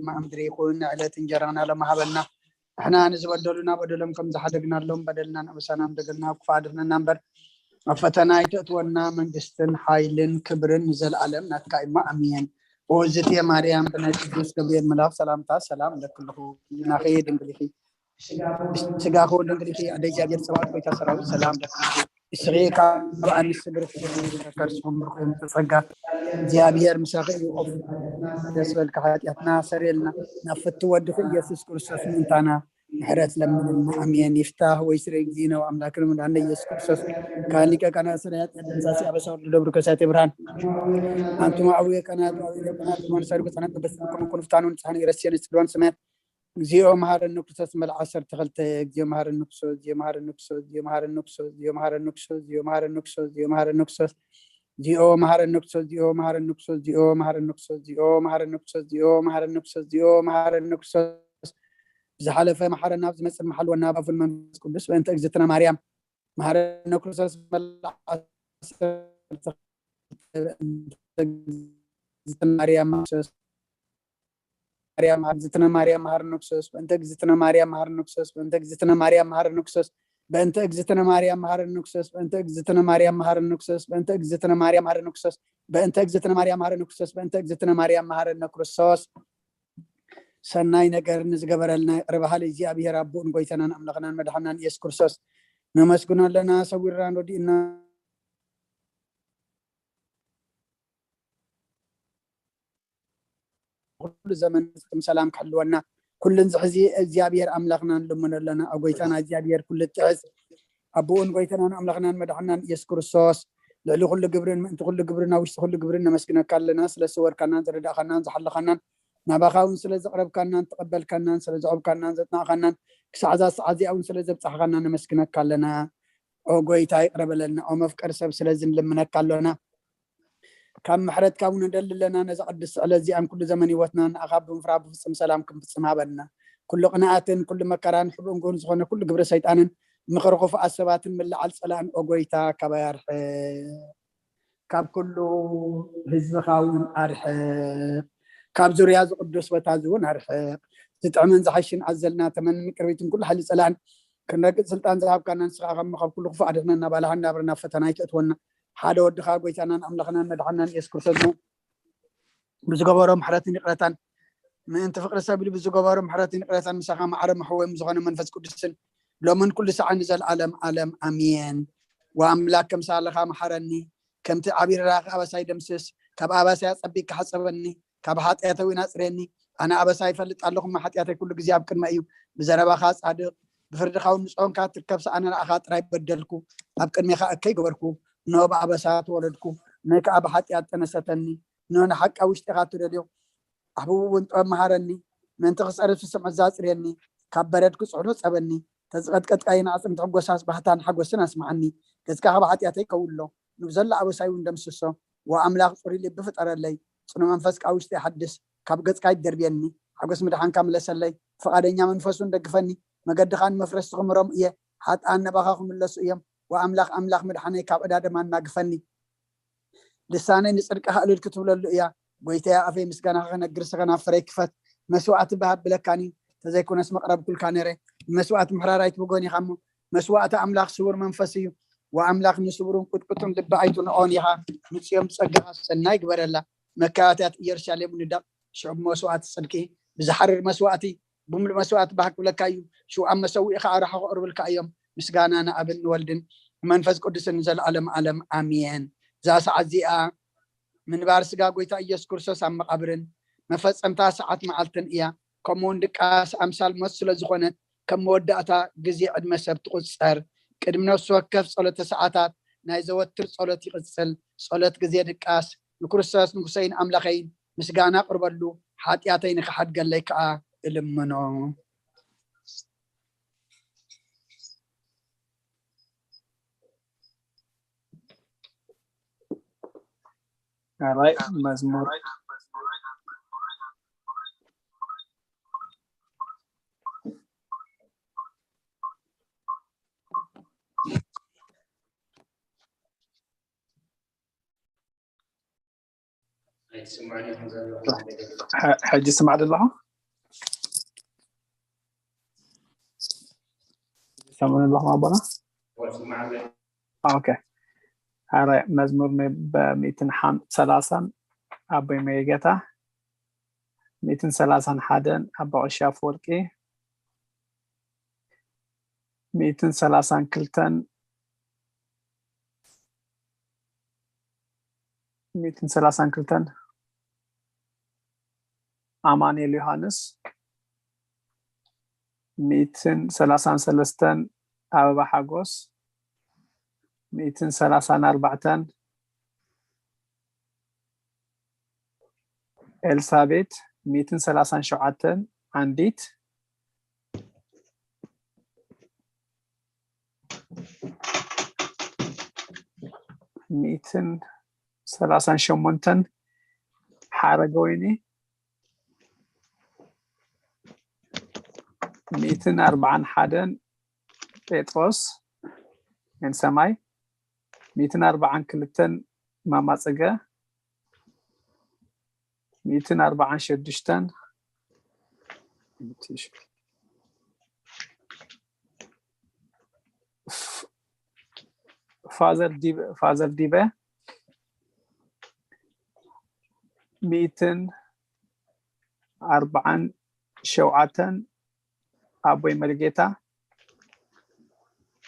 ሰማይ ምድሪ ይኹን። ዕለት እንጀራና ሎሚ ሃበና። ንሕና ንዝበደሉና በደሎም ከም ዝሓደግናሎም በደልና ንእበሳና፣ በደልና ኣብ ክፉእ ኣድሕነና እምበር፣ ኣብ ፈተና ኣይተእትወና። መንግስትን ሓይልን ክብርን ንዘለኣለም ናትካ እዩ። ኣሜን። ኦዝቴ ማርያም፣ ብናይ ቅዱስ ገብርኤል መልኣኽ ሰላምታ ሰላም እለኪ ኣለኹ። ህሊናኺ ድንግል ኢኺ፣ ስጋኺ እውን ድንግል ኢኺ። ኣደ እግዚኣብሔር ጸባኦት፣ ጎይታ ሰራዊት፣ ሰላም እለኪ። ንስኺ ካብ ኣንስቲ ብርኽቲ ኢኺ፣ ከርስኹም ብሩኽ እዩ ጸጋ እግዚኣብሔር ምሳኺ እዩ። ኦፍ ደስ በልካ፣ ሓጢኣትና ሰረልና፣ ናብ ፍትው ወድኺ ኢየሱስ ክርስቶስ ምእንታና ምሕረት ለምንልና። ኣሜን። ይፍታህ ወይ ስረ እግዚእነ ወኣምላክነ መድኃኒነ ኢየሱስ ክርስቶስ፣ ካህን ሊቀ ካህናት ሰራያት ደምሳሲ ኣበሳ ወልድ ደብሩ ከሳቴ ብርሃን፣ ኣንቱም ኣቡየ ካህናት፣ ኣቡየ ዲያቆናት፣ ማንሳሪ ብፅሐን ቅድስት ምክኑ ኩኑ ፍታኑ ንፅሐን ይረስየን ስድዋን ሰማያት። እግዚኦ መሐረነ ክርስቶስ መልዓ ዓሰርተ ክልተ። እግዚኦ መሐረነ ክርስቶስ፣ እግዚኦ መሐረነ ክርስቶስ፣ እግዚኦ መሐረነ ክርስቶስ፣ እግዚኦ መሐረነ ክርስቶስ፣ እግዚኦ መሐረነ ክርስቶስ፣ እግዚኦ መሐረነ ክርስቶስ፣ እግዚኦ መሐረነ ክርስቶስ፣ እግዚኦ መሐረነ ክርስቶስ፣ እግዚኦ መሐረነ ክርስቶስ፣ እግዚኦ መሐረነ ክርስቶስ፣ እግዚኦ መሐረነ ክርስቶስ። ብዝሓለፈ መሓረና፣ ኣብ ዝመጽእ መሓልወና፣ ባፉን መንፈስ ቅዱስ። በእንተ እግዝእትነ ማርያም መሓረነ ክርስቶስ መልዓ ዓሰርተ ክልተ። በእንተ እግዝእትነ ማርያም ክርስቶስ፣ ማርያም፣ እግዝእትነ ማርያም መሓረነ ክርስቶስ። በእንተ እግዝእትነ ማርያም መሓረነ ክርስቶስ። በእንተ እግዝእትነ ማርያም መሓረነ ክርስቶስ። በእንተ እግዝእትነ ማርያም መሓረነ ክርስቶስ። በእንተ እግዝእትነ ማርያም መሓረነ ክርስቶስ። በእንተ እግዝእትነ ማርያም መሓረነ ክርስቶስ። በእንተ እግዝእትነ ማርያም መሓረነ ክርስቶስ። በእንተ እግዝእትነ ማርያም መሓረነ ክርስቶስ። ሰናይ ነገር ንዝገበረልና ይቕረ በሃሊ እግዚኣብሔር ኣቦን ጎይታናን ኣምላኽናን መድሓናን ኢየሱስ ክርስቶስ ነመስግኖ ኣለና። ሰዊርናን ረዲእና ኩሉ ዘመን ፍጹም ሰላም ክሕልወና ኩሉ ንዝሕዚ እግዚኣብሔር ኣምላኽና ንልምኖ ኣለና። ኣብ ጎይታና እግዚኣብሔር ኩሉ እትሕዝ ኣቦኡን ጎይታናን ኣምላኽናን መድሓናን ኢየሱስ ክርስቶስ፣ ልዕሊ ኩሉ ግብርን ምእንቲ ኩሉ ግብርን ኣብ ውሽጢ ኩሉ ግብርን ነመስግነካ ኣለና። ስለ ዝሰወርካናን ዝረዳእካናን ዝሓለኻናን፣ ናባኻ እውን ስለ ዘቕረብካናን ተቐበልካናን፣ ስለ ዘቕረብካናን ዘጽናዕካናን፣ ክሳዕ እዛ ሰዓት እዚኣ እውን ስለ ዘብጻሕካና ነመስግነካ ኣለና። ኦ ጎይታ ይቕረ በለልና። ኦ መፍቀሪ ሰብ፣ ስለዚ ንልምነካ ኣሎና። ካብ ምሕረትካ እውን ንደሊ ኣለና። ነዛ ቅድስቲ ዕለት እዚኣን ኩሉ ዘመን ህይወትና ንኣኻ ብምፍራህ ብፍጹም ሰላም ክንፍጽም ሃበና። ኩሉ ቅንኣትን ኩሉ መከራን ሕቡእን ግሁን ዝኾነ ኩሉ ግብሪ ሰይጣንን ምኽሪ ክፉኣት ሰባትን ምልዓል ጸላእን፣ ኦ ጎይታ፣ ካባይ ኣርሕቕ። ካብ ኩሉ ህዝብኻ እውን ኣርሕቕ። ካብ ዙርያ እዚ ቅዱስ ቦታ እዚ እውን ኣርሕቕ። ዝጥዕምን ዝሓሽን ኣዘልና ተመንን ቅርቢትን ኩሉ ሓይሊ ጸላእን ክንረግጽ ስልጣን ዝሃብካና ንስኻ ካብ፣ ካብ ኩሉ ክፉእ ኣድሕነና፣ ባልሃና፣ ናብራና ፈተና ኣይተእትወና። ሓደ ወድኻ ጎይታናን ኣምላኽናን መድሓናን ኢየሱስ ክርስቶስ እሞ ብዝገበሮ ምሕረትን ይቕረታን፣ ምእንቲ ፍቕሪ ሰብ ኢሉ ብዝገበሮ ምሕረትን ይቕረታን፣ ምሳኻ ማዕረ መሕወዮም ዝኾነ መንፈስ ቅዱስን ሎምን ኩሉ ሰዓት ንዘለኣለም ዓለም ኣሜን። ወኣምላክ ከም ሳልኻ መሓረኒ፣ ከምቲ ዓቢርራኺ ኣበሳይ ደምስስ፣ ካብ ኣበሳይ ኣጸቢቅካ ሓጸበኒ፣ ካብ ሓጢኣተይ እውን ኣጽርየኒ። ኣነ ኣበሳይ ይፈልጥ ኣለኹ፣ እሞ ሓጢኣተይ ኩሉ ግዜ ኣብ ቅድመይ እዩ። ብዘረባኻ ጻድቕ፣ ብፍርድኻ እውን ንጹህ ኮንካ ትርከብ። ኣነ ንኣኻ ጥራይ በደልኩ፣ ኣብ ቅድሜኻ እከይ ገበርኩ። እንሆ ብኣበሳ ተወለድኩ፣ ንከኣ ብሓጢኣት ጠነሰተኒ። እንሆ ንሓቂ ኣብ ውሽጢኻ ትደልዮ። ኣሕብቡ እውን ጥበብ መሃረኒ፣ ምእንቲ ክጸርፍ ስምዕት ኣጽርየኒ፣ ካብ በረድ ክጽዕዶ ጸበኒ። ተዝቐጥቀየኒ ኣዕጽምቲ ሕጎሳስ ባህታን ሓጎስን ኣስምዓኒ። ገጽካ ካብ ሓጢኣተይ ከውሎ፣ ንብዘሎ ኣበሳይ እውን ደምስሶ። ወኣምላኽ ጽሩይ ልቢ ፍጠረለይ፣ ጽኑዕ መንፈስ ካብ ውሽጠይ ሓድስ። ካብ ገጽካ ይደርብየኒ፣ ሓጎስ ምድሓንካ ምለሰለይ። ፍቓደኛ መንፈስ እውን ደግፈኒ፣ መገድኻ ንመፍረስቲ ክምሮም እየ፣ ሓጥኣን ናባኻ ክምለሱ እዮም። ወኣምላኽ ኣምላኽ ምድሓነይ ካብ ዕዳ ደማን ናግፈኒ። ልሳነይ ንጽድቅኻ እልል ክትብለሉ እያ። ጎይታየ ኣፈይ ምስጋናኻ ክነግር፣ ስኸ ናብ ፍረይ ክፈት። መስዋእቲ ብሃብ ብለካኒ፣ ተዘይኮነስ መቕረብኩልካ ነይረ። ንመስዋእቲ ምሕራር ኣይትብጎን ኢኻ እሞ፣ መስዋእቲ ኣምላኽ ስቡር መንፈስ እዩ። ወኣምላኽ ንስቡርን ቁጥቁጥን ልቢ ኣይትንኦን ኢኻ። ንጽዮን ብጸጋኻ ሰናይ ግበረላ። መካያትያት ኢየሩሳሌም ንደቕ፣ ሽዑ ብመስዋእቲ ጽድቂ ብዝሓርር መስዋእቲ ብምሉእ መስዋእቲ ባህ ክብለካ እዩ። ሽው ኣብ መሰውኢኻ ኣርሓ ከቕርብልካ እዮም። ምስጋና ንኣብን ንወልድን ንመንፈስ ቅዱስን ንዘለኣለም ዓለም ኣሜን። እዛ ሰዓት እዚኣ ምንባር ስጋ ጎይታ ኢየሱስ ክርስቶስ ኣብ መቓብርን መፈጸምታ ሰዓት መዓልትን እያ። ከምኡ እውን ድቃስ ኣምሳል ሞት ስለ ዝኾነት፣ ከም መወዳእታ ግዜ ዕድመ ሰብ ትቑጸር። ቅድሚ ነፍሲ ወከፍ ጸሎተ ሰዓታት ናይ ዘወትር ጸሎት ይቕጽል። ጸሎት ግዜ ድቃስ ንክርስቶስ ንጉሰይን ኣምላኸይን ምስጋና ኣቕርበሉ፣ ሓጢኣተይ ንኽሓድገለይ ከኣ እልምኖ። ካልኣይ መዝሙር። ሕጂ ስማዕ ዶ ኣለኹ? ሰምዑ ኣለኹም ኣቦና? ኦኬ። ኣረ መዝሙር ብ ሚእትን ሰላሳን ኣቦይ መሪጌታ፣ ሚእትን ሰላሳን ሓደን ኣቦ ቀሺ ኣፈወርቂ፣ ሚእትን ሰላሳን ክልተን ሚእትን ሰላሳን ክልተን ኣማኑኤል ዮሃንስ፣ ሚእትን ሰላሳን ሰለስተን ኣበባ ሓጎስ፣ ሚእትን ሰላሳን ኣርባዕተን ኤልሳቤት፣ ሚእትን ሰላሳን ሸውዓተን ዓንዲት፣ ሚእትን ሰላሳን ሸሞንተን ሓረገወይኒ፣ ሚእትን ኣርባዓን ሓደን ጴጥሮስ፣ ን ሰማይ፣ ሚእትን ኣርባዓን ክልተን ማማ ጽገ፣ ሚእትን ኣርባዓን ሽዱሽተን ፋዘር ዲበ፣ ፋዘር ዲበ፣ ሚእትን ኣርባዓን ሸውዓተን ኣቦይ መሪጌታ፣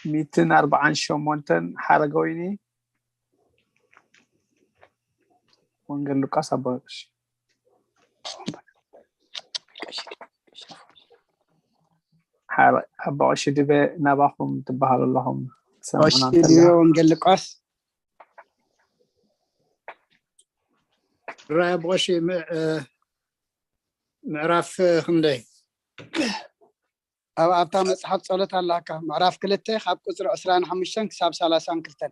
ሚእትን ኣርባዓን ሸሞንተን ሓረገወይኒ፣ ወንጌል ሉቃስ ኣባ ቀሺ። ሓረ-፣ ኣባ ቀሺ ድበ ናባኹም ትበሃሉ ኣለኹም። ትሰምዑና ቀሺ እንተላ። ድበ ወንጌል ሉቃስ። ራይ ኣባ ቀሺ ም-፣ እ፣ ምዕራፍ ክንደይ? ኣብ፣ ኣብታ መጽሓፍ ጸሎት ኣላካ፣ ምዕራፍ ክልተ ካብ ቁጽሪ ዕስራን ሓሙሽተን ክሳብ ሰላሳን ክልተን።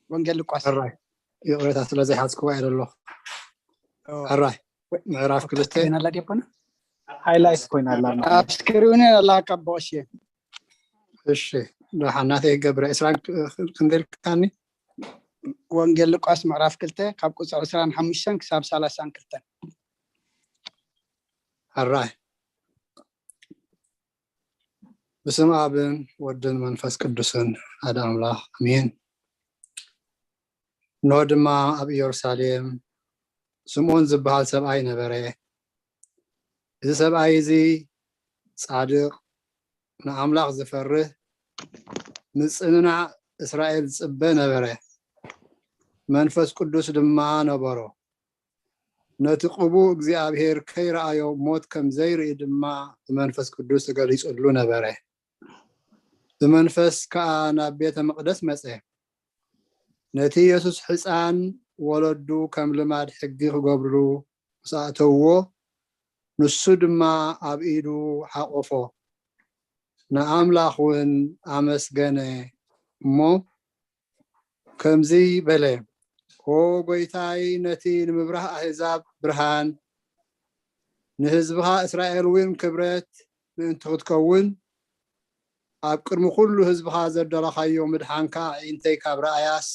ወንጌል ሉቃስ። ሕራይ፣ ይቕሬታ ስለ ዘይሓዝክዋ እየ ዘለኹ። ኦ። ሕራይ፣ ምዕራፍ ክልተ። ኮይና ኣላ ዲያቆና? ሃይላይት ኮይና ኣላ። ኣብ ስክሪን ኣላካ፣ ኣባ ቀሺ። እሺ፣ ደሓን ናተይ ይገብረ። ዕስራን ክ-፣ ክንደይ ኢልካኒ? ወንጌል ሉቃስ ምዕራፍ ክልተ ካብ ቁጽሪ ዕስራን ሓሙሽተን ክሳብ ሰላሳን ክልተን። ሕራይ። ብስም ኣብን ወድን መንፈስ ቅዱስን ሓደ ኣምላኽ ኣሜን። እንሆ ድማ ኣብ ኢየሩሳሌም ስምዖን ዝበሃል ሰብኣይ ነበረ። እዚ ሰብኣይ እዚ ጻድቕ፣ ንኣምላኽ ዝፈርህ፣ ምጽንናዕ እስራኤል ዝጽበ ነበረ። መንፈስ ቅዱስ ድማ ነበሮ። ነቲ ቅቡእ እግዚኣብሔር ከይረኣዮ ሞት ከም ዘይርኢ ድማ ብመንፈስ ቅዱስ ተገሊጹሉ ነበረ። ብመንፈስ ከኣ ናብ ቤተ መቕደስ መጸ። ነቲ የሱስ ሕፃን ወለዱ ከም ልማድ ሕጊ ክገብርሉ ምስ ኣእተውዎ፣ ንሱ ድማ ኣብ ኢዱ ሓቖፎ፣ ንኣምላኽ እውን ኣመስገነ እሞ ከምዚ በለ፣ ኦ ጐይታይ፣ ነቲ ንምብራህ ኣህዛብ ብርሃን፣ ንህዝብኻ እስራኤል እውን ክብረት ምእንቲ ክትከውን፣ ኣብ ቅድሚ ኩሉ ህዝብኻ ዘደለኻዮ ምድሓንካ ኣዒንተይ ካብ ረኣያስ፣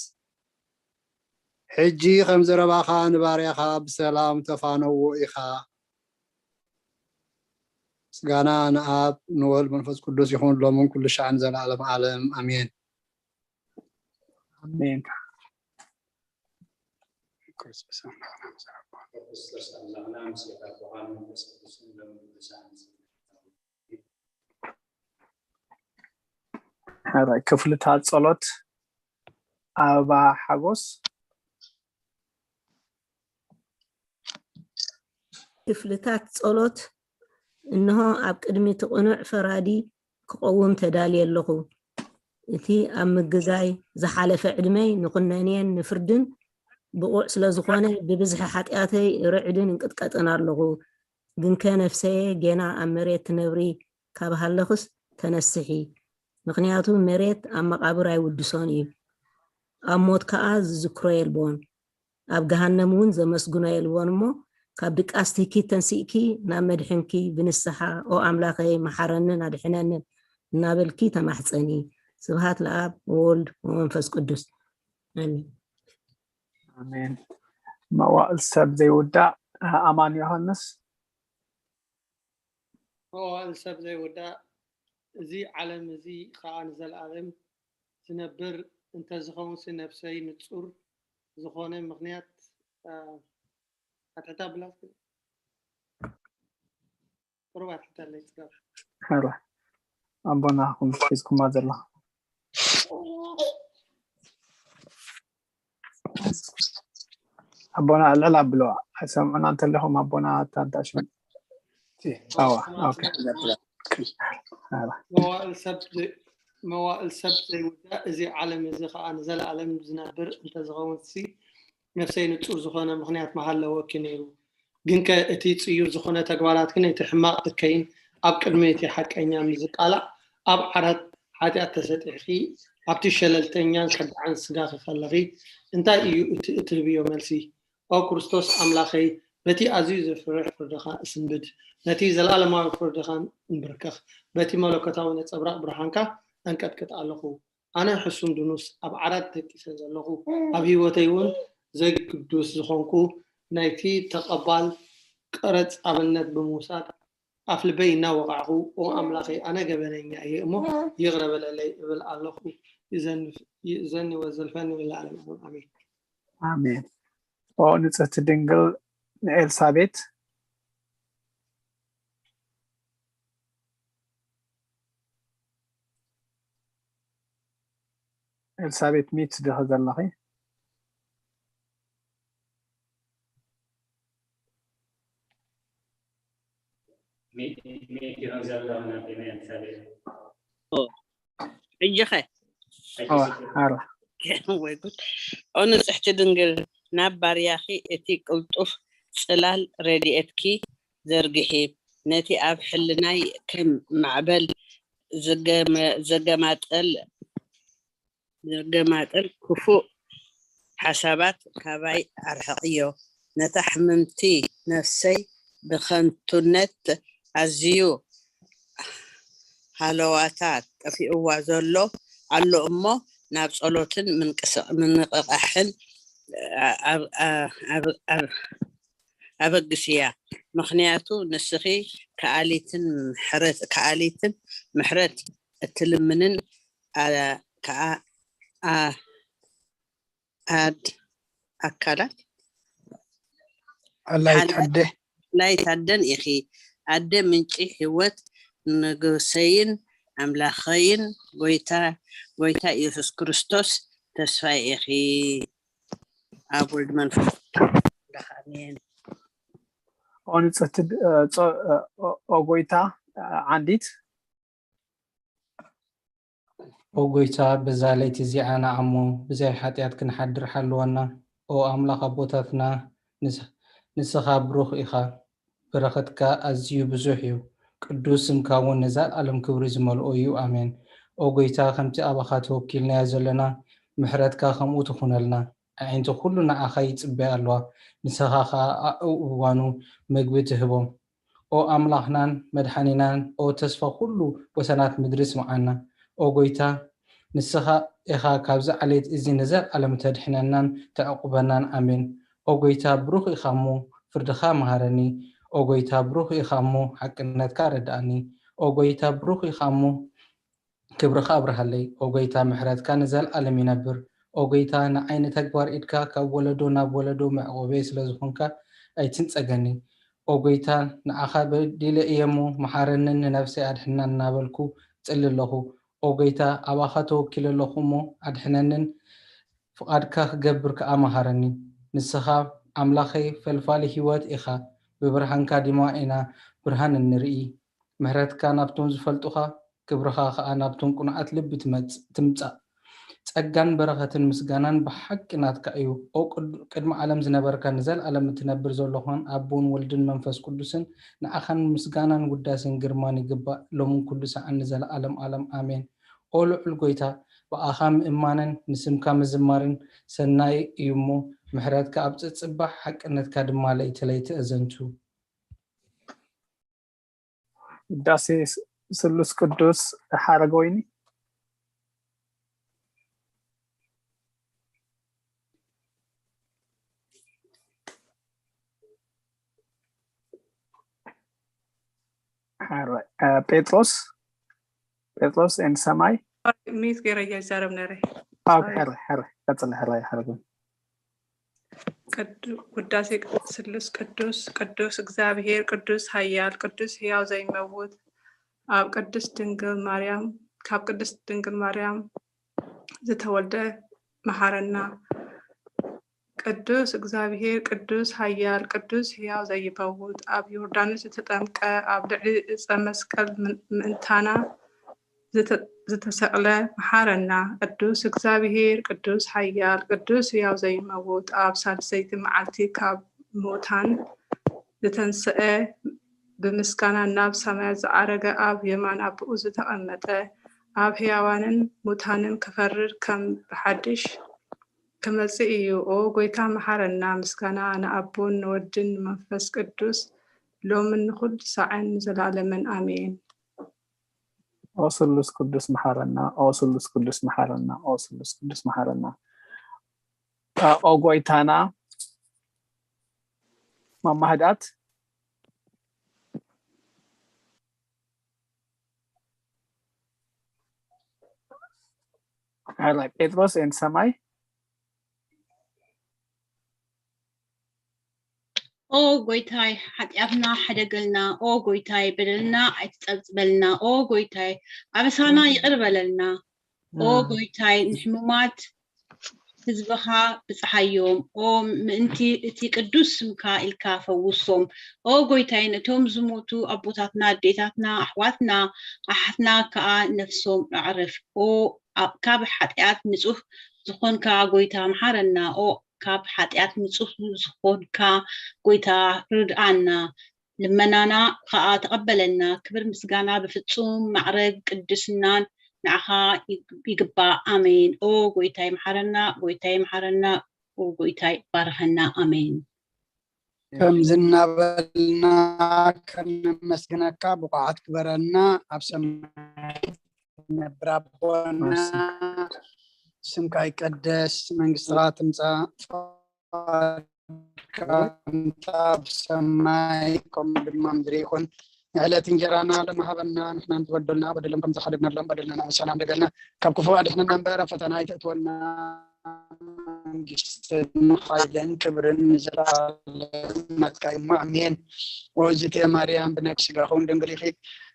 ሕጂ ከም ዘረባኻ ንባርያኻ ብሰላም ተፋነዎ ኢኻ። ምስጋና ንኣብ ንወልድ መንፈስ ቅዱስ ይኹን፣ ሎምን ኩሉ ሻዕን ዘለዓለም ዓለም ኣሜን። ኣሜን። ሕራይ፣ ክፍልታት ጸሎት ኣበባ ሓጎስ። ክፍልታት ጸሎት። እንሆ ኣብ ቅድሚ እቲ ቅኑዕ ፈራዲ ክቐውም ተዳልየ ኣለኹ። እቲ ኣብ ምግዛይ ዝሓለፈ ዕድመይ ንኹነኔን ንፍርድን ብቑዕ ስለ ዝኾነ፣ ብብዝሒ ሓጢኣተይ ርዕድን እንቅጥቀጥን ኣለኹ። ግንከ ነፍሰየ፣ ጌና ኣብ መሬት ትነብሪ ካብ ሃለኽስ ተነስሒ፣ ምኽንያቱ መሬት ኣብ መቓብር ኣይውድሶን እዩ፣ ኣብ ሞት ከኣ ዝዝክሮ የልቦን፣ ኣብ ገሃነም እውን ዘመስግኖ የልቦን። እሞ ካብ ድቃስ ትኪት ተንሲእኪ ናብ መድሕንኪ ብንስሓ፣ ኦ ኣምላኸይ፣ መሓረንን ኣድሕነንን እናበልኪ ተማሕጸኒ። ስብሃት ለኣብ ወወልድ ወመንፈስ ቅዱስ፣ ኣሜን። ኣሜን። መዋእል ሰብ ዘይውዳእ፣ ኣማን ዮሃንስ። መዋእል ሰብ ዘይውዳእ፣ እዚ ዓለም እዚ ከዓ ንዘለኣለም ዝነብር እንተዝኸውን፣ ነፍሰይ ንጹር ዝኾነ ምኽንያት፣ እ፣ ኣትሕታ ብላ እስኪ። ቁሩብ ኣትሕታ ኣለይ ጽጋብ። ሓራ ኣቦና ኹም ሒዝኩማ ዘለኹ። ኣቦና ኣልዕል ኣብልዋ። ኣይሰምዑና እንተለኹም ኣቦና ታዳሽ። ኣዋ፣ ኦኬ። ሓራ። መዋእል ሰብ ዘይ-፣ መዋእል ሰብ ዘይውዳእ፣ እዚ ዓለም እዚ ኸዓ ንዘለኣለም ዝነብር እንተዝኸውን ሲ፣ ነፍሰይ ንጹር ዝኾነ ምኽንያት ምሃለወኪ ነይሩ። ግንከ እቲ ጽዩፍ ዝኾነ ተግባራትኪ ነቲ ሕማቕ እከይን ኣብ ቅድሚ እቲ ሓቀኛ ምስ ዝቃላዕ፣ ኣብ ዓራት ሓጢኣት ተሰጢሕኪ፣ ኣብቲ ሸለልተኛን ከዳዕን ስጋኺ ከለኺ፣ እንታይ እዩ እቲ እትህብዮ መልሲ? ኦ ክርስቶስ ኣምላኸይ፣ በቲ ኣዝዩ ዘፍርሕ ፍርድኻ እስንብድ፣ ነቲ ዘለኣለማዊ ፍርድኻ እንብርከኽ፣ በቲ መለኮታዊ ነጸብራቕ ብርሃንካ ኣንቀጥቅጥ ኣለኹ። ኣነ ሕሱም ድኑስ ኣብ ዓራት ደቂሰ ዘለኹ፣ ኣብ ህይወተይ እውን ዘይግዱስ ዝኾንኩ፣ ናይቲ ተቐባል ቀረጽ ኣብነት ብምውሳድ ኣፍ ልበይ እናወቓዕኹ፣ ኦ ኣምላኸይ፣ ኣነ ገበነኛ እየ እሞ ይቕረ በለለይ እብል ኣለኹ። ይእዘኒ፣ ይእዘኒ ወዘልፈኒ ንለዓለም ዓለም። ኣሜን። ኣሜን። ኦ ንጽህቲ ድንግል ንኤልሳቤት። ኤልሳቤት ሚት ዲኺ ዘለኺ? ሚት፣ ሚት ኢኹም ዘለኹም ኣዴና ኤልሳቤጥ። ሕጂ ኸ? ሕጂ ኦ፣ ስቕ- ሓራ። ወይ ጉድ። ኦ ንጽሕቲ ድንግል፣ ናብ ባርያኺ እቲ ቅልጡፍ ጽላል ረድኤትኪ ዘርግሒ፣ ነቲ ኣብ ሕልናይ ከም ማዕበል ዘገመ-፣ ዘገማጠል፣ ዘገማጠል ክፉእ ሓሳባት ካባይ ኣርሕቕዮ። ነታ ሕምምቲ ነፍሰይ ብኸንቱነት ኣዝዩ ሃለዋታ ጠፊእዋ ዘሎ ኣሎ እሞ፣ ናብ ጸሎትን ምንቅስቕ-፣ ምንቕቓሕን ኣብ-፣ ኣብ-፣ ኣብ-፣ ኣበግስያ። ምኽንያቱ ንስኺ ከኣሊትን ምሕረት-፣ ከኣሊትን ምሕረት እትልምንን ኣ-፣ ከኣ ኣ-፣ ኣድ-፣ ኣካላት ኣላይት ሓላ-፣ ኣደ። ኣላይት ኣደን ኢኺ። ኣደ ምንጪ ህይወት፣ ንጉሰይን ኣምላኸይን፣ ጎይታ፣ ጎይታ ኢየሱስ ክርስቶስ ተስፋይ ኢኺ። ኣብ ወልድ መንፈስ ቅዱስ ኣምላኽ ኣሜን። ኦ ንጽህቲ ድ-፣ እ፣ ጾ-፣ እ፣ ኦ፣ ኦ ጎይታ፣ እ፣ ዓንዲት። ኦ ጎይታ፣ በዛ ለይቲ እዚኣ ንዓሞ ብዘይ ሓጢኣት ክንሓድር ሓልወና። ኦ ኣምላኽ ኣቦታትና፣ ንስ-፣ ንስኻ ብሩኽ ኢኻ፣ በረኸትካ ኣዝዩ ብዙሕ እዩ፣ ቅዱስ ስምካ እውን ንዘለኣለም ክብሪ ዝመልኦ እዩ። ኣሜን። ኦ ጎይታ፣ ከምቲ ኣባኻ ተወኪልናዮ ዘለና፣ ምሕረትካ ከምኡ ትኹነልና። ኣዒንቲ ኩሉ ንዓኻ ይጽበያ ኣለዋ፣ ንስኻ ኸኣ ኣብ እዋኑ መግቢ ትህቦም። ኦ ኣምላኽናን መድሓኒናን፣ ኦ ተስፋ ኩሉ ወሰናት ምድሪ ስምዓና። ኦ ጎይታ፣ ንስኻ ኢኻ ካብዚ ዓሌት እዚ ንዘለኣለም ተድሕነናን ተዕቁበናን። ኣሜን። ኦ ጎይታ፣ ብሩኽ ኢኻ እሞ ፍርድኻ መሃረኒ። ኦ ጎይታ፣ ብሩኽ ኢኻ እሞ ሓቅነትካ ኣረድኣኒ። ኦ ጎይታ፣ ብሩኽ ኢኻ እሞ ክብርኻ ኣብርሃለይ። ኦ ጎይታ፣ ምሕረትካ ንዘለኣለም ይነብር። ኦ ጎይታ፣ ንዓይ ንተግባር ኢድካ ካብ ወለዶ ናብ ወለዶ መዕቆበይ ስለ ዝኾንካ ኣይትንጸገኒ። ኦ ጎይታ፣ ንዓኻ በዲለ እየ እሞ መሓረንን ንነፍሰይ ኣድሕናን እናበልኩ እጽሊ ኣለኹ። ኦ ጎይታ፣ ኣባኻ ተወኪለ ኣለኹ እሞ ኣድሕነንን ፍቓድካ ክገብር ከኣ መሃረኒ። ንስኻ ኣምላኸይ ፈልፋሊ ህይወት ኢኻ፣ ብብርሃንካ ድማ ኢና ብርሃን እንርኢ። ምሕረትካ ናብቶም ዝፈልጡኻ፣ ክብርኻ ኸኣ ናብቶም ቅኑዓት ልቢ ትመጽ-፣ ትምጻእ። ጸጋን በረኸትን ምስጋናን ብሓቂ ናትካ እዩ። ኦ ቅድ-፣ ቅድሚ ዓለም ዝነበርካ ንዘለኣለም እትነብር ዘለኻን ኣቦን ወልድን መንፈስ ቅዱስን ንዓኻን ምስጋናን ውዳሴን ግርማን ይግባእ፣ ሎምን ኩሉ ሰዓን ንዘለኣለም ዓለም ኣሜን። ኦ ልዑል ጐይታ፣ ብኣኻ ምእማንን ንስምካ ምዝማርን ሰናይ እዩ እሞ፣ ምሕረትካ ኣብ ጽጽባሕ፣ ሓቅነትካ ድማ ለይቲ ለይቲ ኣዘንቱ። ውዳሴ ስሉስ ቅዱስ ሓረገወይኒ። ሓራይ፣ እ፣ ጴጥሮስ። ጴጥሮስ and ሰማይ። ሚት ገይረ እያ ይዛረብ ነረ። ኦኬ፣ ሕረ ሕረ ቀጽል፣ ሕረ ሕረ። ቅዱ- ውዳሴ ስሉስ ቅዱስ ቅዱስ እግዚኣብሔር ቅዱስ ኃያል ቅዱስ ሕያው ዘይመውት፣ ኣብ ቅድስት ድንግል ማርያም፣ ካብ ቅድስት ድንግል ማርያም ዝተወልደ መሓረና። ቅዱስ እግዚኣብሔር ቅዱስ ኃያል ቅዱስ ሕያው ዘይመውት፣ ኣብ ዮርዳኖስ ዝተጠምቀ፣ ኣብ ልዕሊ ዕፀ መስቀል ምን- ምእንታና ዝተ- ዝተሰቕለ መሓረና። ቅዱስ እግዚኣብሔር ቅዱስ ኃያል ቅዱስ ሕያው ዘይመውት፣ ኣብ ሳልሰይቲ መዓልቲ ካብ ሙታን ዝተንስአ፣ ብምስጋና ናብ ሰማያት ዝዓረገ፣ ኣብ የማን ኣቦኡ ዝተቐመጠ፣ ኣብ ሕያዋንን ሙታንን ክፈርድ ከም ብሓድሽ ክመጽእ እዩ። ኦ ጎይታ መሓረና። ምስጋና ንኣቦን ንወድን ንመንፈስ ቅዱስ ሎምን ንኹሉ ሳዕን ንዘላለምን ኣሜን። ኦ ስሉስ ቅዱስ መሓረና፣ ኦ ስሉስ ቅዱስ መሓረና፣ ኦ ስሉስ ቅዱስ መሓረና። ኦ ጎይታና ማማ ህድኣት። ሕራይ ጴጥሮስ and ሰማይ። ኦ ጎይታይ፣ ሓጢኣትና ሕደገልና። ኦ ጎይታይ፣ በደልና ኣይትጸብጽበልና። ኦ ጎይታይ፣ ኣበሳና ይቕር በለልና። ኦ ጎይታይ፣ ንሕሙማት ህዝብኻ ብጽሓዮም። ኦ ምእንቲ እቲ ቅዱስ ስምካ ኢልካ ፈውሶም። ኦ ጎይታይ፣ ነቶም ዝሞቱ ኣቦታትና፣ ኣዴታትና፣ ኣሕዋትና፣ ኣሓትና ከኣ ነፍሶም ኣዕርፍ። ኦ ኣብ- ካብ ሓጢኣት ንጹህ ዝኾንካ ጎይታ መሓረና። ኦ ካብ ሓጢኣት ንጹህ ዝኾንካ ጎይታ ርድኣና። ልመናና ከኣ ተቐበለና። ክብር ምስጋና ብፍጹም ማዕረግ ቅድስናን ንዓኻ ይግ- ይግባእ። ኣሜን። ኦ ጎይታይ መሓረና፣ ጎይታይ መሓረና፣ ኦ ጎይታይ ባርኸና። ኣሜን። ከምዚ እናበልና ከም ነመስግነካ ብቑዓት ግበረና። ኣብ ሰማይ ነብር ኣቦና፣ ስምካ ይቀደስ፣ መንግስትኻ ትምጻእ፣ ፈቃድካ ከምታ ኣብ ሰማይ ከምኡ ድማ ምድሪ ይኹን። ንዕለት እንጀራና ሎሚ ሃበና፣ ንሕና ንዝበደሉና በደሎም ከም ዝሓደግናሎም በደልና ንሕና ንሕደገሎም፣ ካብ ክፉእ ኣድሕነና እምበር ኣብ ፈተና ኣይተእትወና። መንግስትን ሓይልን ክብርን ንዘለኣለም ናትካ እዩ እሞ ኣሜን። ኦዝቴ ማርያም ብናይ ስጋኹን ድንግል ኢኺ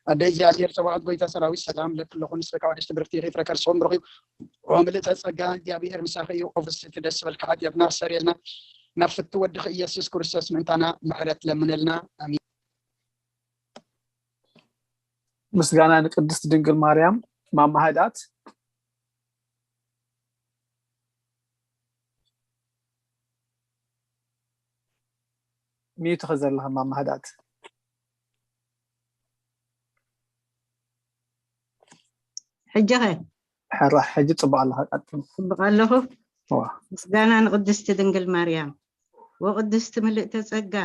ኣደ እግዚኣብሔር ጸባኦት ጎይታ ሰራዊት ሰላም ለኪ ኣለኹ፣ ንስኺ ካብ ኣንስቲ ብርክቲ ኢኺ፣ ፍረ ከርስኹም ብሩኽ እዩ። ኦ ምልእተ ጸጋ እግዚኣብሔር ምሳኺ እዩ፣ ኦ ፍስሕቲ ደስ በልካ፣ ሓጢኣትና ኣስተሰርየልና፣ ናብ ፍቲ ወድኺ ኢየሱስ ክርስቶስ ምእንታና ምሕረት ለምነልና። ኣሜን። ምስጋና ንቅድስት ድንግል ማርያም። ማማ ህድኣት ሚዩት ኢኺ ዘለኺ ማማ ህድኣት። ሕጂ ኸ ሕራ ሕጂ ጽቡቕ ኣለኻ፣ ቀጥል። ጽቡቕ ኣለኹ። ዋ ምስጋና ንቅድስቲ ድንግል ማርያም። ወቅድስቲ ምልእተ ጸጋ፣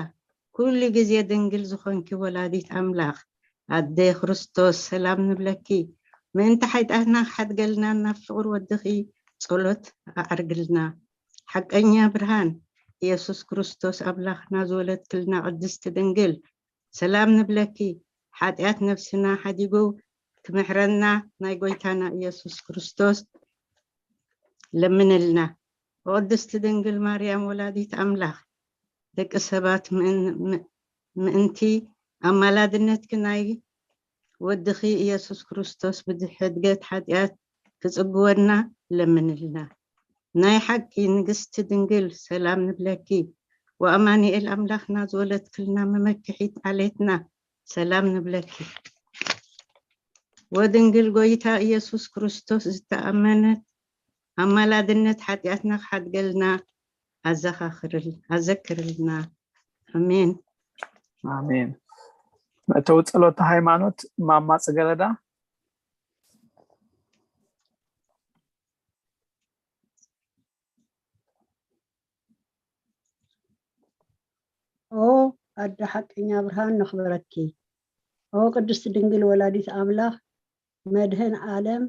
ኩሉ ግዜ ድንግል ዝኾንኪ ወላዲት ኣምላኽ ኣደ ክርስቶስ ሰላም ንብለኪ። ምእንቲ ሓጢኣትና ክሓድገልና ናብ ፍቕሪ ወድኺ ጸሎት ኣዕርግልና። ሓቀኛ ብርሃን ኢየሱስ ክርስቶስ ኣምላኽና ዝወለድክልና ቅድስቲ ድንግል ሰላም ንብለኪ። ሓጢኣት ነፍስና ሓዲጉ ክምሕረና ናይ ጎይታና ኢየሱስ ክርስቶስ ለምንልና። ወቅድስቲ ድንግል ማርያም ወላዲት ኣምላኽ ደቂ ሰባት ምእን- ም- ምእንቲ ኣማላድነትኪ ናይ ወድኺ ኢየሱስ ክርስቶስ ብድሕድገት ሓጢኣት ክጽግወና ለምንልና። ናይ ሓቂ ንግስቲ ድንግል ሰላም ንብለኪ። ወኣማኑኤል ኣምላኽና ዝወለድክልና መመክሒት ዓሌትና ሰላም ንብለኪ። ወድንግል ጎይታ ኢየሱስ ክርስቶስ ዝተኣመነት ኣማላድነት ሓጢኣትና ክሓድገልና ኣዘኻኽርል ኣዘክርልና። ኣሜን። ኣሜን። መእተዊ ጸሎተ ሃይማኖት ማማ ጽገረዳ። ኦ ኣደ ሓቀኛ ብርሃን ነኽብረኪ። ኦ ቅድስቲ ድንግል ወላዲት ኣምላኽ መድህን ዓለም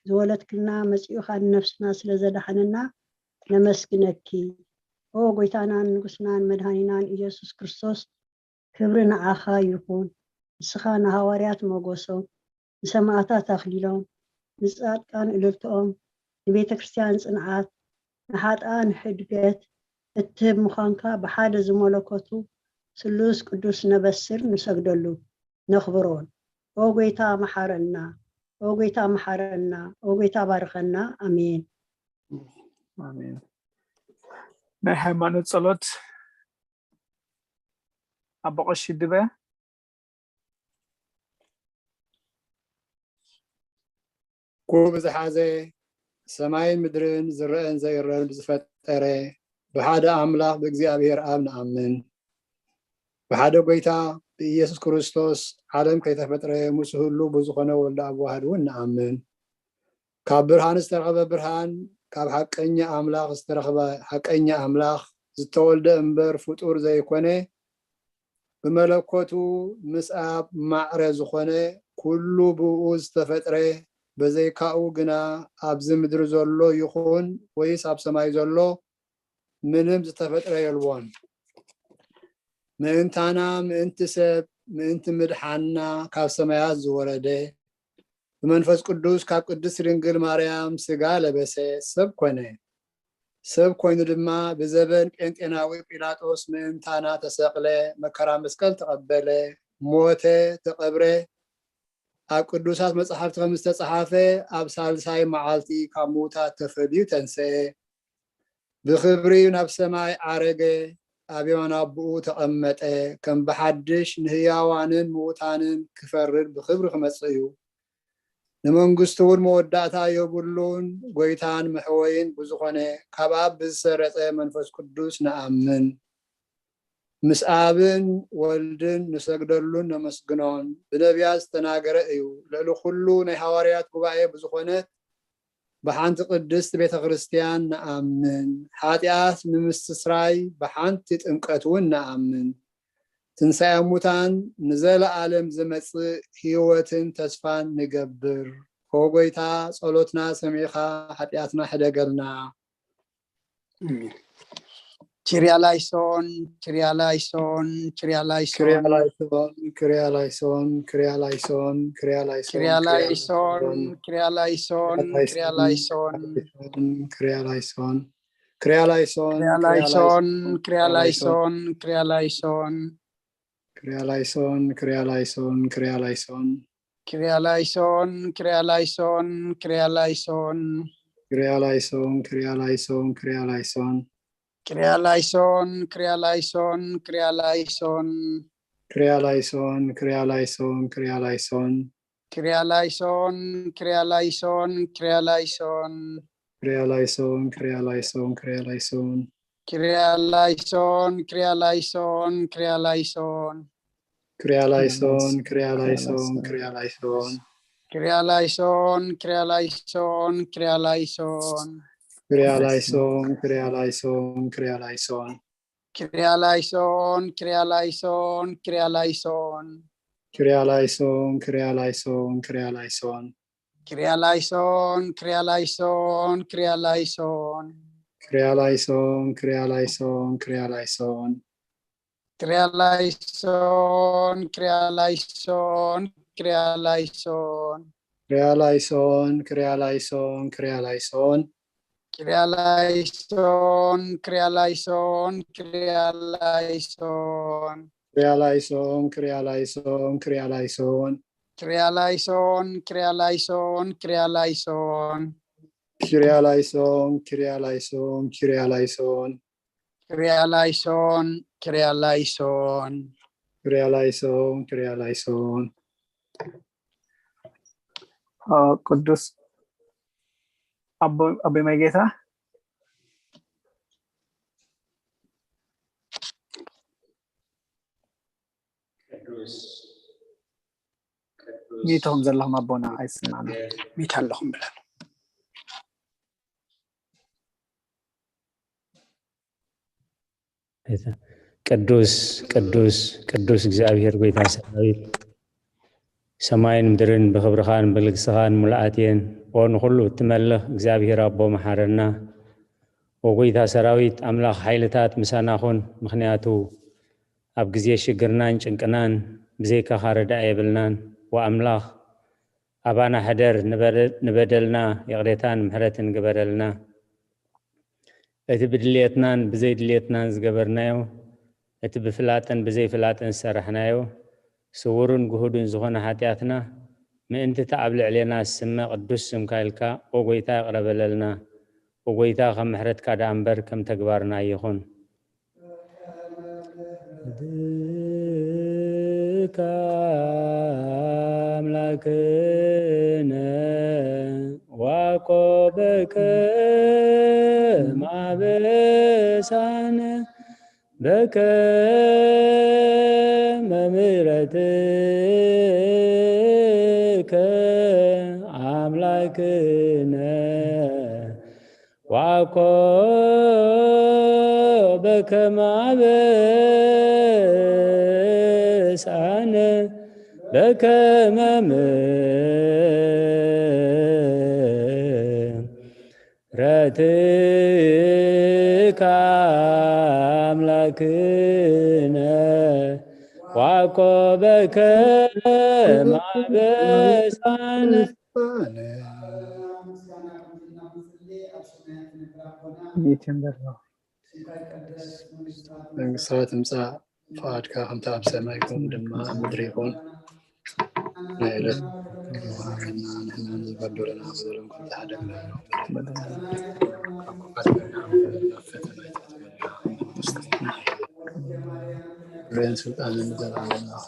ዝወለድክልና መጺኡ ኻን ነፍስና ስለ ዘድሓነና ነመስግነኪ። ኦ ጎይታናን ንጉስናን መድሃኒናን ኢየሱስ ክርስቶስ ክብሪ ንዓኻ ይኹን። ንስኻ ንሃዋርያት ሞጎሶም ንሰማእታት ኣኽሊሎም፣ ንጻድቃን እልልትኦም፣ ንቤተ ክርስቲያን ጽንዓት፣ ንሓጥኣን ሕድገት እትህብ ምዃንካ ብሓደ ዝመለኮቱ ስሉስ ቅዱስ ነበስር ንሰግደሉ ነኽብሮን። ኦ ጎይታ መሓረና፣ ኦ ጎይታ መሓረና፣ ኦ ጎይታ ባርኸና። ኣሜን። ኣሜን። ናይ ሃይማኖት ጸሎት ኣቦ ቀሺ ድበ። ኩሉ ብዝሓዘ ሰማይን ምድርን ዝረአን ዘይረአን ብዝፈጠረ ብሓደ ኣምላኽ ብእግዚኣብሔር ኣብ ንኣምን። ብሓደ ጎይታ ብኢየሱስ ክርስቶስ ዓለም ከይተፈጥረ ምስ ህሉ ብዝኾነ ወልደ ኣብ ዋህድ እውን ንኣምን። ካብ ብርሃን ዝተረኸበ ብርሃን፣ ካብ ሓቀኛ ኣምላኽ ዝተረኸበ ሓቀኛ ኣምላኽ፣ ዝተወልደ እምበር ፍጡር ዘይኮነ፣ ብመለኮቱ ምስ ኣብ ማዕረ ዝኾነ፣ ኩሉ ብኡ ዝተፈጥረ፣ በዘይካኡ ግና ኣብዚ ምድሪ ዘሎ ይኹን ወይስ ኣብ ሰማይ ዘሎ ምንም ዝተፈጥረ የልቦን። ምእንታና፣ ምእንቲ ሰብ፣ ምእንቲ ምድሓንና ካብ ሰማያት ዝወረደ፣ ብመንፈስ ቅዱስ ካብ ቅድስት ድንግል ማርያም ስጋ ለበሰ፣ ሰብ ኮነ። ሰብ ኮይኑ ድማ ብዘበን ጴንጤናዊ ጲላጦስ ምእንታና ተሰቕለ፣ መከራ መስቀል ተቐበለ፣ ሞተ፣ ተቐብረ። ኣብ ቅዱሳት መጻሕፍቲ ከም ዝተጻሓፈ ኣብ ሳልሳይ መዓልቲ ካብ ምዉታት ተፈልዩ ተንስአ። ብኽብሪ ናብ ሰማይ ዓረገ፣ ኣብ የማን ኣቦኡ ተቐመጠ። ከም ብሓድሽ ንህያዋንን ምዉታንን ክፈርድ ብኽብሪ ክመጽእ እዩ። ንመንግስቱ እውን መወዳእታ የብሉን። ጎይታን መሕወይን ብዝኾነ ካብ ኣብ ብዝሰረጸ መንፈስ ቅዱስ ንኣምን። ምስ ኣብን ወልድን ንሰግደሉን ነመስግኖን። ብነቢያት ዝተናገረ እዩ። ልዕሊ ኩሉ ናይ ሃዋርያት ጉባኤ ብዝኾነት ብሓንቲ ቅድስት ቤተ ክርስቲያን ንኣምን። ሓጢኣት ንምስትስራይ ብሓንቲ ጥምቀት እውን ንኣምን። ትንሳኤ ሙታን ንዘለኣለም ዝመጽእ ህይወትን ተስፋን ንገብር። ኦ ጎይታ፣ ጸሎትና ሰሚዕኻ ሓጢኣትና ሕደገልና። ኣሜን። ኪርያ ላይሶን፣ ኪርያ ላይሶን፣ ኪርያ ላይሶን፣ ክሪያ ላይሶን፣ ክሪያ ላይሶን፣ ክሪያ ላይሶን፣ ክሪያ ላይሶን፣ ኪርያ ላይሶን፣ ኪርያ ላይሶን፣ ኪርያ ላይሶን፣ ክሪያ ላይሶን፣ ክሪያ ላይሶን፣ ኪርያ ላይሶን፣ ኪርያ ላይሶን፣ ኪርያ ላይሶን፣ ክሪያ ላይሶን፣ ክሪያ ላይሶን፣ ክሪያ ላይሶን፣ ኪርያ ላይሶን፣ ኪርያ ላይሶን፣ ኪርያ ላይሶን፣ ክሪያ ላይሶን፣ ክሪያ ላይሶን፣ ክሪያ ላይሶን፣ ኪርያ ላይሶን፣ ኪርያ ላይሶን፣ ኪርያ ላይሶን፣ ክሪያ ላይሶን፣ ክሪያ ላይሶን፣ ክሪያ ላይሶን፣ ኪርያ ላይሶን፣ ኪርያ ላይሶን፣ ኪርያ ላይሶን፣ ክሪያ ላይሶን፣ ክሪያ ላይሶን፣ ክሪያ ላይሶን፣ ኪርያ ላይሶን፣ ኪርያ ላይሶን፣ ኪርያ ላይሶን፣ ክሪያ ላይሶን፣ ክሪያ ላይሶን፣ ክሪያ ላይሶን፣ ኪርያ ላይሶን፣ ኪርያ ላይሶን፣ ኪርያ ላይሶን፣ ክሪያ ላይሶን፣ ክሪያ ላይሶን፣ ክሪያ ላይሶን፣ ኪርያ ላይሶን፣ ኪርያ ላይሶን፣ ኪርያ ላይሶን፣ ክሪያ ላይሶን፣ ክሪያ ላይሶን፣ ክሪያ ላይሶን፣ ኪርያ ላይሶን፣ ኪርያ ላይሶን፣ ኪርያ ላይሶን፣ ክሪያ ላይሶን፣ ክሪያ ላይሶን፣ ክሪያ ላይሶን፣ ኪርያ ላይሶን፣ ኪርያ ላይሶን፣ ኪርያ ላይሶን፣ ክሪያ ላይሶን፣ ክሪያ ላይሶን፣ ክሪያ ላይሶን፣ ኪርያ ላይሶን፣ ኪርያ ላይሶን፣ ኪርያ ላይሶን፣ ክሪያ ላይሶን፣ ክሪያ ላይሶን፣ ክሪያ ላይሶን፣ ኪርያ ላይሶን፣ ኪርያ ላይሶን፣ ኪርያ ላይሶን፣ ክሪያ ላይሶን፣ ክሪያ ላይሶን፣ ክሪያ ላይሶን፣ ኪርያ ላይሶን፣ ኪርያ ላይሶን፣ ክሪያ ላይሶን፣ ክሪያ ላይሶን። ኦ፣ ቅዱስ ኣቦ ኣቦይ ማይ ጌታ ሚቶም ዘለኹም ኣቦና ኣይስማዕና። ሚት ኣለኹም ብለን ቅዱስ ቅዱስ ቅዱስ እግዚኣብሔር ጎይታ ሰራዊት፣ ሰማይን ምድርን ብኽብርኻን ብልግስኻን ሙሉኣት እየን። ኦ ንኹሉ እትመልኽ እግዚኣብሔር ኣቦ መሓረና። ኦ ጎይታ ሰራዊት ኣምላኽ ሓይልታት ምሳና ኹን፣ ምኽንያቱ ኣብ ግዜ ሽግርናን ጭንቅናን ብዘይካኻ ረዳኢ የብልናን። ወኣምላኽ ኣባና ሕደር፣ ንበደ-፣ ንበደልና ይቕሬታን ምሕረትን ግበረልና። እቲ ብድልየትናን ብዘይድልየትናን ዝገበርናዮ፣ እቲ ብፍላጥን ብዘይፍላጥን ዝሰራሕናዮ፣ ስውርን ግሁድን ዝኾነ ሓጢኣትና፣ ምእንቲ እቲ ኣብ ልዕሌና ዝስመ ቅዱስ ስምካ ኢልካ፣ ኦ ጎይታ፣ ይቕረ በለልና። ኦ ጎይታ፣ ከም ምሕረትካ ደኣ እምበር ከም ተግባርና ኣይኹን። ድካ ኣምላክነ ዋኮ በከ ማበሳነ በከ መምረትከ ኣምላክነ ዋኮ በከመ አበሳነ በከመ ምሕረትከ አምላክነ ዋኮ በከመ አበሳነ። መንግስታዊ ትምጻእ፣ ፍቓድካ ከምቲ ኣብ ሰማይ ከምኡ ድማ ኣብ ምድሪ ይኹን። ናይ ዕለት ሃበና፣ ንሕና ንዝበደሉና በደሎም ከምዝሓደግና፣ ናብ ፈተና ኣይተእትወና፣ ክብርን ስልጣንን ንዘለዓለም ናኻ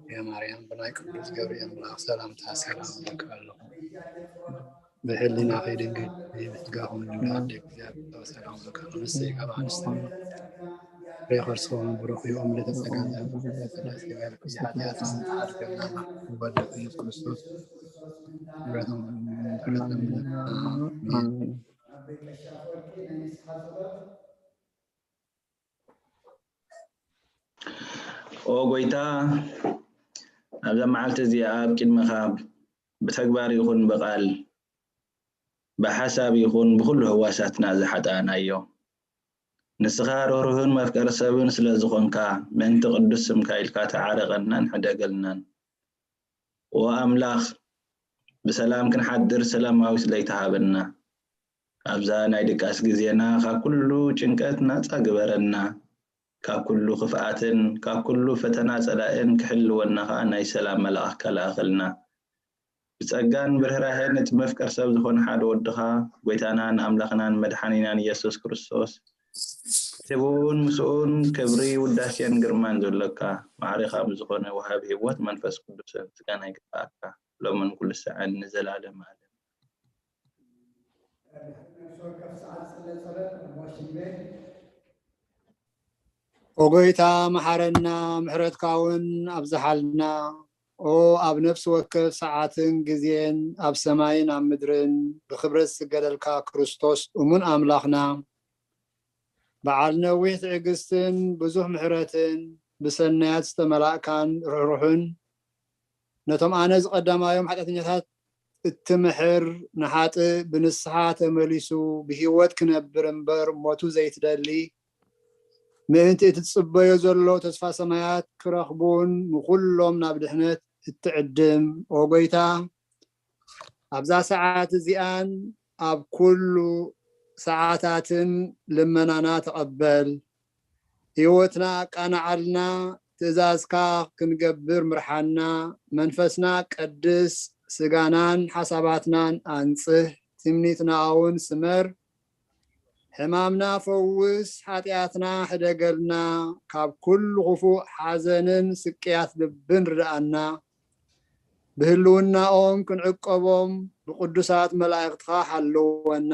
እዩ። ማርያም፣ ብናይ ቅዱስ ገብርኤል መልኣኽ ሰላምታ ሰላም እብለኪ ኣለኹ። ብሕሊናኺ ድንግል፣ ብስጋኺ እውን ድንግል፣ ኣደ እግዚኣብሔር ሰላም ለኪ፣ ኣንስቲ ካብ ኣንስቲ ፍሬ ከርስኺ እውን ብሩኽ እዩ። እምልእተ ጸጋ፣ ጸጋ ይበልኪ፣ ሓጢኣትና ተሓድገልና፣ ወልድኪ ኢየሱስ ክርስቶስ ምሕረቶም ምሕረቶም። ኣሜን። ኦ ጎይታ፣ ኣብዛ መዓልቲ እዚኣ ኣብ ቅድመኻ ብተግባር ይኹን ብቓል፣ ብሓሳብ ይኹን ብኹሉ ህዋሳትና ዝሓጣእናዮ፣ ንስኻ ርህሩህን መፍቀሪ ሰብን ስለ ዝኾንካ፣ ምእንቲ ቅዱስ ስምካ ኢልካ ተዓረቐናን ሕደገልናን። ኦ ኣምላኽ፣ ብሰላም ክንሓድር ሰላማዊት ለይቲ ሃበና። ኣብዛ ናይ ድቃስ ግዜና ካብ ኩሉ ጭንቀት ናጻ ግበረና። ካብ ኩሉ ክፍኣትን ካብ ኩሉ ፈተና ጸላእን ክሕልወና ኸኣ ናይ ሰላም መልኣኽካ ለኣኸልና። ብጸጋን ብርህራሄን እቲ መፍቀር ሰብ ዝኾነ ሓደ ወድኻ፣ ጎይታናን ኣምላኽናን መድሓኒናን ኢየሱስ ክርስቶስ፣ እቲ ብኡን ምስኡን ክብሪ፣ ውዳሴን ግርማን ዘሎካ፣ ማዕሬኻ ምስ ዝኾነ ወሃቢ ህይወት መንፈስ ቅዱስ ምስጋና ይግብኣካ፣ ሎምን ኩሉ ሳዕን ንዘላለም ዓለም። ኦ ጎይታ መሓረና፣ ምሕረትካ እውን ኣብዝሓልና። ኦ ኣብ ነፍሲ ወከፍ ሰዓትን ግዜን፣ ኣብ ሰማይን ኣብ ምድርን ብክብረት ዝስገደልካ ክርስቶስ እሙን ኣምላኽና፣ በዓል ነዊሕ ትዕግስትን ብዙሕ ምሕረትን፣ ብሰናያት ዝተመላእካን ርሕሩሕን፣ ነቶም ኣነ ዝቐዳማዮም ሓጢኣተኛታት እትምሕር፣ ንሓጥእ ብንስሓ ተመሊሱ ብህይወት ክነብር እምበር ሞቱ ዘይትደሊ፣ ምእንቲ እቲ ትጽበዮ ዘሎ ተስፋ ሰማያት ክረኽቡን ንኹሎም ናብ ድሕነት እትዕድም፣ ኦ ጎይታ፣ ኣብዛ ሰዓት እዚኣን ኣብ ኩሉ ሰዓታትን ልመናና ተቐበል። ህይወትና ኣቃንዓልና፣ ትእዛዝካ ክንገብር ምርሓና፣ መንፈስና ቀድስ፣ ስጋናን ሓሳባትናን ኣንጽህ፣ ትምኒትና እውን ስመር፣ ሕማምና ፈውስ፣ ሓጢኣትና ሕደገልና፣ ካብ ኩሉ ክፉእ ሓዘንን ስቅያት ልብን ርድኣና። ብህልውናኦም ክንዕቀቦም ብቅዱሳት መላእኽትኻ ሓልወና።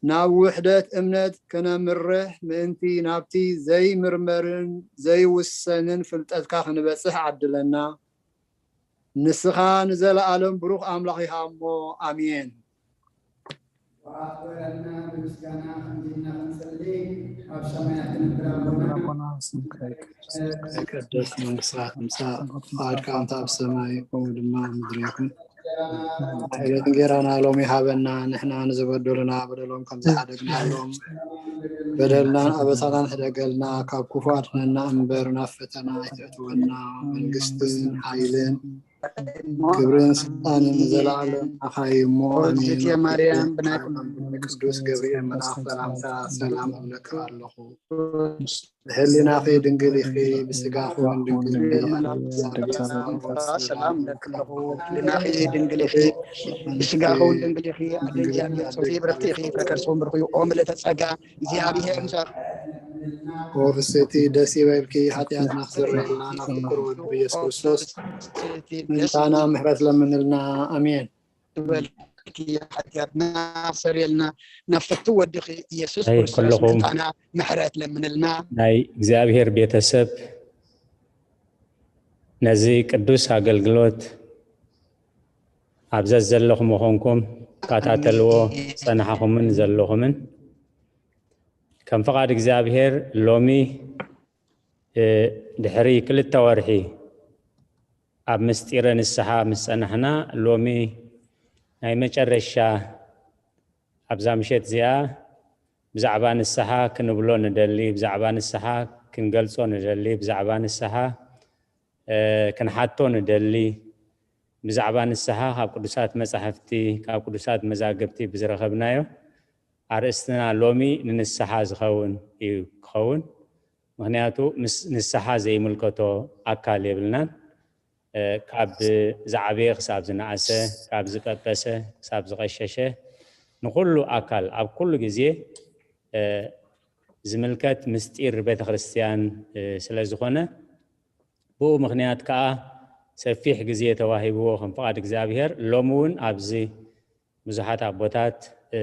ናብ ውሕደት እምነት ከነምርሕ ምእንቲ ናብቲ ዘይምርመርን ዘይውሰንን ፍልጠትካ ክንበጽሕ ዓድለና። ንስኻ ንዘለኣለም ብሩኽ ኣምላኽ ኢኻ እሞ፣ ኣሜን። ወኣኽብረና ብምስጋና ከምዚ ኢልና ክንጽሊ፣ ኣብ ሰማያት ትነብር ኣቦና፣ ኣቦና ስምካ ይቀደስ፣ ይቀደስ መንግስትካ ትምጻእ፣ ፍቓድካ ከምቲ ኣብ ሰማይ ከምኡ ድማ ኣብ ምድሪ ይኹን። ዕለት እንጌራና ሎሚ ሃበና፣ ንሕና ንዝበደሉና በደሎም ከም ዝሓደግናሎም፣ በደልናን ኣበሳናን ሕደገልና፣ ካብ ክፉ ኣድሕነና እምበር፣ ናብ ፈተና ኣይተእትወና፣ መንግስትን ሓይልን ክብርን ስልጣንን ንዘለኣለም ንዓኻ እዩ እሞ፣ ኣሜን። እግዝእትየ ማርያም፣ ብናይ ቅዱስ ገብርኤል መልኣኽ ሰላምታ ሰላም እብለካ ኣለኹ። ብህሊናኺ ድንግል ኢኺ፣ ብስጋኺ እውን ድንግል ኢኺ። ሰላም እብለካ ኣለኹ። ብህሊናኺ ድንግል ኢኺ፣ ብስጋኺ እውን ድንግል ኢኺ። ኣደ እግዚኣብሔር ጾይ ብርክቲ ኢኺ፣ ፍረ ከርሲ እውን ብሩኽ እዩ። ኦ ምልእተ ጸጋ፣ እግዚኣብሔር ምሳኺ። ኦ ፍስሕቲ ደስ ይበልኪ፣ ሓጢኣትና ክስረየልና ናብ ፍቁር ወዱ ኢየሱስ ክርስቶስ ምእንታና ምሕረት ለምንልና። ኣሜን። ትበልኪ፣ ሓጢኣትና ክሰርየልና ናብ ፍቱ ወድኺ ኢየሱስ ኣይ፣ ክርስቶስ ኩልኹም ምእንታና ምሕረት ለምንልና። ናይ እግዚኣብሔር ቤተሰብ፣ ነዚ ቅዱስ ኣገልግሎት ኣብ ዘዘለኹም ምዃንኩም ትከታተልዎ ዝጸናሕኹምን ዘለኹምን፣ ከም ፍቓድ እግዚኣብሔር ሎሚ፣ እ፣ ድሕሪ ክልተ ወርሒ ኣብ ምስጢረ ንስሓ ምስ ጸናሕና፣ ሎሚ ናይ መጨረሻ ኣብዛ ምሸት እዚኣ ብዛዕባ ንስሓ ክንብሎ ንደሊ፣ ብዛዕባ ንስሓ ክንገልጾ ንደሊ፣ ብዛዕባ ንስሓ፣ እ፣ ክንሓቶ ንደሊ፣ ብዛዕባ ንስሓ ካብ ቅዱሳት መጻሕፍቲ፣ ካብ ቅዱሳት መዛግብቲ ብዝረኸብናዮ ኣርእስትና ሎሚ ንንስሓ ዝኸውን እዩ ክኸውን። ምኽንያቱ ምስ ንስሓ ዘይምልከቶ ኣካል የብልናን። እ፣ ካብ ዝዓበየ ክሳብ ዝነኣሰ፣ ካብ ዝቀጠሰ ክሳብ ዝቐሸሸ፣ ንኹሉ ኣካል ኣብ ኩሉ ግዜ፣ እ፣ ዝምልከት ምስጢር ቤተክርስትያን፣ እ፣ ስለ ዝኾነ፣ ብኡ ምኽንያት ከኣ ሰፊሕ ግዜ ተዋሂብዎ ከም ፍቓድ እግዚኣብሔር። ሎሚ እውን ኣብዚ ብዙሓት ኣቦታት፣ እ፣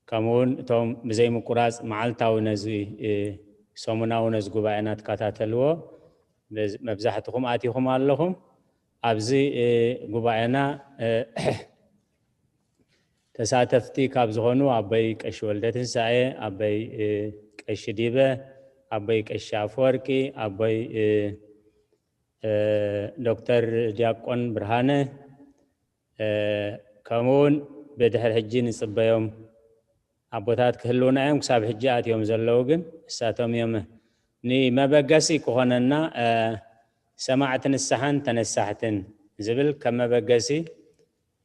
ከምኡ እውን እቶም ብዘይምቁራጽ መዓልታዊ ነዚ፣ እ፣ ሰሙናዊ ነዚ ጉባኤና ትከታተልዎ፣ መዝ-፣ መብዛሕትኹም ኣቲኹም ኣለኹም። ኣብዚ፣ እ፣ ጉባኤና፣ እ፣ ተሳተፍቲ ካብ ዝኾኑ ኣቦይ ቀሺ ወልደ ትንሳኤ፣ ኣቦይ፣ እ፣ ቀሺ ዲበ፣ ኣቦይ ቀሺ ኣፈወርቂ፣ ኣቦይ፣ እ፣ እ፣ ዶክተር ዲያቆን ብርሃነ፣ እ፣ ከምኡ እውን ብድሕሪ ሕጂ ንጽበዮም ኣቦታት ክህልውና እዮም። ክሳብ ሕጂ ኣትዮም ዘለዉ ግን እሳቶም እዮም። ንመበገሲ ክኾነና፣ እ፣ ሰማዕቲ ንስሓን ተነሳሕትን ዝብል ከም መበገሲ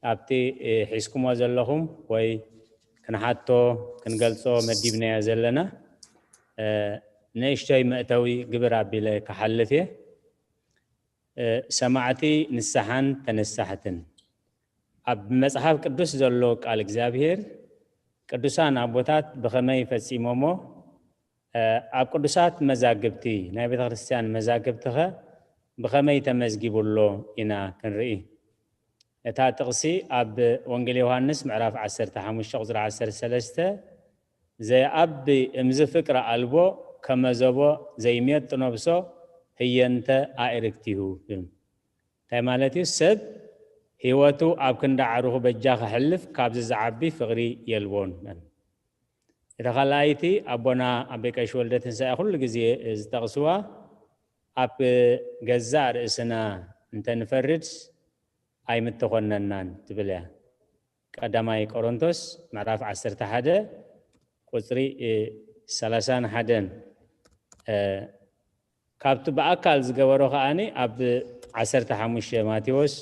ኣብቲ፣ እ፣ ሒዝኩሞ ዘለኹም ወይ ክንሓቶ ክንገልጾ መዲብናዮ ዘለና፣ እ፣ ንእሽቶይ መእተዊ ግብር ኣቢለ ክሓልፍ እየ። እ፣ ሰማዕቲ ንስሓን ተነሳሕትን። ኣብ መጽሓፍ ቅዱስ ዘሎ ቃል እግዚኣብሔር ቅዱሳን ኣቦታት ብኸመይ ፈጺሞሞ፣ እ፣ ኣብ ቅዱሳት መዛግብቲ፣ ናይ ቤተ ክርስቲያን መዛግብቲ ኸ ብኸመይ ተመዝጊቡ ኣሎ ኢና ክንርኢ። እታ ጥቕሲ ኣብ ወንጌል ዮሃንስ ምዕራፍ ዓሰርተ ሓሙሽተ ቁጽሪ ዓሰርተ ሰለስተ፣ "ዘየኣቢ እምዚ ፍቅሪ ኣልቦ ከመዘቦ ዘይሜጥ ነብሶ ህየንተ ኣእርክቲሁ" ይብል። እንታይ ማለት እዩ? ሰብ ህይወቱ ኣብ ክንዲ ዓርኹ በጃ ከሕልፍ ካብዚ ዝዓቢ ፍቕሪ የልቦን። እታ ካልኣይቲ ኣቦና ኣቦይ ቀሺ ወልደ ትንሳኤ ኩሉ ግዜ ዝጠቕስዋ፣ "ኣብ ገዛእ ርእስና እንተንፈርድስ ኣይምተኾነናን" ትብል እያ። ቀዳማይ ቆሮንቶስ ምዕራፍ ዓሰርተ ሓደ ቁጽሪ፣ እ፣ ሰላሳን ሓደን። እ፣ ካብቲ ብኣካል ዝገበሮ ከኣኒ ኣብ ዓሰርተ ሓሙሽተ ማቴዎስ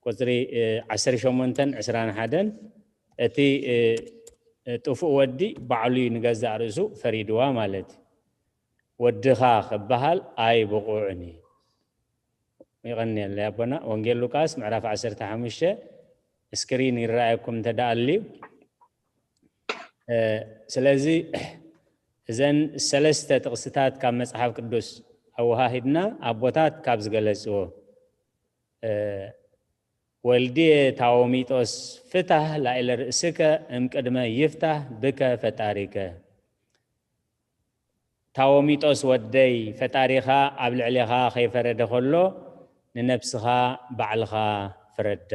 ቁጽሪ፣ እ፣ ዓሰርተ ሸሞንተን ዕስራን ሓደን፣ እቲ፣ እ፣ እ፣ ጥፉእ ወዲ ባዕሉ እዩ ንገዛእ ርእሱ ፈሪድዋ ማለት እዩ። ወድኻ ክበሃል ኣይብቑዕን እዩ። ይቐንየለይ ኣቦና። ወንጌል ሉቃስ ምዕራፍ ዓሰርተ ሓሙሽተ፣ ስክሪን ይረኣየኩም እንተ ደኣ ኣልዩ። እ፣ ስለዚ እዘን ሰለስተ ጥቕስታት ካብ መጽሓፍ ቅዱስ ኣወሃሂድና ኣቦታት ካብ ዝገለጽዎ፣ እ፣ "ወልድየ ታዎሚጦስ ፍታህ ላዕለ ርእስከ እምቅድመ ይፍታህ ብከ ፈጣሪከ።" ታዎሚጦስ ወደይ፣ ፈጣሪኻ ኣብ ልዕሌኻ ከይፈረደ ከሎ፣ ንነብስኻ ባዕልኻ ፍረዳ።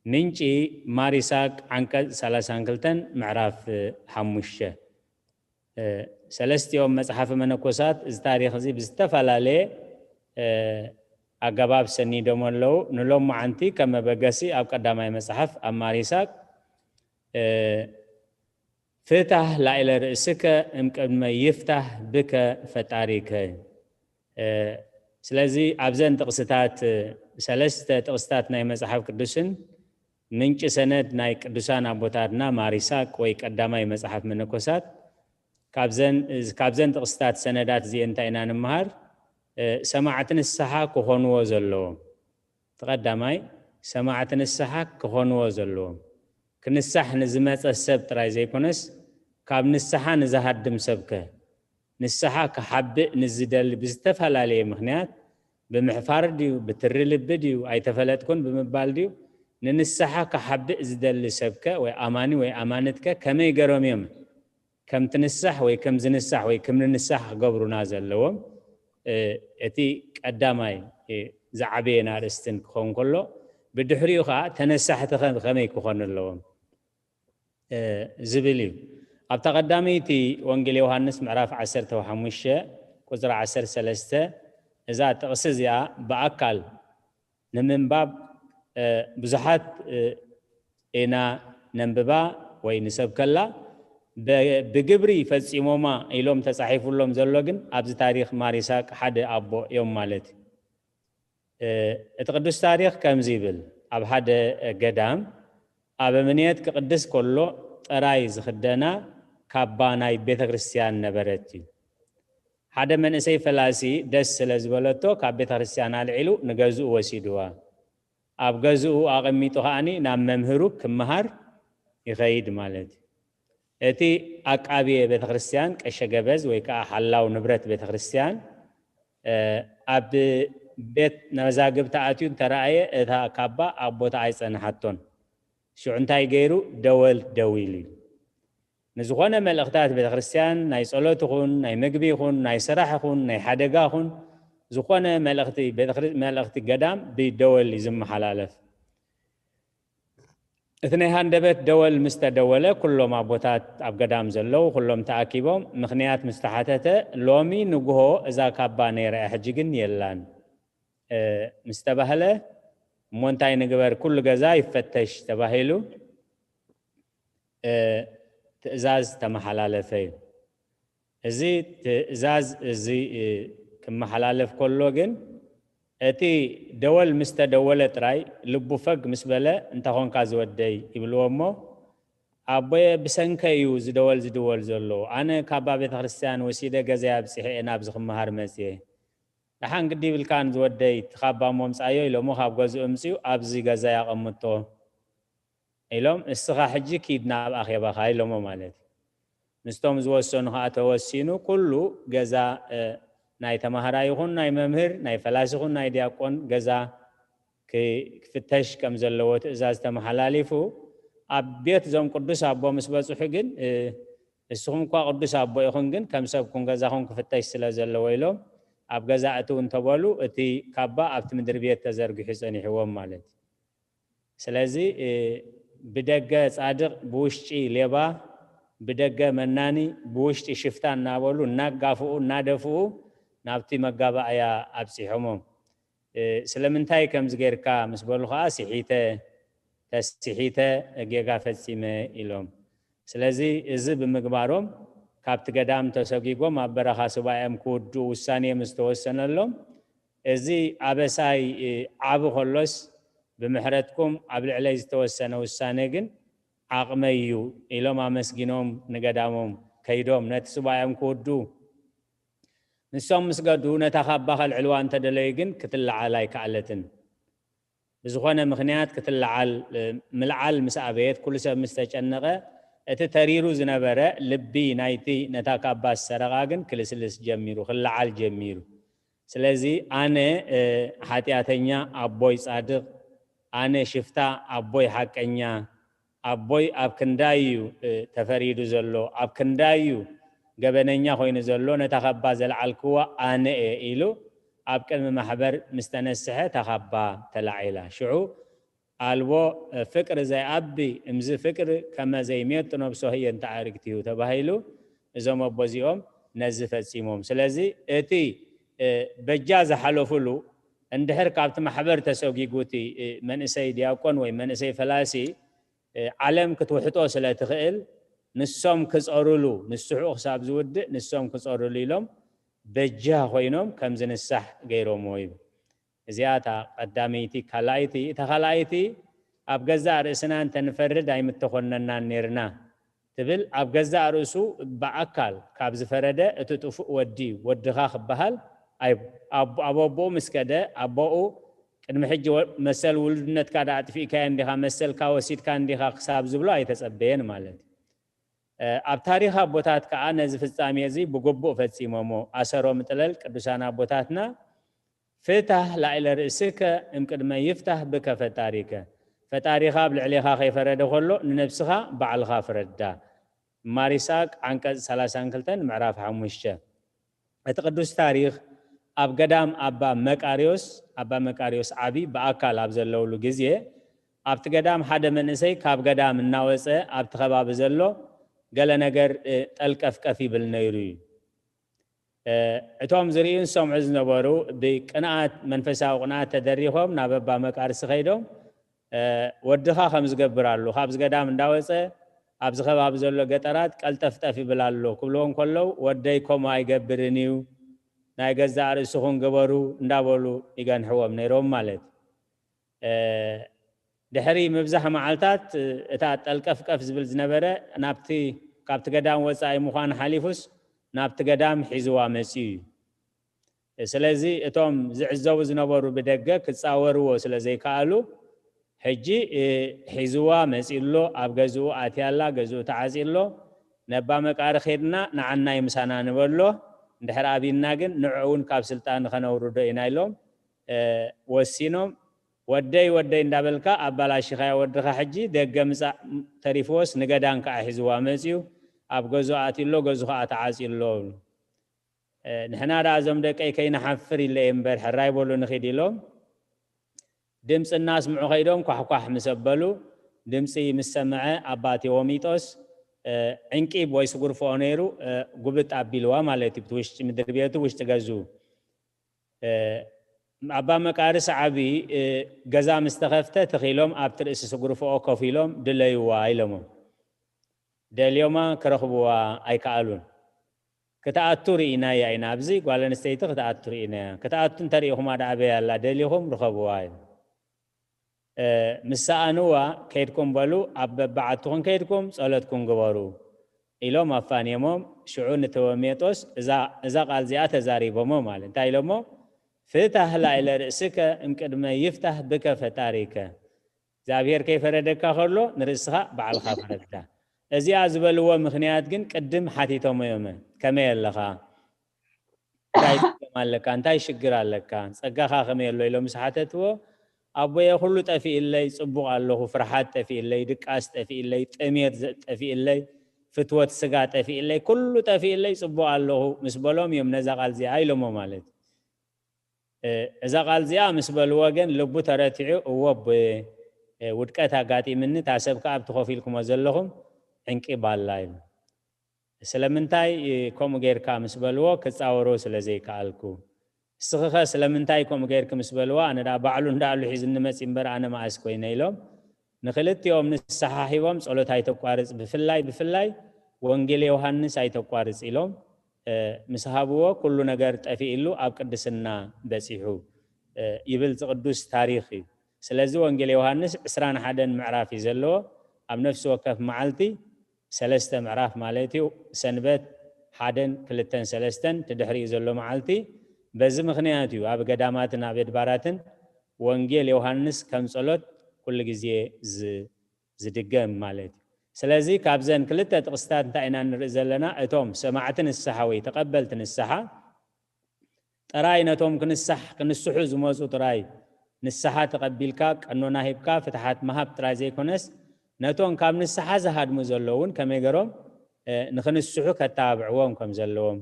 ምንጪ ማር ይስሐቅ፣ ዓንቀጽ ሰላሳን ክልተን ምዕራፍ ሓሙሽተ። እ፣ ሰለስቲኦም መጽሓፈ መነኮሳት እዚ ታሪኽ እዚ ብዝተፈላለየ፣ እ፣ ኣገባብ ሰኒዶም ኣለዉ። ንሎማዓንቲ ከም መበገሲ ኣብ ቀዳማይ መጽሓፍ ኣብ ማር ይስሐቅ፣ እ፣ "ፍታህ ላዕለ ርእስከ እምቅድመ ይፍታህ ብከ ፈጣሪከ።" እ፣ ስለዚ ኣብዘን ጥቕስታት፣ ሰለስተ ጥቕስታት ናይ መጽሓፍ ቅዱስን ምንጪ ሰነድ ናይ ቅዱሳን ኣቦታትና ማር ይስሐቅ ወይ ቀዳማይ መጽሓፍ መነኮሳት፣ ካብዘን፣ ካብዘን ጥቕስታት ሰነዳት እዚኤን እንታይ ኢና ንምሃር? ሰማዕቲ ንስሓ ክኾንዎ ዘለዎም። እቲ ቀዳማይ፣ ሰማዕቲ ንስሓ ክኾንዎ ዘለዎም። ክንሳሕ ንዝመጸ ሰብ ጥራይ ዘይኮነስ፣ ካብ ንስሓ ንዝሃድም ሰብከ? ንስሓ ክሓብእ ንዝደሊ ብዝተፈላለየ ምኽንያት፣ ብምሕፋር ድዩ፣ ብትሪ ልቢ ድዩ፣ ኣይተፈለጥኩን ብምባል ድዩ፣ ንንስሓ ክሓብእ ዝደሊ ሰብከ ወይ ኣማኒ ወይ ኣማንትከ ከመይ ገሮም እዮም ከም ትንሳሕ ወይ ከም ዝንሳሕ ወይ ከም ንንሳሕ ክገብሩና ዘለዎም? እቲ ቀዳማይ ዝዓበየን ኣርእስትን ክኸውን ከሎ፣ ብድሕሪኡ ኸዓ ተነሳሕቲ ከ-፣ ከመይ ክኾኑ ኣለዎም ዝብል እዩ። ኣብታ ቀዳመይቲ ወንጌል ዮሃንስ ምዕራፍ ዓሰርተ ሓሙሽተ ቁጽሪ ዓሰርተ ሰለስተ፣ እዛ ጥቕሲ እዚኣ ብኣካል ንምንባብ ብዙሓት ኢና ነንብባ ወይ ንሰብከላ። ብግብሪ ፈጺሞማ ኢሎም ተጻሒፉሎም ዘሎ ግን ኣብዚ ታሪኽ ማር ይስሐቅ ሓደ ኣቦ እዮም ማለት እዩ። እቲ ቅዱስ ታሪኽ ከምዚ ይብል። ኣብ ሓደ ገዳም ኣበምኔት ክቕድስ ከሎ ጥራይ ዝኽደና ካባ ናይ ቤተ ክርስቲያን ነበረት እዩ። ሓደ መንእሰይ ፈላሲ ደስ ስለ ዝበለቶ ካብ ቤተ ክርስቲያን ኣልዒሉ ንገዝኡ ወሲድዋ። ኣብ ገዝኡ ኣቐሚጡ ከኣኒ ናብ መምህሩ ክመሃር ይኸይድ ማለት እዩ። እቲ ኣቃቤ ቤተ ክርስቲያን ቀሸ ገበዝ ወይ ከዓ ሓላው ንብረት ቤተ ክርስቲያን ኣብ ቤት መዛግብቲ ኣትዩ እንተረኣየ እታ ካባ ኣብ ቦታ ኣይጸንሓቶን። ሽዑ እንታይ ገይሩ? ደወል ደዊሉ እዩ። ንዝኾነ መልእኽታት ቤተ ክርስቲያን፣ ናይ ጸሎት ይኹን ናይ ምግቢ ይኹን ናይ ስራሕ ይኹን ናይ ሓደጋ ይኹን ዝኾነ መልእኽቲ ቤተ ክርስ-፣ መልእኽቲ ገዳም ብደወል እዩ ዝመሓላለፍ። እቲ ናይ ሃንደበት ደወል ምስ ተደወለ ኩሎም ኣቦታት ኣብ ገዳም ዘለዉ ኩሎም ተኣኪቦም ምኽንያት ምስ ተሓተተ፣ ሎሚ ንግሆ እዛ ካባ ነይራ እያ፣ ሕጂ ግን የላን ምስ ተባህለ፣ እሞ እንታይ ንግበር? ኩሉ ገዛ ይፈተሽ ተባሂሉ ትእዛዝ ተመሓላለፈ እዩ። እዚ ትእዛዝ እዚ ክመሓላለፍ ከሎ ግን እቲ ደወል ምስ ተደወለ ጥራይ ልቡ ፈግ ምስ በለ፣ እንተ ኾንካ ዝወደይ ይብልዎ እሞ፣ ኣቦየ ብሰንከ እዩ ዝደወል ዝድወል ዘሎ። ኣነ ካባ ቤተ ክርስቲያን ወሲደ ገዛይ ኣብጺሐ እየ ናብዚ ክመሃር መጽየ። ደሓን ግዲ ይብልካን ዝወደይ፣ እቲ ካባ እሞ ምጻዮ ኢሎሞ ካብ ገዝኡ እምጽኡ ኣብዚ ገዛይ ኣቐምጦ ኢሎም፣ እስኻ ሕጂ ኪድ ናብ ኣኼባኻ ኢሎሞ ማለት እዩ። ምስቶም ዝወሰኑ ኸዓ ተወሲኑ፣ ኩሉ ገዛ፣ እ፣ ናይ ተማሃራይ ይኹን ናይ መምህር፣ ናይ ፈላሲ ይኹን ናይ ዲያቆን ገዛ ክ-፣ ክፍተሽ ከም ዘለዎ ትእዛዝ ተመሓላሊፉ፣ ኣብ ቤት እዞም ቅዱስ ኣቦ ምስ በጽሑ ግን፣ እ፣ እስኹም እኳ ቅዱስ ኣቦ ኢኹም፣ ግን ከም ሰብኩም ገዛኹም ክፍተሽ ስለ ዘለዎ ኢሎም ኣብ ገዛ እትው እንተበሉ፣ እቲ ካባ ኣብቲ ምድሪ ቤት ተዘርጊሑ ጸኒሕዎም ማለት እዩ። ስለዚ፣ እ፣ ብደገ ጻድቕ፣ ብውሽጢ ሌባ፣ ብደገ መናኒ፣ ብውሽጢ ሽፍታ እናበሉ እናጋፍኡ፣ እናደፍኡ ናብቲ መጋባእያ ኣብጺሖሞም። እ፣ ስለምንታይ ከምዚ ጌርካ ምስ በሉ ኸዓ፣ ስሒተ፣ ተስሒተ፣ ጌጋ ፈጺመ ኢሎም። ስለዚ እዚ ብምግባሮም ካብቲ ገዳም ተሰጒጎም ኣብ በረኻ ሱባኤም ክውድኡ ውሳኔ ምስ ተወሰነሎም፣ እዚ ኣበሳይ፣ እ፣ ዓቢ ከሎስ፣ ብምሕረትኩም ኣብ ልዕለይ ዝተወሰነ ውሳኔ ግን ዓቕመይ እዩ ኢሎም ኣመስጊኖም ንገዳሞም ከይዶም ነቲ ሱባኤም ክውድኡ። ንሶም ምስ ገዱ ነታ ካባ ከልዕልዋ እንተደለዩ ግን ክትለዓል ኣይከኣለትን። ብዝኾነ ምኽንያት ክትለዓል፣ እ፣ ምልዓል ምስ ኣበየት፣ ኩሉ ሰብ ምስ ተጨነቐ፣ እቲ ተሪሩ ዝነበረ ልቢ ናይቲ ነታ ካባ ዝሰረቓ ግን ክልስልስ ጀሚሩ፣ ክለዓል ጀሚሩ። ስለዚ ኣነ፣ እ፣ ሓጢኣተኛ፣ ኣቦይ ጻድቕ፣ ኣነ ሽፍታ፣ ኣቦይ ሓቀኛ፣ ኣቦይ ኣብ ክንዳይ እዩ፣ እ፣ ተፈሪዱ ዘሎ፣ ኣብ ክንዳይ እዩ ገበነኛ ኮይኑ ዘሎ፣ ነታ ካባ ዘልዓልክዋ ኣነ እየ ኢሉ ኣብ ቅድሚ ማሕበር ምስ ተነስሐ እታ ካባ ተላዒላ። ሽዑ ኣልቦ፣ እ፣ ፍቅር ዘይዓቢ እምዚ ፍቅር ከመ ዘይሜጡ ነብሶ ህየንተ ኣዕርግቲሁ ተባሂሉ እዞም ኣቦ እዚኦም ነዚ ፈጺሞም። ስለዚ እቲ፣ እ፣ በጃ ዝሓለፉሉ እንድሕር ካብቲ ማሕበር ተሰጒጉ እቲ፣ እ፣ መንእሰይ ዲያቆን ወይ መንእሰይ ፈላሲ፣ እ፣ ዓለም ክትውሕጦ ስለ ትኽእል ንሶም ክጸሩሉ፣ ንስሑ ክሳብ ዝውድእ ንሶም ክጸሩሉ ኢሎም በጃ ኮይኖም ከም ዝንሳሕ ገይሮምዎ እዩ። እዚኣ እታ ቀዳመይቲ። ካልኣይቲ፣ እታ ካልኣይቲ ኣብ ገዛእ ርእስና እንተንፈርድ ኣይምተኾነናን ነይርና ትብል። ኣብ ገዛእ ርእሱ ብኣካል ካብ ዝፈረደ እቲ ጥፉእ ወዲ እዩ። ወድኻ ክበሃል ኣይ-፣ ኣብ፣ ኣብ ኣቦኡ ምስ ከደ፣ ኣቦኡ ቅድሚ ሕጂ ወ-፣ መሰል ውሉድነትካ ደኣ ኣጥፊእካዮ እንዲኻ፣ መሰልካ ወሲድካ እንዲኻ ክሳብ ዝብሎ ኣይተጸበየን ማለት እዩ። እ፣ ኣብ ታሪኽ ኣቦታት ከኣ ነዚ ፍጻሜ እዚ ብግቡእ ፈጺሞሞ። ኣሰሮም ጥለል ቅዱሳን ኣቦታትና፣ ፍታህ ላዕለ ርእስከ እምቅድመ ይፍታህ ብከ ፈጣሪከ። ፈጣሪኻ ኣብ ልዕሌኻ ከይፈረደ ከሎ ንነብስኻ ባዕልኻ ፍረዳ። ማር ይስሐቅ ዓንቀጽ ሰላሳን ክልተን ምዕራፍ ሓሙሽተ። እቲ ቅዱስ ታሪኽ ኣብ ገዳም ኣባ መቃርዮስ፣ ኣባ መቃርዮስ ዓቢ ብኣካል ኣብ ዘለውሉ ግዜ፣ ኣብቲ ገዳም ሓደ መንእሰይ ካብ ገዳም እናወጸ ኣብቲ ከባቢ ዘሎ ገለ ነገር፣ እ፣ ጠልቀፍቀፍ ይብል ነይሩ እዩ። እ፣ እቶም ዝርእዩን ዝሰምዑ ዝነበሩ ብቅንኣት፣ መንፈሳዊ ቅንኣት ተደሪኾም ናብ ኣባ መቃርስ ከይዶም፣ እ፣ ወድኻ ከም ዝገብር ኣሎ፣ ካብዚ ገዳም እንዳወጸ ኣብዚ ከባቢ ዘሎ ገጠራት ቀልጠፍጠፍ ይብል ኣሎ ክብልዎ እንከለዉ፣ ወደይ ከምኡ ኣይገብርን እዩ፣ ናይ ገዛእ ርእስኹም ግበሩ እንዳበሉ ይገንሕዎም ነይሮም ማለት እዩ። እ፣ ድሕሪ ምብዛሕ መዓልታት፣ እ፣ እታ ጠልቀፍቀፍ ዝብል ዝነበረ ናብቲ፣ ካብቲ ገዳም ወጻኢ ምዃኑ ሓሊፉስ ናብቲ ገዳም ሒዝዋ መጺኡ እዩ። ስለዚ እቶም ዝዕዘቡ ዝነበሩ ብደገ ክጻወርዎ ስለ ዘይከኣሉ፣ ሕጂ፣ እ፣ ሒዝዋ መጺኡ ኣሎ፣ ኣብ ገዝኡ ኣትያ ኣላ፣ ገዝኡ ተዓጽዩ ኣሎ፣ ነባ መቃሪ ኬድና ንዓናይ ምሳና ንበሎ፣ እንድሕር ኣቢና ግን ንዕኡ እውን ካብ ስልጣን ከነውርዶ ኢና ኢሎም፣ እ፣ ወሲኖም። ወደይ ወደይ እንዳበልካ ኣባላሺኻዮ ወድኻ፣ ሕጂ ደገ ምጻእ ተሪፍዎስ ንገዳም ከኣ ሒዝዋ መጺኡ፣ ኣብ ገዝኡ ኣትዩ ኣሎ፣ ገዝኡ ከኣ ተዓጽዩ ኣሎ። እ፣ ንሕና ደኣ እዞም ደቀይ ከይንሓፍር ኢለ እየ እምበር፣ ሕራይ በሉ ንኺድ ኢሎም፣ ድምጺ እናስምዑ ኸይዶም ኳሕኳሕ ምስ ኣበሉ፣ ድምጺ ምስ ሰምዐ ኣባ ቴዎሚጦስ፣ እ፣ ዕንቂብ ወይ ስጉርፍኦ ነይሩ፣ እ፣ ጉብጥ ኣቢልዋ ማለት እዩ። ብቲ ውሽጢ ምድሪ ቤቱ፣ ውሽጢ ገዝኡ። እ፣ ኣባ መቃርስ ዓቢ፣ እ፣ ገዛ ምስ ተኸፍተ ትኺሎም ኣብቲ ርእሲ ስጉርፍኦ ኮፍ ኢሎም ድለይዋ ኢሎሞም። ደልዮማ ክረኽብዋ ኣይከኣሉን። ክትኣቱ ርኢናያ ኢና፣ ኣብዚ ጓል ኣንስተይቲ ክትኣቱ ርኢናያ። ክትኣቱ እንተሪኢኹማ ደኣ ኣበይ ኣላ? ደሊኹም ርኸብዋ ኢሉ። እ፣ ምስ ሰኣንዋ፣ ከይድኩም በሉ፣ ኣብ በብዓድትኹም ከይድኩም ጸሎትኩም ግበሩ ኢሎም ኣፋንዮሞም። ሽዑ ንተወሜጦስ እዛ፣ እዛ ቃል እዚኣ ተዛሪቦሞ ማለት። እንታይ ኢሎሞ? ፍታህ ላዕለ ርእስከ እምቅድመ ይፍታህ ብከ ፈጣሪከ። እግዚኣብሔር ከይፈረደካ ከሎ ንርእስኻ ባዕልኻ ፍረዳ። እዚኣ ዝበልዎ ምኽንያት ግን ቅድም ሓቲቶሞ እዮም። ከመይ ኣለኻ? እንታይ ጸገም ኣለካ? እንታይ ሽግር ኣለካ? ጸጋኻ ከመይ ኣሎ? ኢሎም ምስ ሓተትዎ፣ ኣቦየ፣ ኩሉ ጠፊእለይ፣ ጽቡቕ ኣለኹ፣ ፍርሓት ጠፊእለይ፣ ድቃስ ጠፊእለይ፣ ጥሜት ዘ-፣ ጠፊእለይ፣ ፍትወት ስጋ ጠፊእለይ፣ ኩሉ ጠፊእለይ፣ ጽቡቕ ኣለኹ ምስ በሎም እዮም ነዛ ቃል እዚኣ ኢሎሞ ማለት እዩ። እ፣ እዛ ቃል እዚኣ ምስ በልዎ ግን ልቡ ተረቲዑ፣ እወ ኣቦየ፣ እ፣ ውድቀት ኣጋጢምኒ፣ እታ ሰብ ከኣ ኣብቲ ኮፍ ኢልኩሞ ዘለኹም ዕንቂብ ኣላ ኢሉ። ስለምንታይ፣ እ፣ ከምኡ ጌርካ ምስ በልዎ፣ ክጻወሮ ስለ ዘይከኣልኩ። እስኺኸ ስለምንታይ ከምኡ ጌርኪ ምስ በልዋ፣ ኣነ ደኣ ባዕሉ እንዳኣሉ ሒዙኒ መጺ እምበር ኣነ መኣስ ኮይነ ኢሎም፣ ንክልቲኦም ንስሓ ሂቦም ጸሎት ኣይተቋርጽ፣ ብፍላይ፣ ብፍላይ ወንጌል ዮሃንስ ኣይተቋርጽ ኢሎም፣ እ፣ ምስ ሃብዎ ኩሉ ነገር ጠፊእሉ ኣብ ቅድስና በጺሑ፣ እ፣ ይብል እቲ ቅዱስ ታሪኽ እዩ። ስለዚ ወንጌል ዮሃንስ ዕስራን ሓደን ምዕራፍ እዩ ዘለዎ። ኣብ ነፍሲ ወከፍ መዓልቲ ሰለስተ ምዕራፍ ማለት እዩ። ሰንበት ሓደን ክልተን ሰለስተን፣ እቲ ድሕሪኡ ዘሎ መዓልቲ። በዚ ምኽንያት እዩ ኣብ ገዳማትን ኣብ ኣድባራትን ወንጌል ዮሃንስ ከም ጸሎት ኩሉ ግዜ ዝ-፣ ዝድገም ማለት እዩ። ስለዚ ካብዘን ክልተ ጥቕስታት እንታይ ኢና ንርኢ ዘለና? እቶም ሰማዕቲ ንስሓ ወይ ተቐበልቲ ንስሓ ጥራይ ነቶም ክንሳሕ፣ ክንስሑ ዝመጹ ጥራይ ንስሓ ተቐቢልካ፣ ቀኖና ሂብካ፣ ፍትሓት ምሃብ ጥራይ ዘይኮነስ፣ ነቶም ካብ ንስሓ ዝሃድሙ ዘለዉ እውን ከመይ ገሮም፣ እ፣ ንኽንስሑ ከተባብዕዎም ከም ዘለዎም፣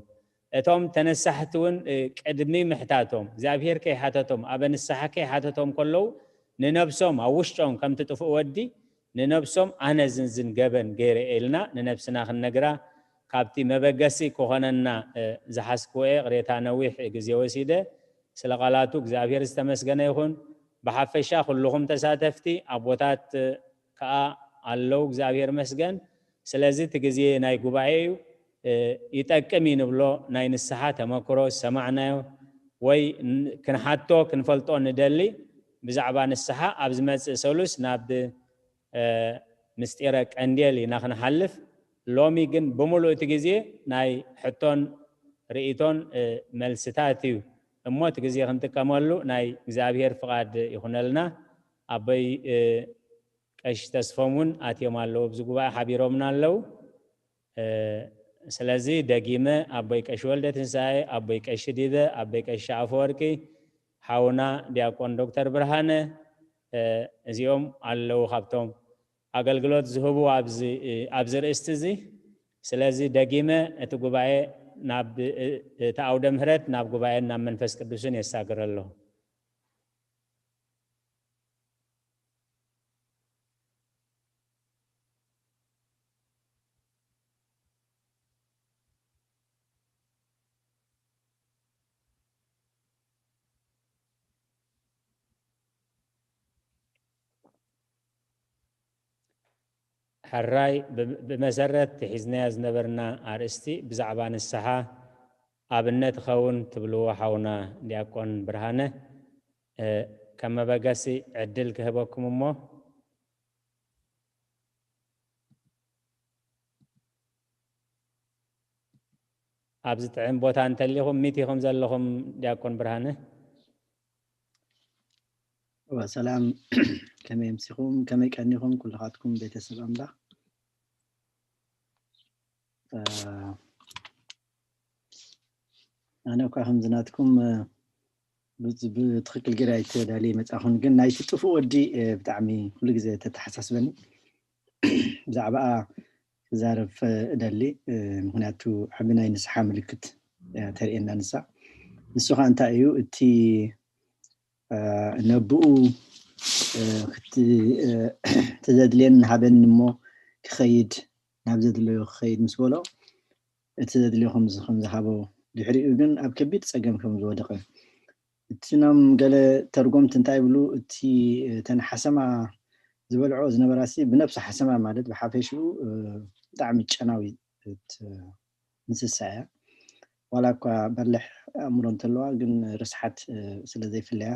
እቶም ተነሳሕቲ እውን፣ እ፣ ቅድሚ ምሕታቶም፣ እግዚኣብሔር ከይሓተቶም፣ ኣበ ንስሓ ከይሓተቶም ከለዉ፣ ንነብሶም ኣብ ውሽጦም ከምቲ ጥፉእ ወዲ፣ ንነብሶም ኣነ ዝንዝን ገበን ገይረ ኢልና ንነብስና ክንነግራ፣ ካብቲ መበገሲ ክኾነና፣ እ፣ ዝሓዝክዎ እየ። ቅሬታ ነዊሕ ግዜ ወሲደ። ስለ ቃላቱ እግዚኣብሔር ዝተመስገነ ይኹን። ብሓፈሻ ኩልኹም ተሳተፍቲ፣ ኣቦታት፣ እ፣ ከኣ ኣለዉ፣ እግዚኣብሔር መስገን። ስለዚ እቲ ግዜ ናይ ጉባኤ እዩ። ይጠቅም እዩ ንብሎ ናይ ንስሓ ተመክሮ ዝሰማዕናዮ ወይ ክንሓቶ ክንፈልጦ ንደሊ ብዛዕባ ንስሓ ኣብ ዝመፅእ ሰሉስ ናብ ምስጢረ ቀንዴል ኢና ክንሓልፍ። ሎሚ ግን ብምሉእ እቲ ግዜ ናይ ሕቶን ርእይቶን መልስታት እዩ እሞ እቲ ግዜ ክንጥቀመሉ ናይ እግዚኣብሔር ፍቓድ ይኹነልና። ኣቦይ ቀሺ ተስፎም እውን ኣትዮም ኣለዉ ኣብዚ ጉባኤ ሓቢሮምና ኣለዉ። ስለዚ ደጊመ ኣቦይ ቀሺ ወልደ ትንሳኤ፣ ኣቦይ ቀሺ ዲበ፣ ኣቦይ ቀሺ ኣፈወርቂ፣ ሓውና ዲያቆን ዶክተር ብርሃነ እዚኦም ኣለዉ ካብቶም ኣገልግሎት ዝህቡ ኣብዚ ርእስቲ እዚ። ስለዚ ደጊመ እቲ ጉባኤ ናብ እቲ ኣውደ ምህረት ናብ ጉባኤን ናብ መንፈስ ቅዱስን የሳግረ ኣለኹ። ሕራይ ብመሰረት ሒዝናዮ ዝነበርና ኣርእስቲ ብዛዕባ ንስሓ ኣብነት ኸውን ትብልዎ ሓውና ዲያቆን ብርሃነ ከም መበገሲ ዕድል ክህበኩም እሞ ኣብዚ ጥዕም ቦታ እንተሊኹም ሚት ኢኹም ዘለኹም ዲያቆን ብርሃነ። ሰላም፣ ከመይ ምሲኹም፣ ከመይ ቀኒኹም ኩልኻትኩም ቤተሰብ ኣምላኽ። ኣነ እኳ ከምዚ ናትኩም ብትክክል ገይረ ኣይተዳልየ መፃኹን፣ ግን ናይቲ ጥፉእ ወዲ ብጣዕሚ ኩሉ ግዜ ተተሓሳስበኒ። ብዛዕባኣ ክዛረብ እደሊ፣ ምክንያቱ ዓቢ ናይ ንስሓ ምልክት ተርእየና ንሳ። ንሱ ከዓ እንታይ እዩ እቲ ነብኡ እቲ ዘድልየኒ ሃበኒ እሞ ክኸይድ፣ ናብ ዘድለዮ ክኸይድ ምስ በሎ እቲ ዘድልዮ ከም ዝሃቦ፣ ድሕሪኡ ግን ኣብ ከቢድ ፀገም ከም ዝወደቐ፣ እቲ ኖም ገለ ተርጎምቲ እንታይ ይብሉ፣ እቲ እተን ሓሰማ ዝበልዖ ዝነበራሲ ብነብሱ ሓሰማ ማለት ብሓፈሽኡ ብጣዕሚ ጨናዊ እንስሳ እያ። ዋላ እኳ በልሕ ኣእምሮ እንተለዋ ግን ርስሓት ስለ ዘይፍለያ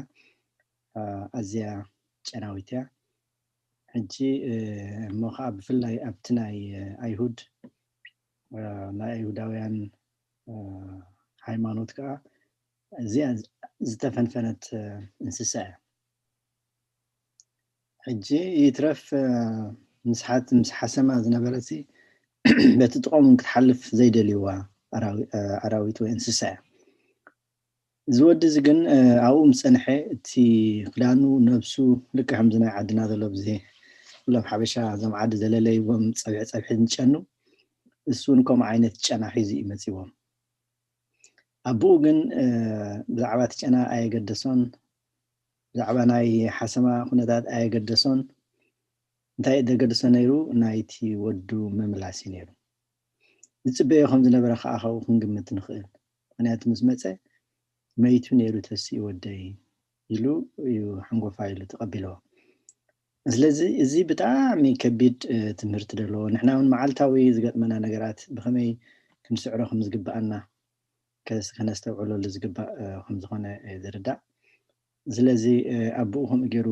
ኣዝያ ጨናዊት እያ። ሕጂ እሞ ከዓ ብፍላይ ኣብቲ ናይ ኣይሁድ ናይ ኣይሁዳውያን ሃይማኖት ከዓ እዚኣ ዝተፈንፈነት እንስሳ እያ። ሕጂ ይትረፍ ምስሓት ምስ ሓሰማ ዝነበረሲ በቲ ጥቕኦም እውን ክትሓልፍ ዘይደልይዋ ኣራዊት ወይ እንስሳ እያ። እዚ ወዲ እዚ ግን ኣብኡ ምስ ፀንሐ እቲ ክዳኑ ነብሱ ልክዕ ከምዚ ናይ ዓድና ዘሎ ብዚ ኩሎም ሓበሻ እዞም ዓዲ ዘለለይዎም ፀብሒ ፀብሒ ዝጨኑ እሱ እውን ከምኡ ዓይነት ጨና ሒዙ እዩ መፂዎም። ኣቦኡ ግን ብዛዕባ እቲ ጨና ኣየገደሶን፣ ብዛዕባ ናይ ሓሰማ ኩነታት ኣየገደሶን። እንታይ እዩ ዘገድሶ ነይሩ? ናይቲ ወዱ ምምላስ እዩ ነይሩ። ዝፅበዮ ከም ዝነበረ ከዓ ካብኡ ክንግምት ንኽእል። ምክንያቱ ምስ መፀ መይቱ ነይሩ ተስኢ ወደይ ኢሉ እዩ ሓንጎፋ ኢሉ ተቐቢልዎ። ስለዚ እዚ ብጣዕሚ ከቢድ ትምህርቲ ዘለዎ፣ ንሕና እውን መዓልታዊ ዝገጥመና ነገራት ብኸመይ ክንስዕሮ ከም ዝግብኣና ከነስተውዕለሉ ዝግባእ ከም ዝኾነ ዝርዳእ። ስለዚ ኣቦኡ ከምኡ ገይሩ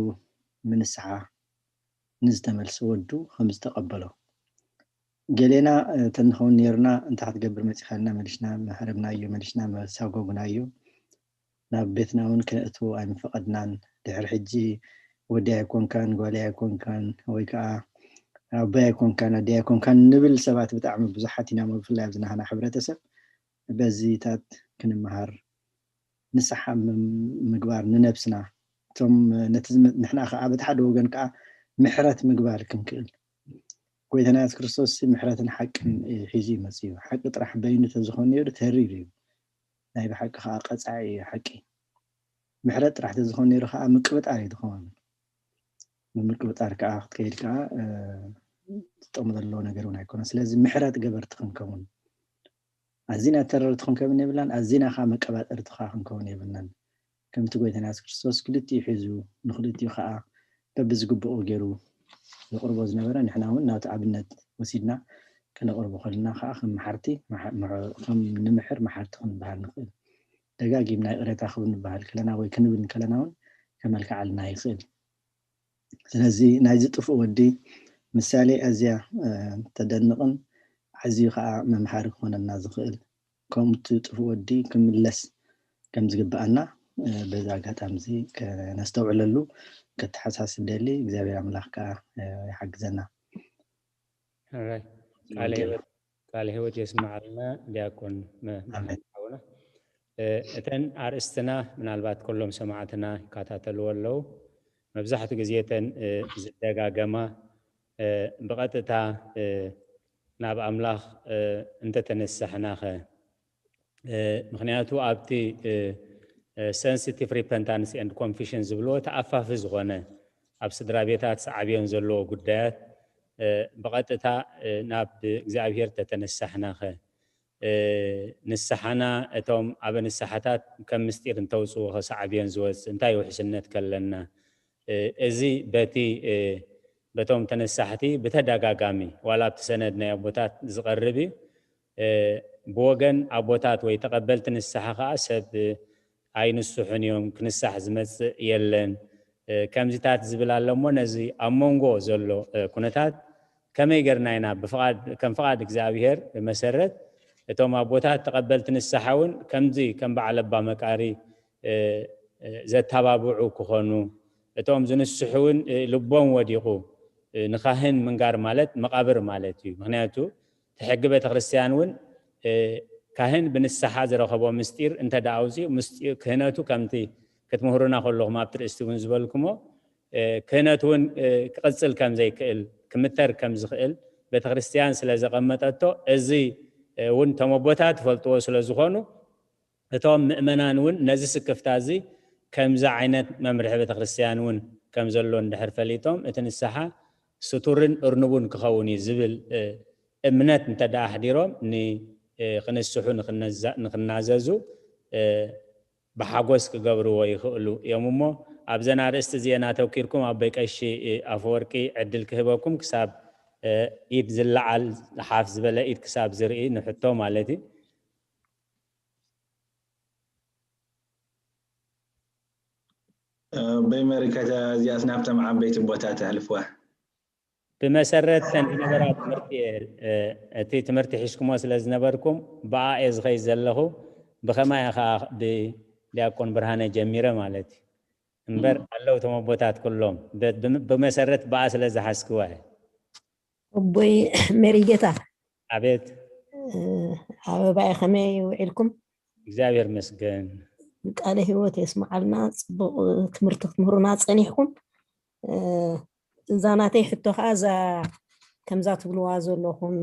ምንስሓ ንዝተመልሰ ወዱ ከም ዝተቐበሎ ገሌና እንተንኸውን ነይርና እንታይ ክትገብር መፂኻና መሊስና መሃረብናዮ መሊስና መሳጎግናዮ ናብ ቤትና እውን ክነእትዎ ኣይምፈቐድናን። ድሕሪ ሕጂ ወዲ ኣይኮንካን ጓል ኣይኮንካን ወይ ከዓ ኣቦይ ኣይኮንካን ኣዲ ኣይኮንካን ንብል ሰባት ብጣዕሚ ብዙሓት ኢና ብፍላይ ኣብዚ ናህና ሕብረተሰብ በዚታት ክንመሃር ንስሓ ምግባር ንነብስና እቶም ነቲ ንሕና ከዓ በቲ ሓደ ወገን ከዓ ምሕረት ምግባር ክንክእል ጎይታና የሱስ ክርስቶስ ምሕረትን ሓቅን ሒዙ ይመፅ እዩ። ሓቂ ጥራሕ በይኑ ተዝኾን ነይሩ ተሪር እዩ። ናይ ብሓቂ ከዓ ቀፃዒ እዩ ሓቂ። ምሕረት ጥራሕ ተዝኾን ነይሩ ከዓ ምቅብጣር እዩ ዝኸውን። ብምቅብጣር ከዓ ክትከይድ ከዓ ዝጠሙ ዘለዎ ነገር እውን ኣይኮነን። ስለዚ ምሕረት ገበርቲ ክንከውን ኣዚና ተረርቲ ክንከውን የብልናን፣ ኣዚና ከዓ መቀባጠርቲ ከዓ ክንከውን የብልናን። ከምቲ ጎይታና የሱስ ክርስቶስ ክልቲኡ ሒዙ ንክልቲኡ ከዓ በብዝግብኦ ገይሩ ዘቕርቦ ዝነበረ ንሕና እውን ናብቲ ኣብነት ወሲድና ከነቕርቦ ከለና ከዓ ከም መሓርቲ ከም ንምሕር መሓርቲ ክንበሃል ንኽእል። ደጋጊምና ይቕሬታ ክብል ንበሃል ከለና ወይ ክንብል ከለና እውን ከመልክዓልና ይኽእል። ስለዚ ናይዚ ጥፉእ ወዲ ምሳሌ ኣዝያ ተደንቕን ኣዝዩ ከዓ መምሃሪ ክኾነና ዝኽእል፣ ከምኡ እቲ ጥፉእ ወዲ ክምለስ ከም ዝግብኣና በዚ ኣጋጣሚ እዚ ከነስተውዕለሉ ከተሓሳስብ ደሊ። እግዚኣብሔር ኣምላኽ ከዓ ይሓግዘና። ቃለ ህይወት የስምዓልና ዲያቆን ሓውና። እተን ኣርእስትና ምናልባት ኩሎም ሰማዕትና ይከታተልዎ ኣለዉ። መብዛሕትኡ ግዜ እተን ዝደጋገማ ብቐጥታ ናብ ኣምላኽ እንተተነሳሕናኸ? ምኽንያቱ ኣብቲ sensitive repentance and confession ዝብልዎ ተኣፋፊ ዝኾነ ኣብ ስድራ ቤታት ሰዓብዮን ዘለዎ ጉዳያት ብቐጥታ ናብ እግዚኣብሔር ተተነሳሕናኸ? ንስሓና እቶም ኣብ ንስሓታት ከም ምስጢር እንተውፅዎ ከሰዓብዮን ዝወፅእ እንታይ ውሕስነት ከለና? እዚ በቲ በቶም ተነሳሕቲ ብተደጋጋሚ ዋላ ኣብቲ ሰነድ ናይ ኣቦታት ዝቐርብ እዩ። ብወገን ኣቦታት ወይ ተቐበልቲ ንስሓ ከዓ ሰብ ኣይንስሑን እዮም፣ ክንሳሕ ዝመፅእ የለን ከምዚታት ዝብል ኣሎ እሞ ነዚ ኣብ መንጎ ዘሎ ኩነታት ከመይ ገርና ኢና ከም ፍቓድ እግዚኣብሔር መሰረት እቶም ኣቦታት ተቐበልቲ ንስሓ እውን ከምዚ ከም በዓል ኣባ መቃሪ ዘተባብዑ ክኾኑ፣ እቶም ዝንስሑ እውን ልቦም ወዲቑ ንካህን ምንጋር ማለት መቓብር ማለት እዩ። ምክንያቱ እቲ ሕጊ ቤተክርስትያን እውን ካህን ብንስሓ ዝረኸቦ ምስጢር እንተ ደኣ ኣውፅኡ ክህነቱ ከምቲ ክትምህሩና ከለኹም ኣብቲ ርእስቲ እውን ዝበልኩሞ ክህነት እውን ክቕፅል ከም ዘይክእል ክምተር ከም ዝኽእል ቤተክርስትያን ስለ ዘቐመጠቶ እዚ እውን እቶም ኣቦታት ይፈልጥዎ ስለ ዝኾኑ እቶም ምእመናን እውን ነዚ ስክፍታ እዚ ከምዚ ዓይነት መምርሒ ቤተክርስትያን እውን ከም ዘሎ እንድሕር ፈሊጦም እቲ ንስሓ ስቱርን እርኑቡን ክኸውን እዩ ዝብል እምነት እንተ ደኣ ኣሕዲሮም ንክንስሑ ንክናዘዙ ብሓጎስ ክገብርዎ ይኽእሉ እዮም እሞ ኣብዘን ኣርእስቲ እዚአን ኣተኪርኩም ኣቦይ ቀሺ ኣፈወርቂ ዕድል ክህበኩም ክሳብ ኢድ ዝለዓል ሓፍ ዝበለ ኢድ ክሳብ ዝርኢ ንሕቶ ማለት እዩ። ኣቦይ መሪከተ እዚኣስ ናብቶም ዓበይቲ ኣቦታት ኣሕልፍዋ። ብመሰረት ተን ዝነበራ ትምህርቲ እቲ ትምህርቲ ሒዝኩሞ ስለ ዝነበርኩም ብኣ እየ ዝኸይድ ዘለኹ። ብኸማይ ከዓ ብዲያቆን ብርሃነ ጀሚረ ማለት እዩ እምበር ኣለዉ እቶም ኣቦታት ኩሎም ብመሰረት ብኣ ስለ ዝሓዝክዋ እየ። ኣቦይ መሪጌታ ኣቤት ኣበባየ ከመይ ውዒልኩም? እግዚኣብሔር መስገን ቃለ ህይወት የስምዓልና። ፅቡቕ ትምህርቲ ክትምህሩና ፀኒሕኩም። እዛ ናተይ ሕቶ ከዓ እዛ ከምዛ ትብልዋ ዘለኹም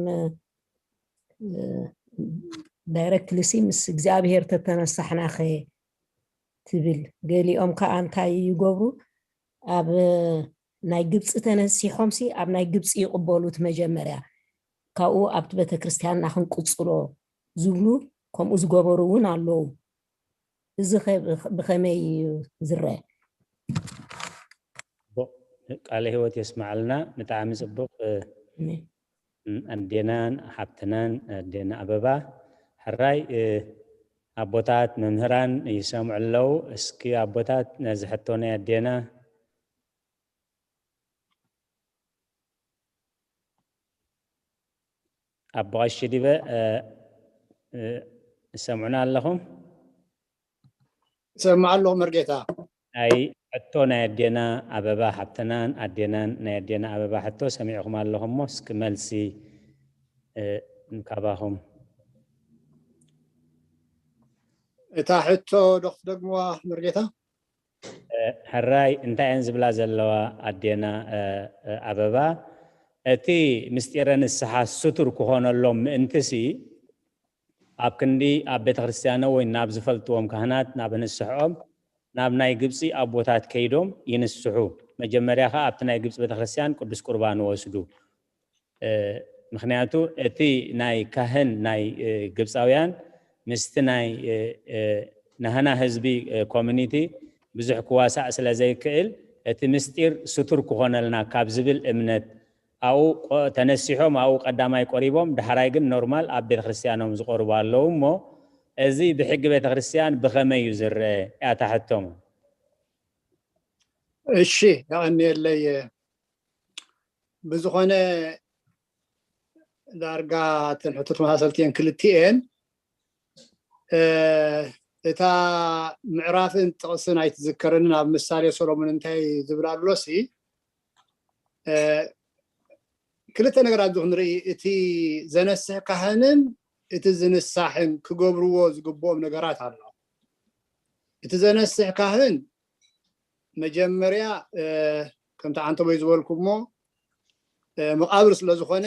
ዳይረክትሊ ሲ ምስ እግዚኣብሔር ተተነሳሕናኸ ትብል። ገሊኦም ከዓ እንታይ ይገብሩ? ኣብ ናይ ግብፂ ተነሲሖም ሲ ኣብ ናይ ግብፂ ይቕበሉት መጀመርያ ካብኡ ኣብቲ ቤተክርስትያንና ክንቅፅሎ ዝብሉ ከምኡ ዝገበሩ እውን ኣለዉ። እዚ ብኸመይ እዩ ዝረአ? ቃለ ህይወት የስምዓልና። ብጣዕሚ ፅቡቕ ኣዴናን ሓብትናን ኣዴና ኣበባ ሕራይ ኣቦታት መምህራን ይሰምዑ ኣለዉ። እስኪ ኣቦታት ነዚ ሕቶ ናይ ኣዴና ኣቦ ቀሺ ዲበ ትሰምዑና ኣለኹም? ይሰምዕ ኣለኹ መርጌታ። ናይ ሕቶ ናይ ኣዴና ኣበባ ሓብተናን ኣዴናን ናይ ኣዴና ኣበባ ሕቶ ሰሚዕኹም ኣለኹም እሞ እስኪ መልሲ ካባኹም። እታ ሕቶ ዶ ክትደግምዋ መርጌታ? ሕራይ እንታይ እየን ዝብላ ዘለዋ ኣዴና ኣበባ እቲ ምስጢረ ንስሓ ስቱር ክኾነሎም ምእንትሲ ኣብ ክንዲ ኣብ ቤተ ክርስቲያኖ ወይ ናብ ዝፈልጥዎም ካህናት ናብ ንስሕኦም ናብ ናይ ግብፂ ኣቦታት ከይዶም ይንስሑ። መጀመርያ ከዓ ኣብቲ ናይ ግብፂ ቤተ ክርስቲያን ቅዱስ ቁርባን ወስዱ። ምክንያቱ እቲ ናይ ካህን ናይ ግብፃውያን ምስቲ ናይ ናህና ህዝቢ ኮሚኒቲ ብዙሕ ክዋሳእ ስለ ዘይክእል እቲ ምስጢር ስቱር ክኾነልና ካብ ዝብል እምነት ኣብኡ ቆ- ተነሲሖም ኣብኡ ቀዳማይ ቆሪቦም፣ ዳሕራይ ግን ኖርማል ኣብ ቤተክርስትያኖም ዝቆርቡ ኣለዉ። እሞ እዚ ብሕጊ ቤተክርስትያን ብኸመይ እዩ ዝረአ? እያ እታ ሕቶም። እሺ፣ የቐንየለይ። ብዝኾነ፣ ዳርጋ እተን ሕቶ ተመሳሰልቲ እየን ክልቲኤን። እ፣ እታ ምዕራፍን ጥቕስን ኣይትዝከረንን፣ ኣብ ምሳሌ ሰሎሞን እንታይ ዝብል ኣሎ ሲ፣ እ፣ ክልተ ነገራት ኣብዚ ክንርኢ፣ እቲ ዘነስሕ ካህንን እቲ ዝንሳሕን ክገብርዎ ዝግብኦም ነገራት ኣሎ። እቲ ዘነስሕ ካህን መጀመርያ፣ እ፣ ከምቲ ዓንተቦይ ዝበልኩሞ፣ እ፣ መቓብር ስለ ዝኾነ፣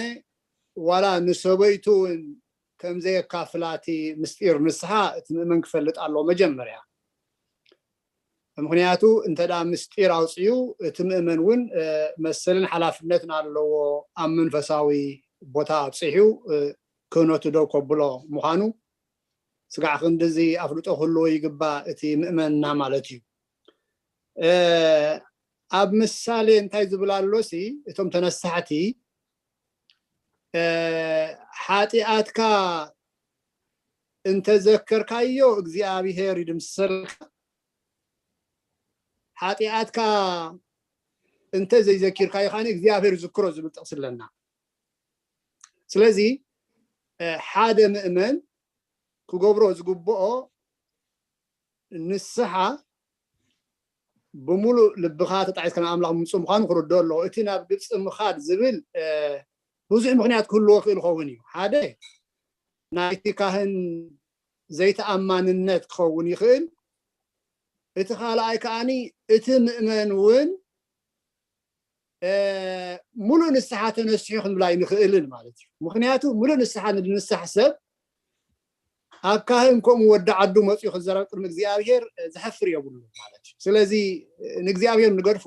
ዋላ ንሰበይቱ እውን ከም ዘየካፍላ እቲ ምስጢር ንስሓ እቲ ምእመን ክፈልጥ ኣለዎ መጀመርያ። ምኽንያቱ እንተ ደኣ ምስጢር ኣውፅዩ፣ እቲ ምእመን እውን፣ እ፣ መሰልን ሓላፍነትን ኣለዎ። ኣብ መንፈሳዊ ቦታ ኣብፂሑ፣ እ፣ ክህነቱ ደው ከብሎ ምዃኑ ስጋዕ ክንድዚ ኣፍልጦ ክህልዎ ይግባእ እቲ ምእመንና ማለት እዩ። እ፣ ኣብ ምሳሌ እንታይ ዝብል ኣሎ ሲ፣ እቶም ተነሳሕቲ፣ እ፣ ሓጢኣትካ እንተዘከርካዮ እግዚኣብሄር ይድምስሰልካ፣ ሓጢኣትካ እንተ ዘይዘኪርካዮ ከኣ እግዚኣብሄር ይዝክሮ ዝብል ጥቕሲ ኣለና። ስለዚ፣ እ፣ ሓደ ምእመን ክገብሮ ዝግብኦ ንስሓ ብምሉእ ልብኻ ተጣዒስካ ናብ ኣምላኽ ምምፅእ ምዃኑ ክርድኦ ኣለዎ። እቲ ናብ ግብፂ ምኻድ ዝብል፣ እ፣ ብዙሕ ምኽንያት ክህልዎ ክእል ይኸውን እዩ። ሓደ ናይቲ ካህን ዘይተኣማንነት ክኸውን ይኽእል። እቲ ካልኣይ ከኣኒ እቲ ምእመን እውን፣ እ፣ ሙሉእ ንስሓ ተነሲሑ ክንብል ኣይንኽእልን ማለት እዩ። ምኽንያቱ ሙሉእ ንስሓ ንንሳሕ ሰብ ኣብ ካህን ከምኡ ወዲ ዓዱ መፂኡ ክዘረብ ቅድሚ እግዚኣብሄር፣ እ፣ ዘሕፍር የብሉን ማለት እዩ። ስለዚ፣ እ፣ ንእግዚኣብሄር ንገድፎ፣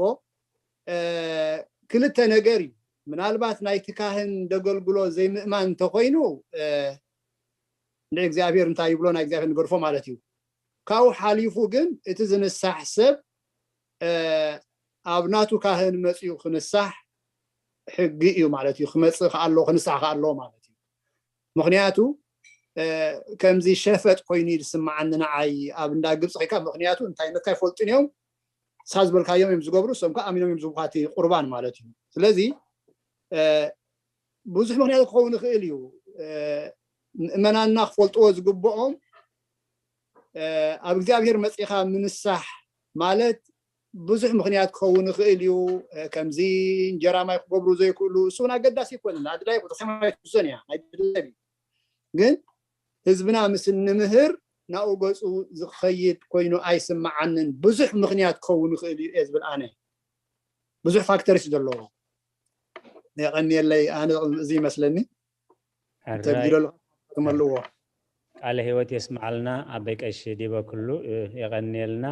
እ፣ ክልተ ነገር እዩ። ምናልባት ናይቲ ካህን ደገልግሎ ዘይምእማን እንተኮይኑ፣ እ፣ ንእግዚኣብሄር እንታይ ይብሎ፣ ናይ እግዚኣብሄር ንገድፎ ማለት እዩ። ካብኡ ሓሊፉ ግን እቲ ዝንሳሕ ሰብ፣ እ፣ ኣብ ናቱ ካህን መፂኡ ክንሳሕ ሕጊ እዩ ማለት እዩ። ክመፅእ ከኣ ኣለዎ፣ ክንሳሕ ከኣ ኣለዎ ማለት እዩ። ምኽንያቱ፣ እ፣ ከምዚ ሸፈጥ ኮይኑ እዩ ዝስምዓኒ ንዓይ ኣብ እንዳ ግብፂ ኸይካ፣ ምኽንያቱ እንታይ ነካ ኣይፈልጡን እዮም። ንስኻ ዝበልካዮም እዮም ዝገብሩ፣ እሶም ከዓ ኣሚኖም እዮም ዝህቡኻ እቲ ቁርባን ማለት እዩ። ስለዚ፣ እ፣ ብዙሕ ምኽንያት ክኸውን ይኽእል እዩ። እ፣ ምእመናንና ክፈልጥዎ ዝግብኦም፣ እ፣ ኣብ እግዚኣብሄር መፂኻ ምንሳሕ ማለት ብዙሕ ምኽንያት ክኸውን ይኽእል እዩ። እ፣ ከምዚ እንጀራ ማይ ክገብሩ ዘይክእሉ፣ እሱ እውን ኣገዳሲ ኣይኮነን። ኣድላይ ቤተክርስትያን ኣይትሕዞን እያ፣ ናይ ድለብ እዩ። ግን ህዝብና ምስ እንምህር ናብኡ ገፁ ዝኸይድ ኮይኑ ኣይስምዓንን። ብዙሕ ምኽንያት ክኸውን ይኽእል እዩ እየ ዝብል ኣነ። ብዙሕ ፋክተርስ ዘለዎ። የቐንየለይ፣ ኣነ እዚ ይመስለኒ። ሕራይ ተግዲለሉ ትመልዎ። ቃለ ህይወት የስምዓልና ኣበይ ቀሺ ዲበ ኩሉ፣ እ፣ የቐንየልና።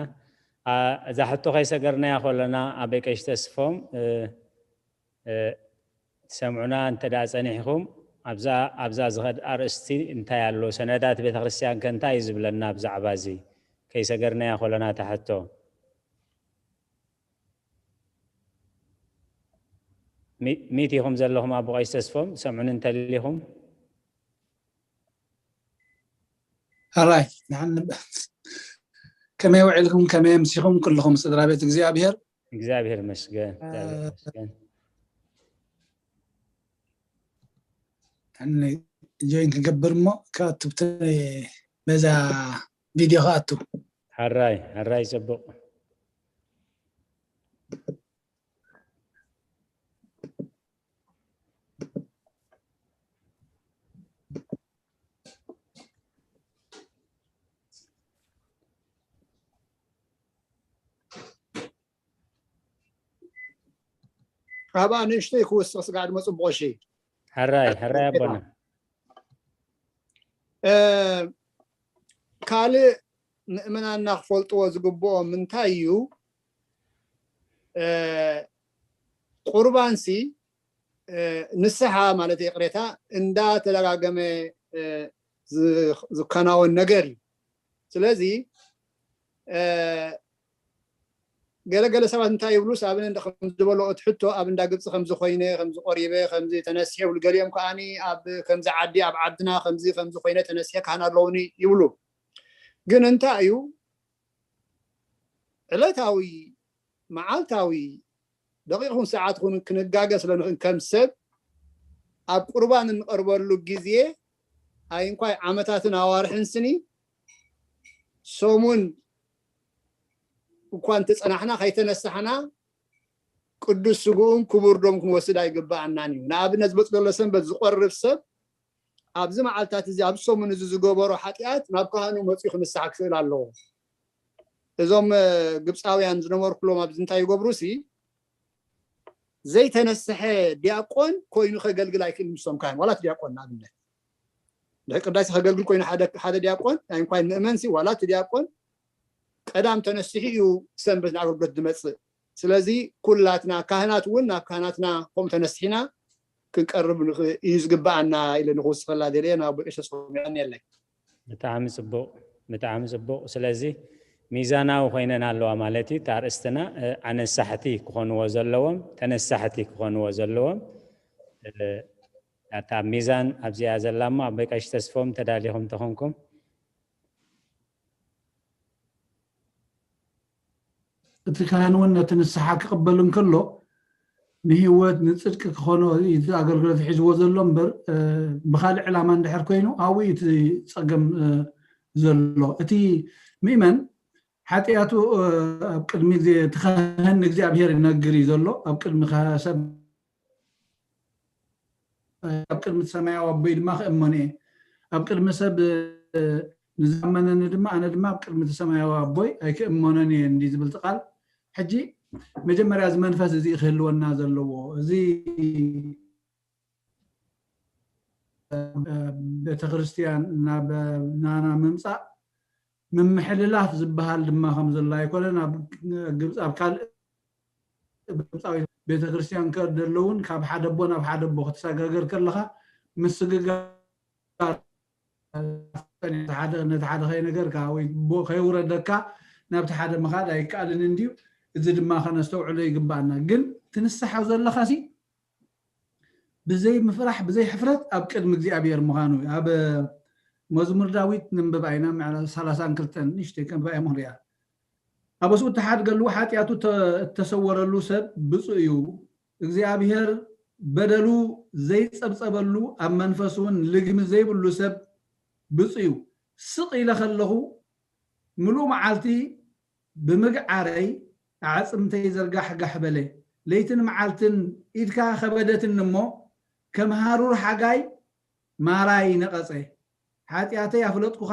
ኣ፣ እዛ ሕቶ ከይሰገርናያ ከለና ኣበይ ቀሺ ተስፎም፣ እ፣ እ፣ ትሰምዑና እንተ ደኣ ጸኒሕኩም፣ ኣብዛ፣ ኣብዛ ዝኸድ ኣርእስቲ እንታይ ኣሎ? ሰነዳት ቤተክርስትያን ከ እንታይ እዩ ዝብለና ብዛዕባ እዚ? ከይሰገርናያ ከለና እታ ሕቶ። ሚ-፣ ሚት ኢኹም ዘለኹም ኣቦ ቀሺ ተስፎም፣ ትሰምዑኒ እንተሊኹም? ሕራይ፣ ንሓን-፣ ከመይ ውዒልኩም፣ ከመይ ኣምሲኹም ኩልኹም ስድራ ቤት እግዚኣብሔር? እግዚኣብሔር ይመስገን፣ እግዚኣብሔር ይመስገን። ኣነ ጆይን ክገብር እሞ፣ ክኣቱ ብተ-፣ በዛ ቪድዮ ክኣቱ። ሕራይ፣ ሕራይ፣ ጽቡቕ። ካብኣ ንእሽተይ ክውስኽ ስጋዕ ድማ ጽቡቕ እሺ። ሕራይ፣ ሕራይ ኣቦና። እ፣ ካልእ ምእመናንና ክፈልጥዎ ዝግብኦም እንታይ እዩ? እ፣ ቁርባንሲ፣ እ፣ ንስሓ ማለት ይቕሬታ፣ እንዳተደጋገመ፣ እ፣ ዝ-፣ ዝከናወን ነገር እዩ። ስለዚ፣ እ፣ ገለገለ ሰባት እንታይ ይብሉስ ኣብ እንደ ከም ዝበሎ እቲ ሕቶ ኣብ እንዳ ግብፂ ከምዚ ኮይነ ከምዚ ቆሪበ ከምዚ ተነስሐ ይብሉ። ገሊኦም ከዓኒ ኣብ ከምዚ ዓዲ ኣብ ዓድና ከምዚ ከምዚ ኮይነ ተነስሐ ካህን ኣለውኒ ይብሉ። ግን እንታይ እዩ ዕለታዊ መዓልታዊ ደቂቕ ኹን ሰዓት ኹን ክንጋገ ስለ ንኽእል ከም ሰብ ኣብ ቁርባን እንቐርበሉ ግዜ ኣይንኳይ ዓመታትን ኣዋርሕን ስኒ ሰሙን እኳ እንተጸናሕና ከይተነሳሕና ቅዱስ ስግኡን ክቡር ደም ክንወስድ ኣይግብኣናን እዩ። ንኣብነት ዝመጽእ ዘሎ ሰንበት ዝቆርብ ሰብ ኣብዚ መዓልታት እዚ ኣብ ሰሙን እዚ ዝገበሮ ሓጢኣት ናብ ካህኑ መጺኡ ክንስሓ ክኽእል ኣለዎ። እዞም ግብፃውያን ዝነበርኩሎም ኣብዚ እንታይ ይገብሩ ሲ ዘይተነስሐ ዲያቆን ኮይኑ ከገልግል ኣይክእል። ምሶም ካህን ዋላ እቲ ዲያቆን ንኣብነት ድሕሪ ቅዳሴ ከገልግል ኮይኑ ሓደ ዲያቆን ኣይንኳይን ምእመን ሲ ዋላ እቲ ዲያቆን ቀዳም ተነስሒ እዩ ሰንበት ንኣገልግሎት ዝመፅእ። ስለዚ ኩላትና ካህናት እውን ናብ ካህናትና ከምኡ ተነስሒና ክንቀርብ እዩ ዝግብኣና ኢለ ንክውስኸላ ደልየ ናብ ኣቦ ቀሸስ ኮሚኣኒ ኣለይ። ብጣዕሚ ፅቡቕ ብጣዕሚ ፅቡቕ። ስለዚ ሚዛናዊ ኮይነን ኣለዋ ማለት እዩ። እታ ኣርእስትና ኣነሳሕቲ ክኾንዎ ዘለዎም ተነሳሕቲ ክኾንዎ ዘለዎም እታ ሚዛን ኣብዚኣ ዘላ እሞ ኣቦ ቀሺ ተስፎም ተዳሊኹም ተኾንኩም እቲ ካህን እውን ነቲ ንስሓ ክቕበል እንከሎ ንህይወት ንፅድቂ ክኾኖ እቲ ኣገልግሎት ሒዝዎ ዘሎ እምበር ብካልእ ዕላማ እንድሕር ኮይኑ ኣብኡ እቲ ፀገም ዘሎ እቲ ምእመን ሓጢኣቱ ኣብ ቅድሚ እቲ ካህን ንእግዚኣብሔር ይነግር እዩ ዘሎ ኣብ ቅድሚ ሰብ ኣብ ቅድሚ ሰማያዊ ኣቦይ ድማ ክእመኖ እየ ኣብ ቅድሚ ሰብ ንዝኣመነኒ ድማ ኣነ ድማ ኣብ ቅድሚ ሰማያዊ ኣቦይ ኣይክእመኖን እየ እንዲ ዝብል ቃል ሕጂ መጀመርያ እዚ መንፈስ እዚ ክህልወና ዘለዎ እዚ ቤተክርስትያን ናብ ናና ምምፃእ ምምሕልላፍ ዝበሃል ድማ ከም ዘሎ ኣይኮነን ኣብ ካልእ ግብፃዊ ቤተክርስትያን ከደለውን ካብ ሓደ ኣቦ ናብ ሓደ ኣቦ ክትሰጋገር ከለካ ምስግጋር ነቲ ሓደ ከይነገርካ ወይ ከይውረደካ ናብቲ ሓደ ምኻድ ኣይከኣልን እንድዩ እዚ ድማ ከነስተውዕሎ ይግባኣና ግን ትንስሓ ዘለካ ሲ ብዘይ ምፍራሕ ብዘይ ሕፍረት ኣብ ቅድሚ እግዚኣብሔር ምዃኑ ኣብ መዝሙር ዳዊት ንንብብ ኣይና ምዕራፍ ሰላሳን ክልተን ንእሽተይ ከንብባ እየ ምኽንያ ኣብ ስኡ እተሓድገሉ ሓጢኣቱ እተሰወረሉ ሰብ ብፁእ እዩ እግዚኣብሔር በደሉ ዘይጸብጸበሉ ኣብ መንፈሱ እውን ልግሚ ዘይብሉ ሰብ ብፁእ እዩ ስቕ ኢለ ከለኹ ምሉእ መዓልቲ ብምግዓረይ ኣዕፅምተይ ዘርጋሕጋሕ በለ። ለይትን መዓልትን ኢድካ ከበደትኒ እሞ ከም ሃሩር ሓጋይ ማራይ ነቐጸ። ሓጢኣተይ ኣፍለጥኩኻ፣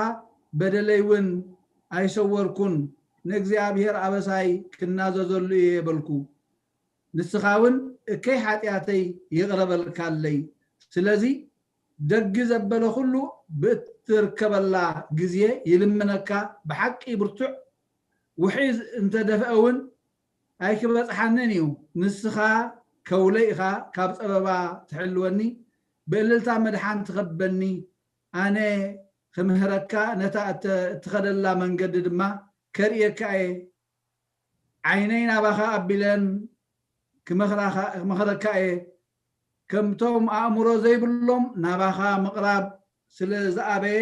በደለይ እውን ኣይሰወርኩን፣ ንእግዚኣብሔር ኣበሳይ ክናዘዘሉ እየ በልኩ። ንስኻ እውን እከይ ሓጢኣተይ ይቕረ በልካለይ። ስለዚ ደጊ ዘበለ ኩሉ ብእትርከበላ ግዜ ይልምነካ ብሓቂ ብርቱዕ ውሒዝ እንተደፍአ እውን ኣይክበጽሓንን እዩ ንስኻ ከውለ ኢኻ ካብ ጸበባ ትሕልወኒ ብእልልታ መድሓን ትኸበኒ ኣነ ክምህረካ ነታ እትኸደላ መንገዲ ድማ ከርእየካ እየ ዓይነይ ናባኻ ኣቢለን ክመኽረካ እየ ከምቶም ኣእምሮ ዘይብሎም ናባኻ ምቕራብ ስለ ዝኣበየ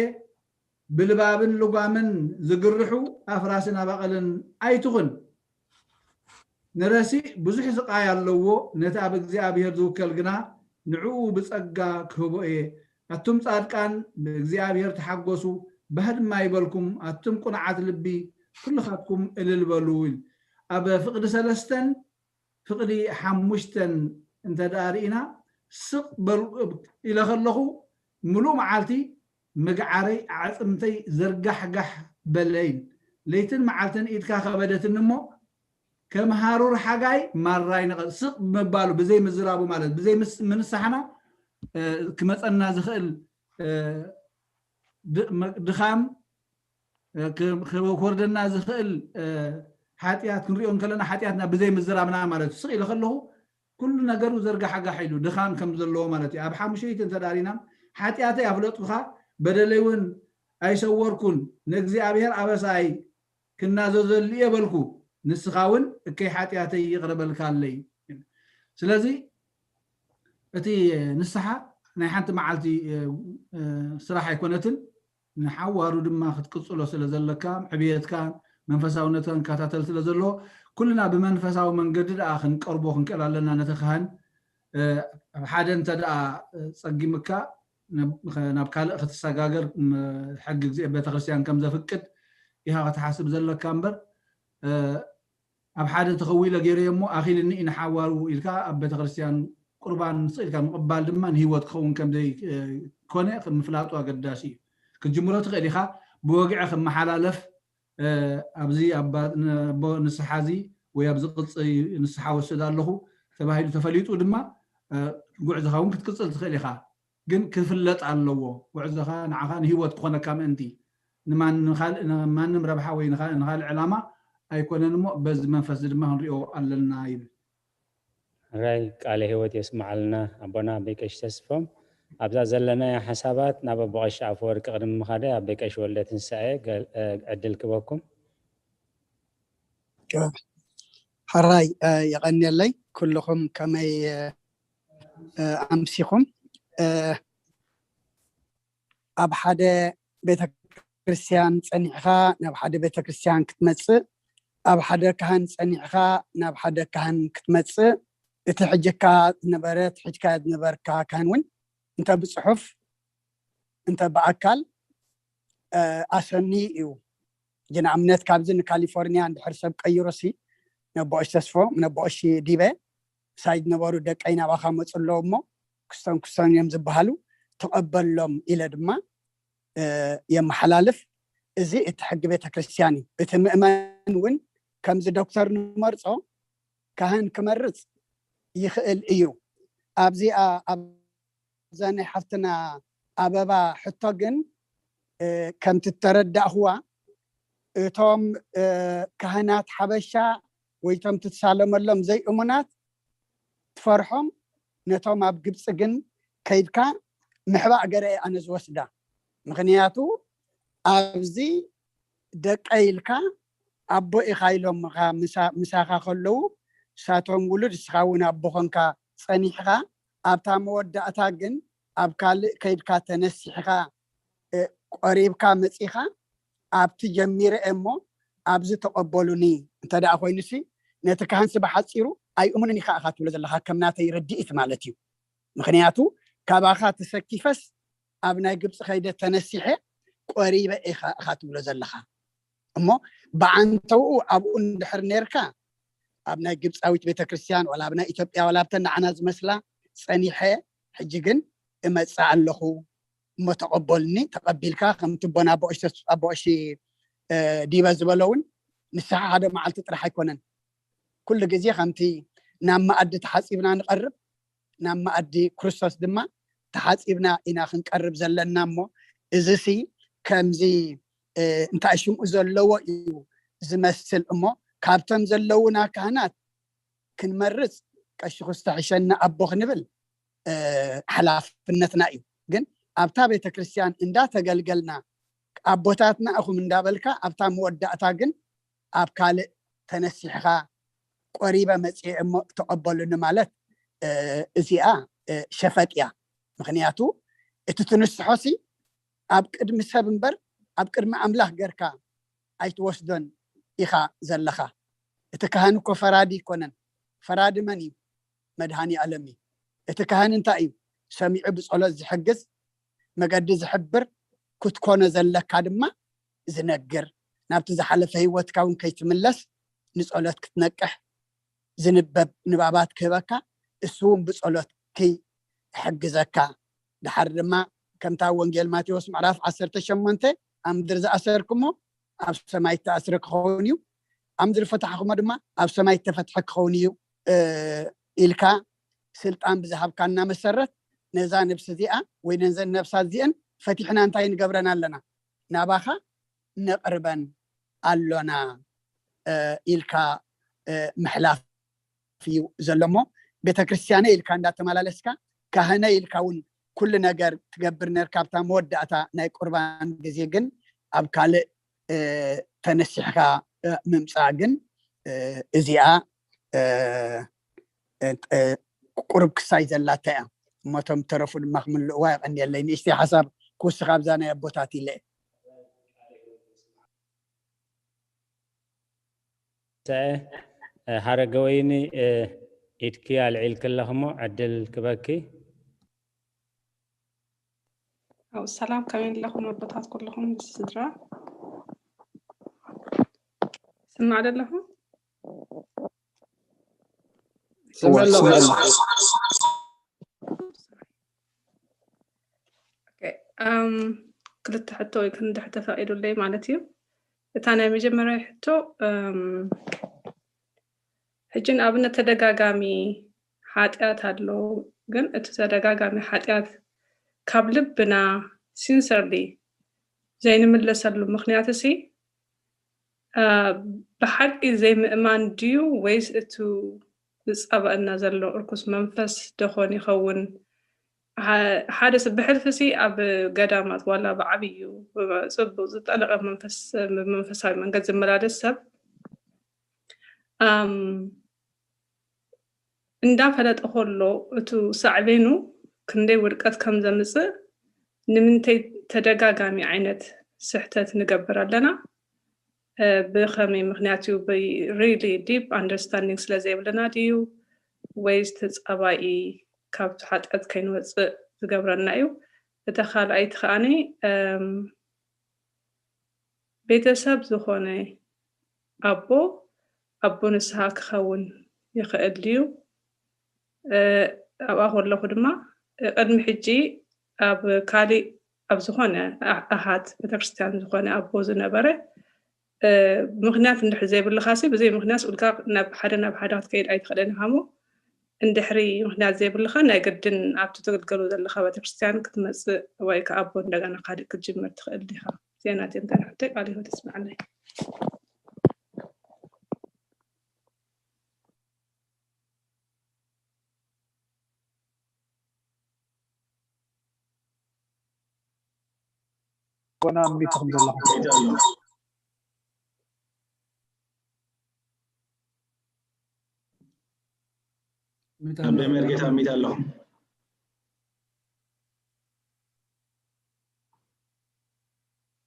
ብልባብን ልጓምን ዝግርሑ ኣፍራስን ኣባቕልን ኣይትኹን ንረሲእ ብዙሕ ስቓይ ኣለዎ ነቲ ኣብ እግዚኣብሔር ዝውከል ግና ንዕኡ ብጸጋ ክህቦ እየ ኣቱም ጻድቃን ብእግዚኣብሔር ተሓጎሱ ባህድማ ይበልኩም ኣቱም ቁንዓት ልቢ ኩልኻትኩም እልል በሉ ይብል ኣብ ፍቕዲ ሰለስተን ፍቕዲ ሓሙሽተን እንተ ደኣ ርኢና ስቕ በል ኢለ ከለኹ ምሉእ መዓልቲ ምግዓረይ ኣዕፅምተይ ዘርጋሕጋሕ በለይን ለይትን መዓልትን ኢድካ ከበደትኒ እሞ ከም ሃሩር ሓጋይ ማራይ ነቐ ስቕ ብምባሉ ብዘይ ምዝራቡ ማለት ብዘይ ምንሳሕና ክመፀና ዝኽእል ድኻም ክወርደና ዝኽእል ሓጢኣት ክንሪኦ እንከለና ሓጢኣትና ብዘይ ምዝራብና ማለት እዩ ስቕ ኢለ ከለኹ ኩሉ ነገሩ ዘርጋሓጋሕ ኢሉ ድኻም ከም ዘለዎ ማለት እዩ ኣብ ሓሙሸይቲ እንተዳሪና ሓጢኣተይ ኣፍለጥኩኻ በደለይ እውን ኣይሰወርኩን ንእግዚኣብሔር ኣበሳይ ክናዘዘሉ እየ በልኩ ንስኻ እውን እከይ ሓጢኣተይ ይቕረ በልካለይ። ስለዚ እቲ ንስሓ ናይ ሓንቲ መዓልቲ ስራሕ ኣይኮነትን። ንሓዋሩ ድማ ክትቅፅሎ ስለ ዘለካ፣ ዕብየትካን መንፈሳውነትካን ክከታተል ስለ ዘለዎ፣ ኩልና ብመንፈሳዊ መንገዲ ደኣ ክንቀርቦ ክንክእል ኣለና። ነቲ ካህን ኣብ ሓደ እንተ ደኣ ጸጊምካ ናብ ካልእ ክትሰጋገር ሕጊ ቤተክርስትያን ከም ዘፍቅድ ኢኻ ክትሓስብ ዘለካ እምበር፣ ኣብ ሓደ ተኸዊለ ገይረዮ እሞ ኣኺልኒ እዩ ንሓዋሩ ኢልካ ኣብ ቤተክርስትያን ቁርባን ስቕ ኢልካ ምቕባል ድማ ንህይወት ክኸውን ከም ዘይኮነ ምፍላጡ ኣገዳሲ እዩ። ክትጅምሮ ትኽእል ኢኻ፣ ብወግዒ ክመሓላለፍ፣ ኣብዚ ኣቦ ንስሓ እዚ ወይ ኣብዚ ቅጽ ንስሓ ወስድ ኣለኹ ተባሂሉ ተፈሊጡ ድማ ጉዕዞኻ እውን ክትቅጽል ትኽእል ኢኻ። ግን ክፍለጥ ኣለዎ። ጉዕዞኻ ንዓኻ ንህይወት ክኾነካ ምእንቲ፣ ንማንም ረብሓ ወይ ንኻልእ ዕላማ ኣይኮነን እሞ፣ በዚ መንፈስ ድማ ክንሪኦ ኣለና ይብል። ሕራይ ቃለ ህይወት የስምዓልና ኣቦና ኣቦይ ቀሺ ተስፎም። ኣብዛ ዘለናያ ሓሳባት ናብ ኣቦ ቀሺ ኣፈወርቂ ቅድሚ ምኻደ ኣቦይ ቀሺ ወልደ ትንሳኤ ዕድል ክበኩም። ሕራይ የቐንየለይ። ኩልኹም ከመይ ኣምሲኹም? ኣብ ሓደ ቤተክርስትያን ጸኒዕኻ ናብ ሓደ ቤተክርስትያን ክትመጽእ፣ ኣብ ሓደ ካህን ጸኒዕኻ ናብ ሓደ ካህን ክትመጽእ፣ እቲ ሕጅካ ዝነበረ እቲ ሕጅካ ዝነበርካ ካህን እውን እንተ ብጽሑፍ እንተ ብኣካል ኣሰኒ እዩ። ንኣብነት ካብዚ ንካሊፎርኒያ እንድሕር ሰብ ቀይሮሲ ነቦኦሽ ተስፎ ነቦኦሽ ዲበ ሳይ ዝነበሩ ደቀይ ናባኻ መፁ ኣለዉ እሞ ክስተን ክስተን እዮም ዝበሃሉ ተቐበሎም ኢለ ድማ የመሓላልፍ። እዚ እቲ ሕጊ ቤተክርስትያን እዩ። እቲ ምእመን እውን ከምዚ ዶክተር ንመርፆ ካህን ክመርፅ ይኽእል እዩ። ኣብዚኣ ኣብዛ ናይ ሓፍትና ኣበባ ሕቶ ግን ከምቲ እተረዳእኽዋ እቶም ካህናት ሓበሻ ወይ እቶም ትሳለመሎም ዘይእሙናት ትፈርሖም ነቶም ኣብ ግብፂ ግን ከይድካ ምሕባእ ገረ ኣነ ዝወስዳ። ምክንያቱ ኣብዚ ደቀ ኢልካ ኣቦ ኢኻ ኢሎምኻ ምሳኻ ከለዉ ንሳቶም ውሉድ ንስኻ እውን ኣቦ ኾንካ ጸኒሕኻ ኣብታ መወዳእታ ግን ኣብ ካልእ ከይድካ ተነሲሕኻ ቆሪብካ መጺኻ ኣብቲ ጀሚረ እሞ ኣብዚ ተቐበሉኒ እንተ ደኣ ኮይኑሲ ነቲ ካህንሲ ብሓጺሩ ኣይእሙንን ኢኻ ኢኻ ትብሎ ዘለኻ ከም ናተይ ርድኢት ማለት እዩ። ምኽንያቱ ካባኻ ተሰኪፈስ ኣብ ናይ ግብፂ ከይደ ተነሲሐ ቆሪበ ኢኻ ኢኻ ትብሎ ዘለኻ እሞ ብዓንተውኡ ኣብኡ እንድሕር ነርካ ኣብ ናይ ግብፃዊት ቤተክርስትያን ዋላ ኣብ ናይ ኢትዮጵያ ዋላ ኣብተን ንዓና ዝመስላ ፀኒሐ ሕጂ ግን እመፅእ ኣለኹ እሞ ተቐበልኒ ተቐቢልካ ከምቲ ቦና ኣቦኦሽ ዲበ ዝበሎ እውን ንስሓ ሓደ መዓልቲ ጥራሕ ኣይኮነን ኩሉ ግዜ ከምቲ ናብ መኣዲ ተሓፂብና ንቐርብ ናብ መኣዲ ክርስቶስ ድማ ተሓፂብና ኢና ክንቀርብ ዘለና እሞ እዚ ሲ ከምዚ እንታይ ሽምኡ ዘለዎ እዩ ዝመስል እሞ ካብቶም ዘለውና ካህናት ክንመርፅ ቀሺ ክስተሕሸና ኣቦ ክንብል ሓላፍነትና እዩ ግን ኣብታ ቤተክርስትያን እንዳተገልገልና ኣቦታትና እኹም እንዳበልካ ኣብታ መወዳእታ ግን ኣብ ካልእ ተነሲሕኻ ቆሪበ መፅየ እሞ ተቐበሉኒ ማለት እዚኣ ሸፈጥ እያ። ምክንያቱ እቲ ትንስሖ ሲ ኣብ ቅድሚ ሰብ እምበር ኣብ ቅድሚ ኣምላኽ ገርካ ኣይትወስዶን ኢኻ ዘለኻ። እቲ ካህን እኮ ፈራዲ ይኮነን። ፈራዲ መን እዩ? መድሃኒ ኣለም እዩ። እቲ ካህን እንታይ እዩ? ሰሚዑ ብጸሎት ዝሕግዝ መገዲ ዝሕብር ክትኮኖ ዘለካ ድማ ዝነግር ናብቲ ዝሓለፈ ህይወትካ እውን ከይትምለስ ንጸሎት ክትነቅሕ ዝንበብ ንባባት ክህበካ እሱ እውን ብጸሎት ክሕግዘካ ድሓር ድማ ከምታ ወንጌል ማቴዎስ ምዕራፍ ዓሰርተ ሸሞንተ ኣብ ምድሪ ዝኣሰርኩሞ ኣብ ሰማይ ተኣስረ ክኸውን እዩ ኣብ ምድሪ ፈታሕኩሞ ድማ ኣብ ሰማይ ተፈትሐ ክኸውን እዩ ኢልካ ስልጣን ብዝሃብካና መሰረት ነዛ ነብሲ እዚኣ ወይ ነዘን ነብሳት እዚአን ፈቲሕና እንታይ ንገብረን ኣለና ናባኻ ነቕርበን ኣሎና ኢልካ ምሕላፍ እዩ ዘሎ እሞ ቤተክርስትያነ ኢልካ እንዳተመላለስካ ካህነ ኢልካ እውን ኩሉ ነገር ትገብር ነርካ ኣብታ መወዳእታ ናይ ቁርባን ግዜ ግን ኣብ ካልእ ተነሲሕካ ምምፃእ ግን እዚኣ ቁሩብ ክሳይ ዘላታ እያ። እሞቶም ተረፉ ድማ ክምልእዋ። የቐንየለይ። ንእሽተይ ሓሳብ ክውስኽ ኣብዛ ናይ ኣቦታት ኢለ። ሰ ሓረገወይኒ፣ ኢድኪ ኣልዒልኪ ኣለኽሞ ዕድል ክበኪ። ሰላም፣ ከመይ ኣለኹም ኣቦታት ኩልኹም? ምስ ስድራ ስማዕ ደለኹም? ክልተ ሕቶ ወይ ክንዲ ሕቶ ፈቒዱለይ ማለት እዩ። እታ ናይ መጀመርያ ሕቶ፣ ሕጂ ንኣብነት ተደጋጋሚ ሓጢኣት ኣሎ፣ ግን እቲ ተደጋጋሚ ሓጢኣት ካብ ልብና ሲንሰርሊ ዘይንምለሰሉ ምኽንያት እሲ ብሓቂ ዘይምእማን ድዩ ወይስ እቱ ዝፃባእና ዘሎ እርኩስ መንፈስ ደኾን ይኸውን? ሓደ ሰብ ብሕልፊ ሲ ኣብ ገዳማት ዋላ ብዓብዩ ጽቡቅ ዝጠለቀ መንፈስ ብመንፈሳዊ መንገድ ዝመላለስ ሰብ እንዳፈለጠ ከሎ እቱ ሳዕቤኑ ክንደይ ውድቀት ከም ዘምፅእ ንምንታይ ተደጋጋሚ ዓይነት ስሕተት ንገብር ኣለና? ብኸመይ ምኽንያት እዩ? ሪሊ ዲፕ ኣንደርስታንዲንግ ስለ ዘይብልና ድዩ ወይስ ተፀባኢ ካብቲ ሓጢኣት ከይንወፅእ ዝገብረና እዩ? እታ ካልኣይቲ ከዓኒ ቤተሰብ ዝኾነ ኣቦ ኣቦ ንስሃ ክኸውን ይኽእል ድዩ? ኣብኣ ከለኹ ድማ ቅድሚ ሕጂ ኣብ ካሊእ ኣብ ዝኾነ ኣሃት ቤተክርስትያን ዝኾነ ኣቦ ዝነበረ ምኽንያት እንድሕር ዘይብልኻሲ ብዘይ ምኽንያት ውልጋ ናብ ሓደ ናብ ሓደ ክትከይድ ኣይትኽእልን ኢኻ እሞ እንድሕሪ ምኽንያት ዘይብልኻ ናይ ግድን ኣብቲ ትግልገሉ ዘለኻ ቤተክርስትያን ክትመፅእ ወይ ከዓ ኣቦ እንደገና ካሊእ ክትጅምር ትኽእል ዲኻ? ዜና ቴንተን ሕቶይ ቃል ህይወት ይስማዕለይ። ኮና ሚት ከም ዘለኹም ኣቦይ መርጌታ ሚት ኣለኹም።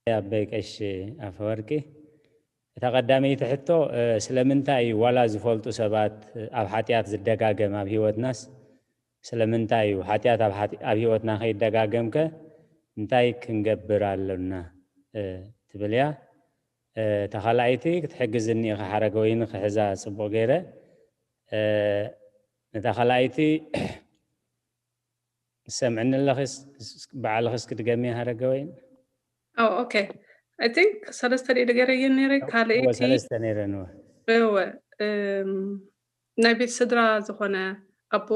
ኣቦይ ቀሺ ኣፈወርቂ፣ እታ ቀዳመይቲ ሕቶ ስለምንታይ እዩ ዋላ ዝፈልጡ ሰባት ኣብ ሓጢኣት ዝደጋገም ኣብ ህይወትናስ ስለምንታይ እዩ ሓጢኣት ኣብ ህይወትና ከይደጋገምከ እንታይ ክንገብር ኣሎና ትብል እያ። እታ ካልኣይቲ ክትሕግዝኒ ኢኻ ሓረገወይኒ ክሕዛ ጽቡቕ ገይረ። ነታ ካልኣይቲ ትሰምዕኒ ኣለኺ? በዓልኺ እስኪ ድገሚ ሓረገወይኒ። ኦኬ። I think ሰለስተ ሪኢ ገይረ እየን ነይረ። ካልኣይቲ ሰለስተ ነይረን። እወ ናይ ቤት ስድራ ዝኾነ ኣቦ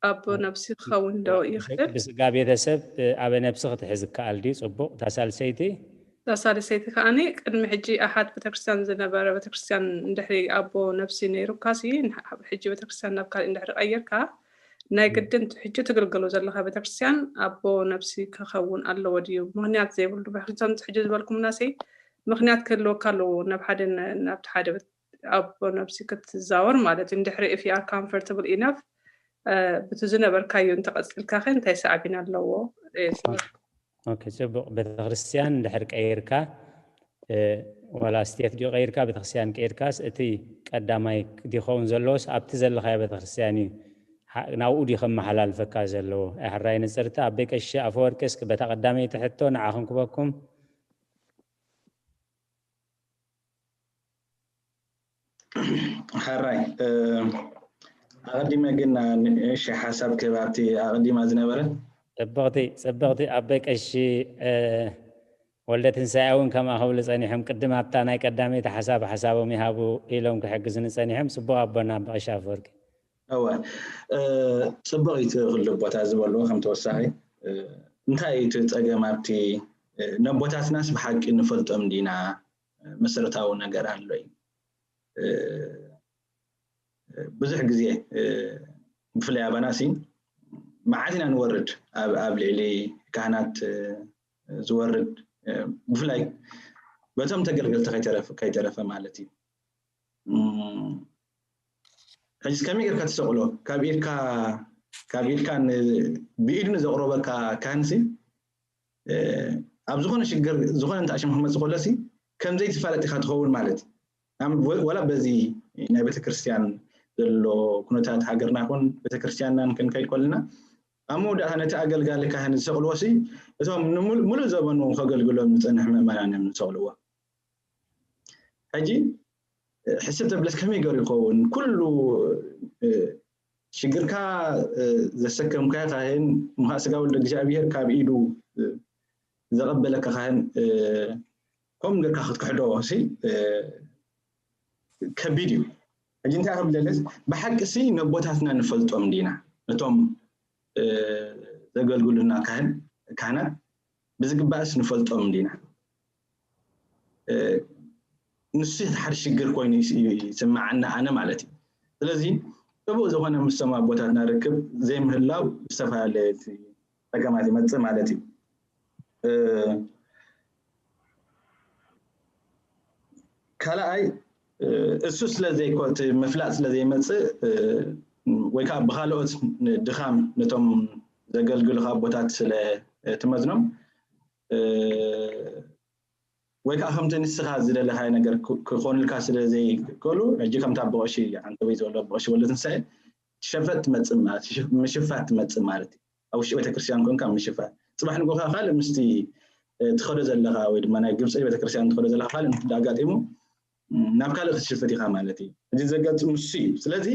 ኣቦ ነብሲ ክኸውን ዶ ይኽእል? ብስጋ ቤተሰብ ኣበ ነብሲ ክትሕዝ ይከኣል ድዩ? ጽቡቕ። እታ ሳልሰይቲ እታ ሳልሰይቲ ከዓኒ ቅድሚ ሕጂ ኣሓት ቤተክርስትያን ዝነበረ ቤተክርስትያን እንድሕሪ ኣቦ ነብሲ ነይሩካሲ ሕጂ ቤተክርስትያን ናብ ካሊእ እንድሕሪ ቀይርካ ናይ ግድን ሕጂ ትግልገሎ ዘለካ ቤተክርስትያን ኣቦ ነብሲ ክኸውን ኣለዎ ድዩ? ምኽንያት ዘይብሉ ብሕልቶም ሕጂ ዝበልኩምናሲ ምኽንያት ክህልወካ ኣለዎ ናብ ሓደ ናብቲ ሓደ ኣቦ ነብሲ ክትዛወር ማለት እዩ። እንድሕሪ if you are comfortable enough ብቲ ዝነበርካዮ እንተቐፂልካ ከ እንታይ ሳዕቤን ኣለዎ? ኦኬ፣ ጽቡቕ። ቤተክርስትያን እንድሕር ቀይርካ ዋላ ስቴት ድዩ ቀይርካ ቤተክርስትያን ቀይርካስ እቲ ቀዳማይ ድኸውን ዘለዎስ ኣብቲ ዘለኻዮ ቤተክርስትያን እዩ ናብኡ ድዩ ከመሓላልፈካ ዘለዎ? ሕራይ ንፅርቲ ኣበይ ቀሺ ኣፈወርቂ እስኪ በታ ቀዳመይቲ ሕቶ ንዓኹም ክበኩም። ሓራይ ኣቐዲመ ግን ንእሽተይ ሓሳብ ክህብ ኣብቲ ኣቐዲማ ዝነበረ። ጽብቕቲ ጽብቕቲ ኣቦይ ቀሺ ወልደ ትንሳኤ እውን ከምኣ ክብሉ ጸኒሖም። ቅድም ኣብታ ናይ ቀዳመይቲ ሓሳብ ሓሳቦም ይሃቡ ኢሎም ክሕግዙኒ ጸኒሖም። ጽቡቕ ኣቦና ኣቦ ቀሺ ኣፈወርቂ። እወ ጽቡቕ እዩ እቲ ኩሉ ኣቦታት ዝበልዎ ከም ተወሳኺ እንታይ እዩ እቲ ጸገም ኣብቲ ነቦታትናስ ብሓቂ ንፈልጦም ዲና መሰረታዊ ነገር ኣሎ እዩ። ብዙሕ ግዜ ብፍላይ ኣባና ሲ መዓት ኢና ንወርድ ኣብ ልዕሊ ካህናት ዝወርድ ብፍላይ በቶም ተገልገልቲ ከይተረፈ ማለት እዩ። ሕጂ ከመይ ጌርካ ትሰቕሎ? ካብ ኢድካ ካብ ኢድካ ብኢዱ ንዘቕረበካ ካህንሲ ኣብ ዝኾነ ሽግር ዝኾነ እንተ ኣሽም ክመፅእ ከሎሲ ከም ዘይትፋለጥ ኢኻ ትኸውን ማለት እዩ። ወላ በዚ ናይ ቤተክርስትያን ዘሎ ኩነታት ሃገርና ይኹን ቤተክርስትያንና ክንከይድ ከለና ኣብ መወዳእታ ነቲ ኣገልጋሊ ካህን ዝሰቕልዎ ሲ እቶም ሙሉእ ዘበኑ ከገልግሎም ዝፀንሕ ምእመናን እዮም ዝሰቕልዎ። ሕጂ ሕስብ ተብለስ ከመይ ገሩ ይኸውን? ኩሉ ሽግርካ ዘሰከምካ ካህን ምኻእ ስጋ ወልደ እግዚኣብሔር ካብ ኢዱ ዘቐበለካ ካህን ከም ገርካ ክትክሕዶ ሲ ከቢድ እዩ። ሕጂ እንታይ ክብለለስ ብሓቂ ሲ ነቦታትና ንፈልጦም ዲና ነቶም ዘገልግሉና ካህን ካህናት ብዝግባእስ ንፈልጦም ዲና? ንሱ ሓደ ሽግር ኮይኑ ይስማዓና ኣነ ማለት እዩ። ስለዚ ጥቡቅ ዝኾነ ምስ ሰማ ቦታትና ርክብ ዘይምህላው ዝተፈላለየ ጸገማት ይመጽእ ማለት እዩ። ካልኣይ እሱ ስለ ዘይኮት ምፍላጥ ስለ ዘይመጽእ ወይ ከዓ ብካልኦት ድኻም ነቶም ዘገልግሉ ኣቦታት ስለ ትመዝኖም ወይ ከዓ ከምቲ ንስኻ ዝደለኻዮ ነገር ክኾኑልካ ስለ ዘይክእሉ ሕጂ ከምታ ብቐሺ ዓንተወይ ዝበሎ ብቐሺ ወልደትንሳኤ ትሸፈጥ ትመፅእ ማለት ምሽፋት ትመፅእ ማለት እዩ። ኣብ ውሽጢ ቤተክርስትያን ኮንካ ምሽፋት ፅባሕ ንጎኻ ካልእ ምስቲ ትኸዶ ዘለኻ ወይ ድማ ናይ ግብፂ ቤተክርስትያን ትኸዶ ዘለኻ ካልእ ኣጋጢሙ ናብ ካልእ ክትሽፍት ኢኻ ማለት እዩ። እዚ ዘጋጥም ንሱ እዩ። ስለዚ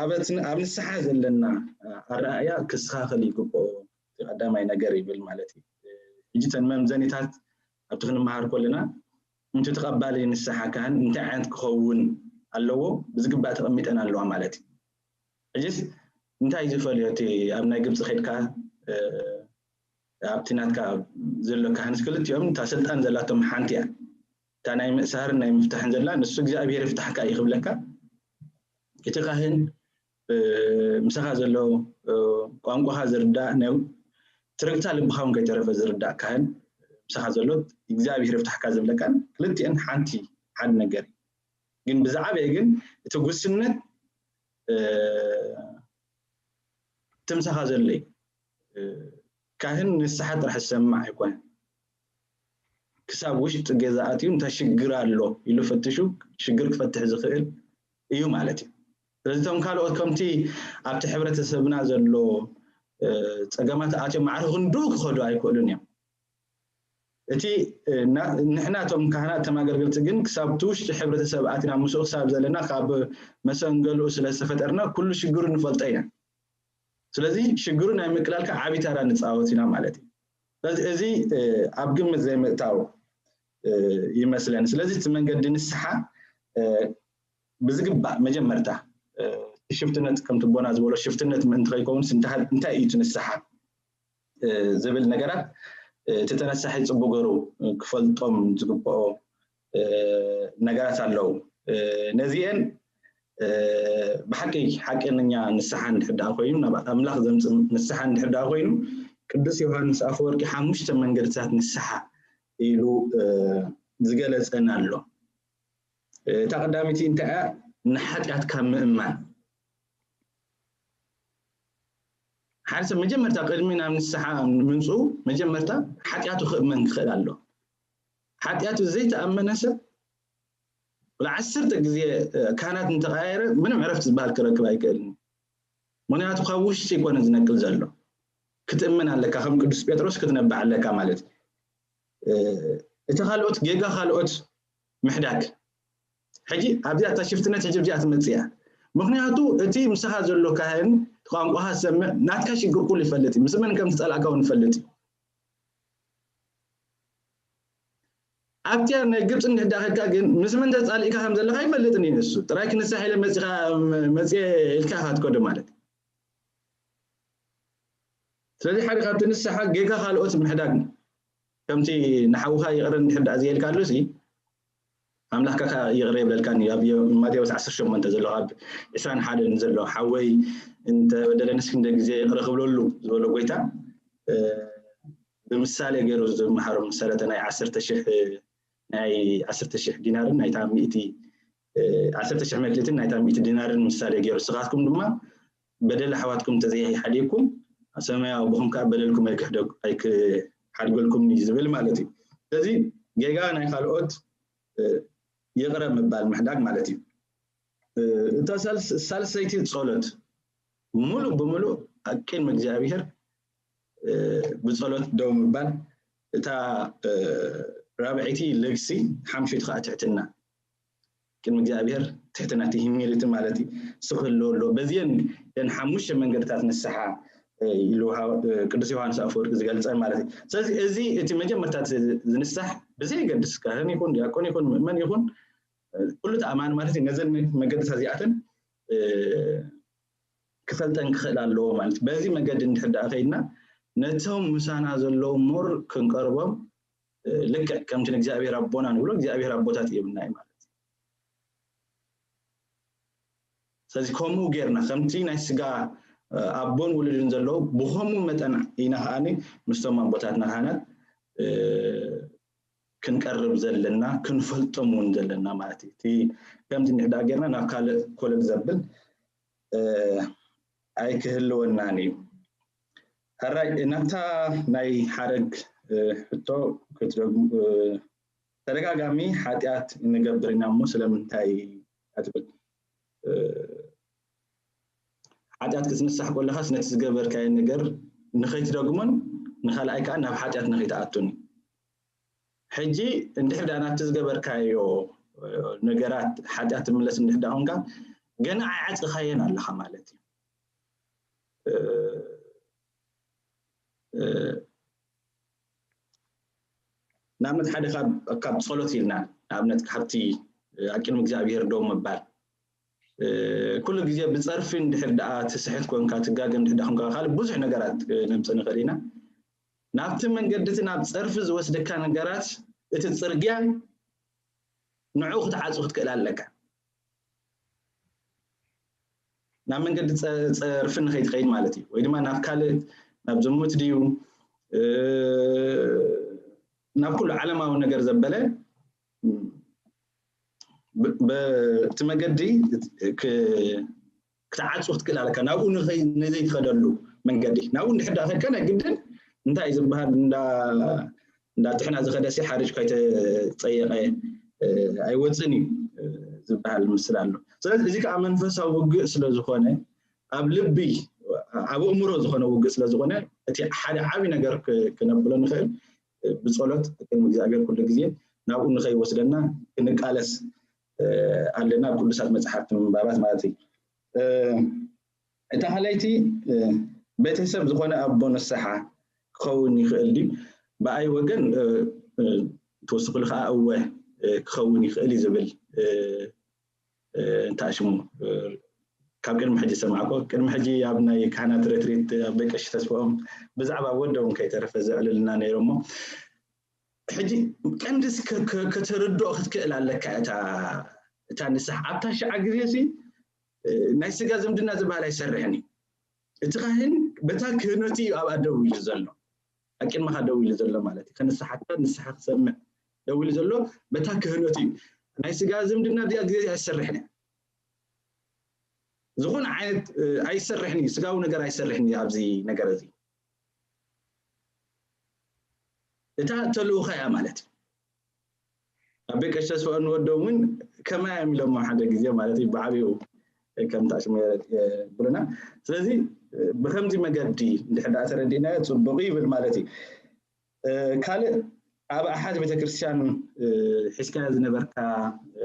ኣብ ንስሓ ዘለና ኣረኣእያ ክስተኻኸል ይግብኦ። ቀዳማይ ነገር ይብል ማለት እዩ። ሕጂ ተን መምዘኒታት ኣብቲ ክንመሃር ከለና እንቲ ተቐባሊ ንስሓ ካህን እንታይ ዓይነት ክኸውን ኣለዎ ብዝግባእ ተቐሚጠን ኣለዋ ማለት እዩ። ሕጂስ እንታይ ዝፈልዮ እቲ ኣብ ናይ ግብፂ ከድካ ኣብቲ ናትካ ዘሎ ካህንስ ክልቲኦም እታ ስልጣን ዘላቶም ሓንቲ እያ። እታ ናይ ምእሳርን ናይ ምፍታሕን ዘላ ንሱ እግዚኣብሔር ይፍታሕካ እዩ ክብለካ። እቲ ካህን ምሳኻ ዘሎ ቋንቋኻ ዝርዳእ ናይ ትርግታ ልብኻ እውን ከይተረፈ ዝርዳእ ካህን ምሳኻ ዘሎ እግዚኣብሔር ይፍታሕካ ዝብለካን ክልቲአን ሓንቲ ሓደ ነገር እዩ። ግን ብዛዕባ ግን እቲ ጉስነት እቲ ምሳኻ ዘሎ እዩ። ካህን ንስሓ ጥራሕ ዝሰማዕ ኣይኮነን። ክሳብ ውሽጢ ገዛ ኣትዩ እንታይ ሽግር ኣሎ ኢሉ ፈትሹ ሽግር ክፈትሕ ዝኽእል እዩ ማለት እዩ። ስለዚ እቶም ካልኦት ከምቲ ኣብቲ ሕብረተሰብና ዘሎ ፀገማት ኣትዮም ማዕረ ክንድኡ ክኸዱ ኣይክእሉን እዮም። እቲ ንሕና እቶም ካህናት ተማገልገልቲ ግን ክሳብ እቲ ውሽጢ ሕብረተሰብ ኣትና ምስኡ ክሳብ ዘለና ካብ መሰንገሉ ስለ ዝተፈጠርና ኩሉ ሽግሩ ንፈልጦ ኢና። ስለዚ ሽግሩ ናይ ምቅላልካ ዓብይ ተራ ንፃወት ኢና ማለት እዩ። ስለዚ እዚ ኣብ ግምት ዘይምእታው ይመስለኒ። ስለዚ እቲ መንገዲ ንስሓ ብዝግባእ መጀመርታ ሽፍትነት ከምቲ ቦና ዝበሎ ሽፍትነት ምእንቲ ከይከውንስ እንታይ እዩ እቲ ንስሓ ዝብል ነገራት እቲ ተነሳሒ ፅቡቅ ገሩ ክፈልጦም ዝግብኦ ነገራት ኣለዉ። ነዚአን ብሓቂ ሓቀኛ ንስሓ እንድሕር ደኣ ኮይኑ ናብ ኣምላኽ ዘምፅእ ንስሓ እንድሕር ደኣ ኮይኑ ቅዱስ ዮሃንስ ኣፈወርቂ ሓሙሽተ መንገድታት ንስሓ ኢሉ ዝገለፀን ኣሎ። እታ ቀዳመይቲ እንታይ እያ? ንሓጢኣትካ ምእማን። ሓደ ሰብ መጀመርታ ቅድሚ ናብ ንስሓ ምምፅኡ መጀመርታ ሓጢኣቱ ክእመን ክኽእል ኣሎ። ሓጢኣቱ ዘይተኣመነ ሰብ ወላ ዓሰርተ ግዜ ካህናት እንተቀያየረ ምንም ዕረፍቲ ዝበሃል ክረክብ ኣይክእልን። ምክንያቱ ካብ ውሽጢ ይኮነ ዝነቅል ዘሎ። ክትእመን ኣለካ፣ ከም ቅዱስ ጴጥሮስ ክትነብዕ ኣለካ ማለት እዩ። እቲ ካልኦት ጌጋ ካልኦት ምሕዳግ። ሕጂ ኣብዚኣ እታ ሽፍትነት ሕጂ ኣብዚኣ ትመፅእ እያ። ምክንያቱ እቲ ምሳኻ ዘሎ ካህን ቋንቋኻ ዝሰምዕ ናትካ ሽግር ኩሉ ይፈልጥ እዩ። ምስ መን ከም ትፀላእካ እውን ይፈልጥ እዩ። ኣብቲያ ናይ ግብፂ እንድሕዳ ከድካ ግን ምስ መን ተፃሊእካ ከም ዘለካ ይፈልጥን እዩ ንሱ። ጥራይ ክንሳሕ ኢለ መፂኻ መፅየ ኢልካ ኢኻ ትከዶ ማለት እዩ። ስለዚ ሓደ ካብቲ ንስሓ ጌጋ ካልኦት ምሕዳግ ከምቲ ንሓውኻ ይቕረ እንድሕር ደኣ ዘየልካሉ ሲ ኣምላኽ ከካ ይቕረ ይብለልካን እዩ። ኣብ ማቴዎስ ዓሰርተ ሸሞንተ ዘሎ ኣብ ዕስራን ሓደን ዘሎ ሓወይ እንተበደለንስ ክንደ ግዜ ይቕረ ክብለሉ ዝበሎ ጎይታ ብምሳሌ ገይሩ ዝመሃሮም ምሳሌ ናይ ዓሰርተ ሽሕ ናይ ዓሰርተ ሽሕ ዲናርን ናይታ ሚእቲ ዓሰርተ ሽሕ መክሊትን ናይታ ሚእቲ ዲናርን ምሳሌ ገይሩ፣ ንስኻትኩም ድማ በደል ኣሕዋትኩም እንተዘይሓዲግኩም፣ ሰማያዊ ኣቦኹም ከኣ በደልኩም ኣይክሕደ-፣ ኣይክሓድገልኩምን እዩ ዝብል ማለት እዩ። ስለዚ ጌጋ ናይ ካልኦት፣ እ፣ ይቕረ ምባል ምሕዳግ ማለት እዩ። እ፣ እታ ሳልስ-፣ ሳልሰይቲ ጸሎት ሙሉእ ብምሉእ ኣብ ቅድሚ እግዚኣብሔር፣ እ፣ ብጸሎት ደው ምባል፣ እታ፣ እ፣ ራብዐይቲ ልግሲ፣ ሓምሸይቲ ከኣ ትሕትና። ቅድሚ እግዚኣብሔር ትሕትና፣ እቲ ሂሚሊቲ ማለት እዩ። እሱ ክህልዎ ኣለዎ። በዚአን እተን ሓሙሽተ መንገድታት ንስሓ፣ እ፣ ኢሉ ሃ-፣ እ፣ ቅዱስ ዮሃንስ ኣፈወርቂ ዝገልጸን ማለት እዩ። ስለዚ እዚ እቲ መጀመርታ እቲ ዝንሳሕ ብዘየገድስ ካህን ይኹን ዲያቆን ይኹን ምእመን ይኹን፣ እ፣ ኩሉ እቲ ኣማን ማለት እዩ። ነዘን መንገድታት እዚኣተን፣ እ፣ ክፈልጠን ክኽእል ኣለዎ ማለት እዩ። በዚ መገዲ እንድሕር ደኣ ከይድና ነቶም ምሳና ዘለዉ ሞር ክንቀርቦም፣ እ፣ ልክዕ ከምቲ ንእግዚኣብሔር ኣቦና ንብሎ እግዚኣብሔር ኣቦታት ይብልና እዩ ማለት እዩ። ስለዚ ከምኡ ጌርና ከምቲ ናይ ስጋ፣ እ፣ ኣቦን ውሉድን ዘለዉ ብኸምኡ መጠን ኢና ከኣ ምስቶም ኣቦታትና ካህናት፣ እ፣ ክንቀርብ ዘለና፣ ክንፈልጦም እውን ዘለና ማለት እዩ። እቲ ከምዚ እንድሕር ደኣ ጌርና ናብ ካልእ ኮለል ዘብል፣ እ፣ ኣይክህልወናን እዩ። ሕራይ ናብታ ናይ ሓረግ፣ እ፣ ሕቶ ክትደግሙ፣ እ፣ ተደጋጋሚ ሓጢኣት ንገብር ኢና እሞ ስለምንታይ እያ ትብል? እ፣ ሓጢኣት ክትንሳሕ ከለኻስ ነቲ ዝገበርካዮ ነገር ንኸይትደግሞን ንኻልኣይ ከኣ ናብ ሓጢኣት ንኸይትኣቱን እዩ። ሕጂ እንድሕር ደኣ ናብቲ ዝገበርካዮ፣ እ፣ ነገራት ሓጢኣት ትምለስ እንድሕር ደኣ ኾንካ፣ ገና ኣይዓጽኻየን ኣለኻ ማለት እዩ። እ፣ እ፣ ንኣብነት ሓደ ካብ፣ ካብ ጸሎት ኢልና ንኣብነት ካብቲ፣ እ፣ ኣብ ቅድሚ እግዚኣብሔር ደው ምባል፣ እ፣ ኩሉ ግዜ ብጸርፊ እንድሕር ደኣ ትስሕት ኮንካ፣ ትጋገ እንድሕር ደኣ ኮንካ፣ ካልእ ብዙሕ ነገራት፣ እ፣ ነምጽእ ንኽእል ኢና። ናብቲ መንገዲ እቲ ናብ ጸርፊ ዝወስደካ ነገራት፣ እቲ ጽርግያ ንዕኡ ክትዓጹ ክትክእል ኣለካ። ናብ መንገዲ ጸ-፣ ጸርፊ ንኸይትኸይድ ማለት እዩ። ወይ ድማ ናብ ካልእ፣ ናብ ዝሙት ድዩ፣ እ፣ ናብ ኩሉ ዓለማዊ ነገር ዘበለ፣ ብ-፣ በቲ መገዲ ክ-፣ ክትዓጹ ክትክእል ኣለካ። ናብኡ ንኸይ-፣ ንዘይትኸደሉ መንገዲ። ናብኡ እንድሕር ደኣ ከድካ ናይ ግድን እንታይ እዩ ዝበሃል እንዳ፣ እንዳ ጥሕና ዝኸደሲ ሓሪጭ ከይተጸየቐ፣ እ፣ ኣይወጽን እዩ፣ እ፣ ዝበሃል ምስል ኣሎ። ስለዚ እዚ ከኣ መንፈሳዊ ውግእ ስለ ዝኾነ ኣብ ልቢ፣ ኣብ ኣእምሮ ዝኾነ ውግእ ስለ ዝኾነ እቲ ሓደ ዓቢ ነገር ክ-፣ ክነብሎ ንኽእል፣ እ፣ ብጸሎት ቅድሚ እግዚኣብሔር ኩሉ ግዜ ናብኡ ንኸይወስደና ክንቃለስ፣ እ፣ ኣለና ኣብ ቅዱሳት መጽሓፍቲ ምንባባት ማለት እዩ። እ፣ እታ ካልኣይቲ፣ እ፣ ቤተሰብ ዝኾነ ኣቦ ንስሓ ክኸውን ይኽእል ድዩ? ብኣይ ወገን፣ እ፣ እ፣ ትወስኽሉ ከኣ እወ፣ እ፣ ክኸውን ይኽእል እዩ ዝብል፣ እ፣ እ፣ እንታይ ሽሙ፣ እ፣ ካብ ቅድሚ ሕጂ ዝሰማዕኮ፣ ቅድሚ ሕጂ ኣብ ናይ ካህናት ሬትሪት ኣብ ቤት ቀሺ ተስፋኦም ብዛዕባ ወዶም ከይተረፈ ዘዕልልና ነይሮሞ። ሕጂ ቀንድስ ከ-፣ ከ-፣ ከተረድኦ ክትክእል ኣለካ እታ፣ እታ ንስሓ። ኣብታ ሽዓ ግዜ ሲ፣ እ፣ ናይ ስጋ ዝምድና ዝበሃል ኣይሰርሕን እዩ። እቲ ካህን በታ ክህነቱ እዩ ኣብኣ ደው ኢሉ ዘሎ። ኣብ ቅድመኻ ደው ኢሉ ዘሎ ማለት እዩ። ከንስሓካ፣ ንስሓ ክሰምዕ ደው ኢሉ ዘሎ በታ ክህነቱ እዩ። ናይ ስጋ ዝምድና ኣብዚኣ ግዜ ኣይሰርሕን እያ። ዝኾነ ዓይነት፣ እ፣ ኣይሰርሕን እዩ። ስጋዊ ነገር ኣይሰርሕን እዩ ኣብዚ ነገር እዚ። እታ ተልእኾ እያ ማለት እዩ። ኣብ ቤት ቀሺ ተስፋ እንወደው እውን ከማይ እዮም ኢሎሞ ሓደ ግዜ ማለት እዩ። ብዓብዩ ከም ታሽሙ የብሉና። ስለዚ ብከምዚ መገዲ እንድሕር ደኣ ተረዲእናዮ ጽቡቕ ይብል ማለት እዩ። እ፣ ካልእ ኣብ ኣሓት ቤተክርስትያን፣ እ፣ ሒዝካዮ ዝነበርካ፣ እ፣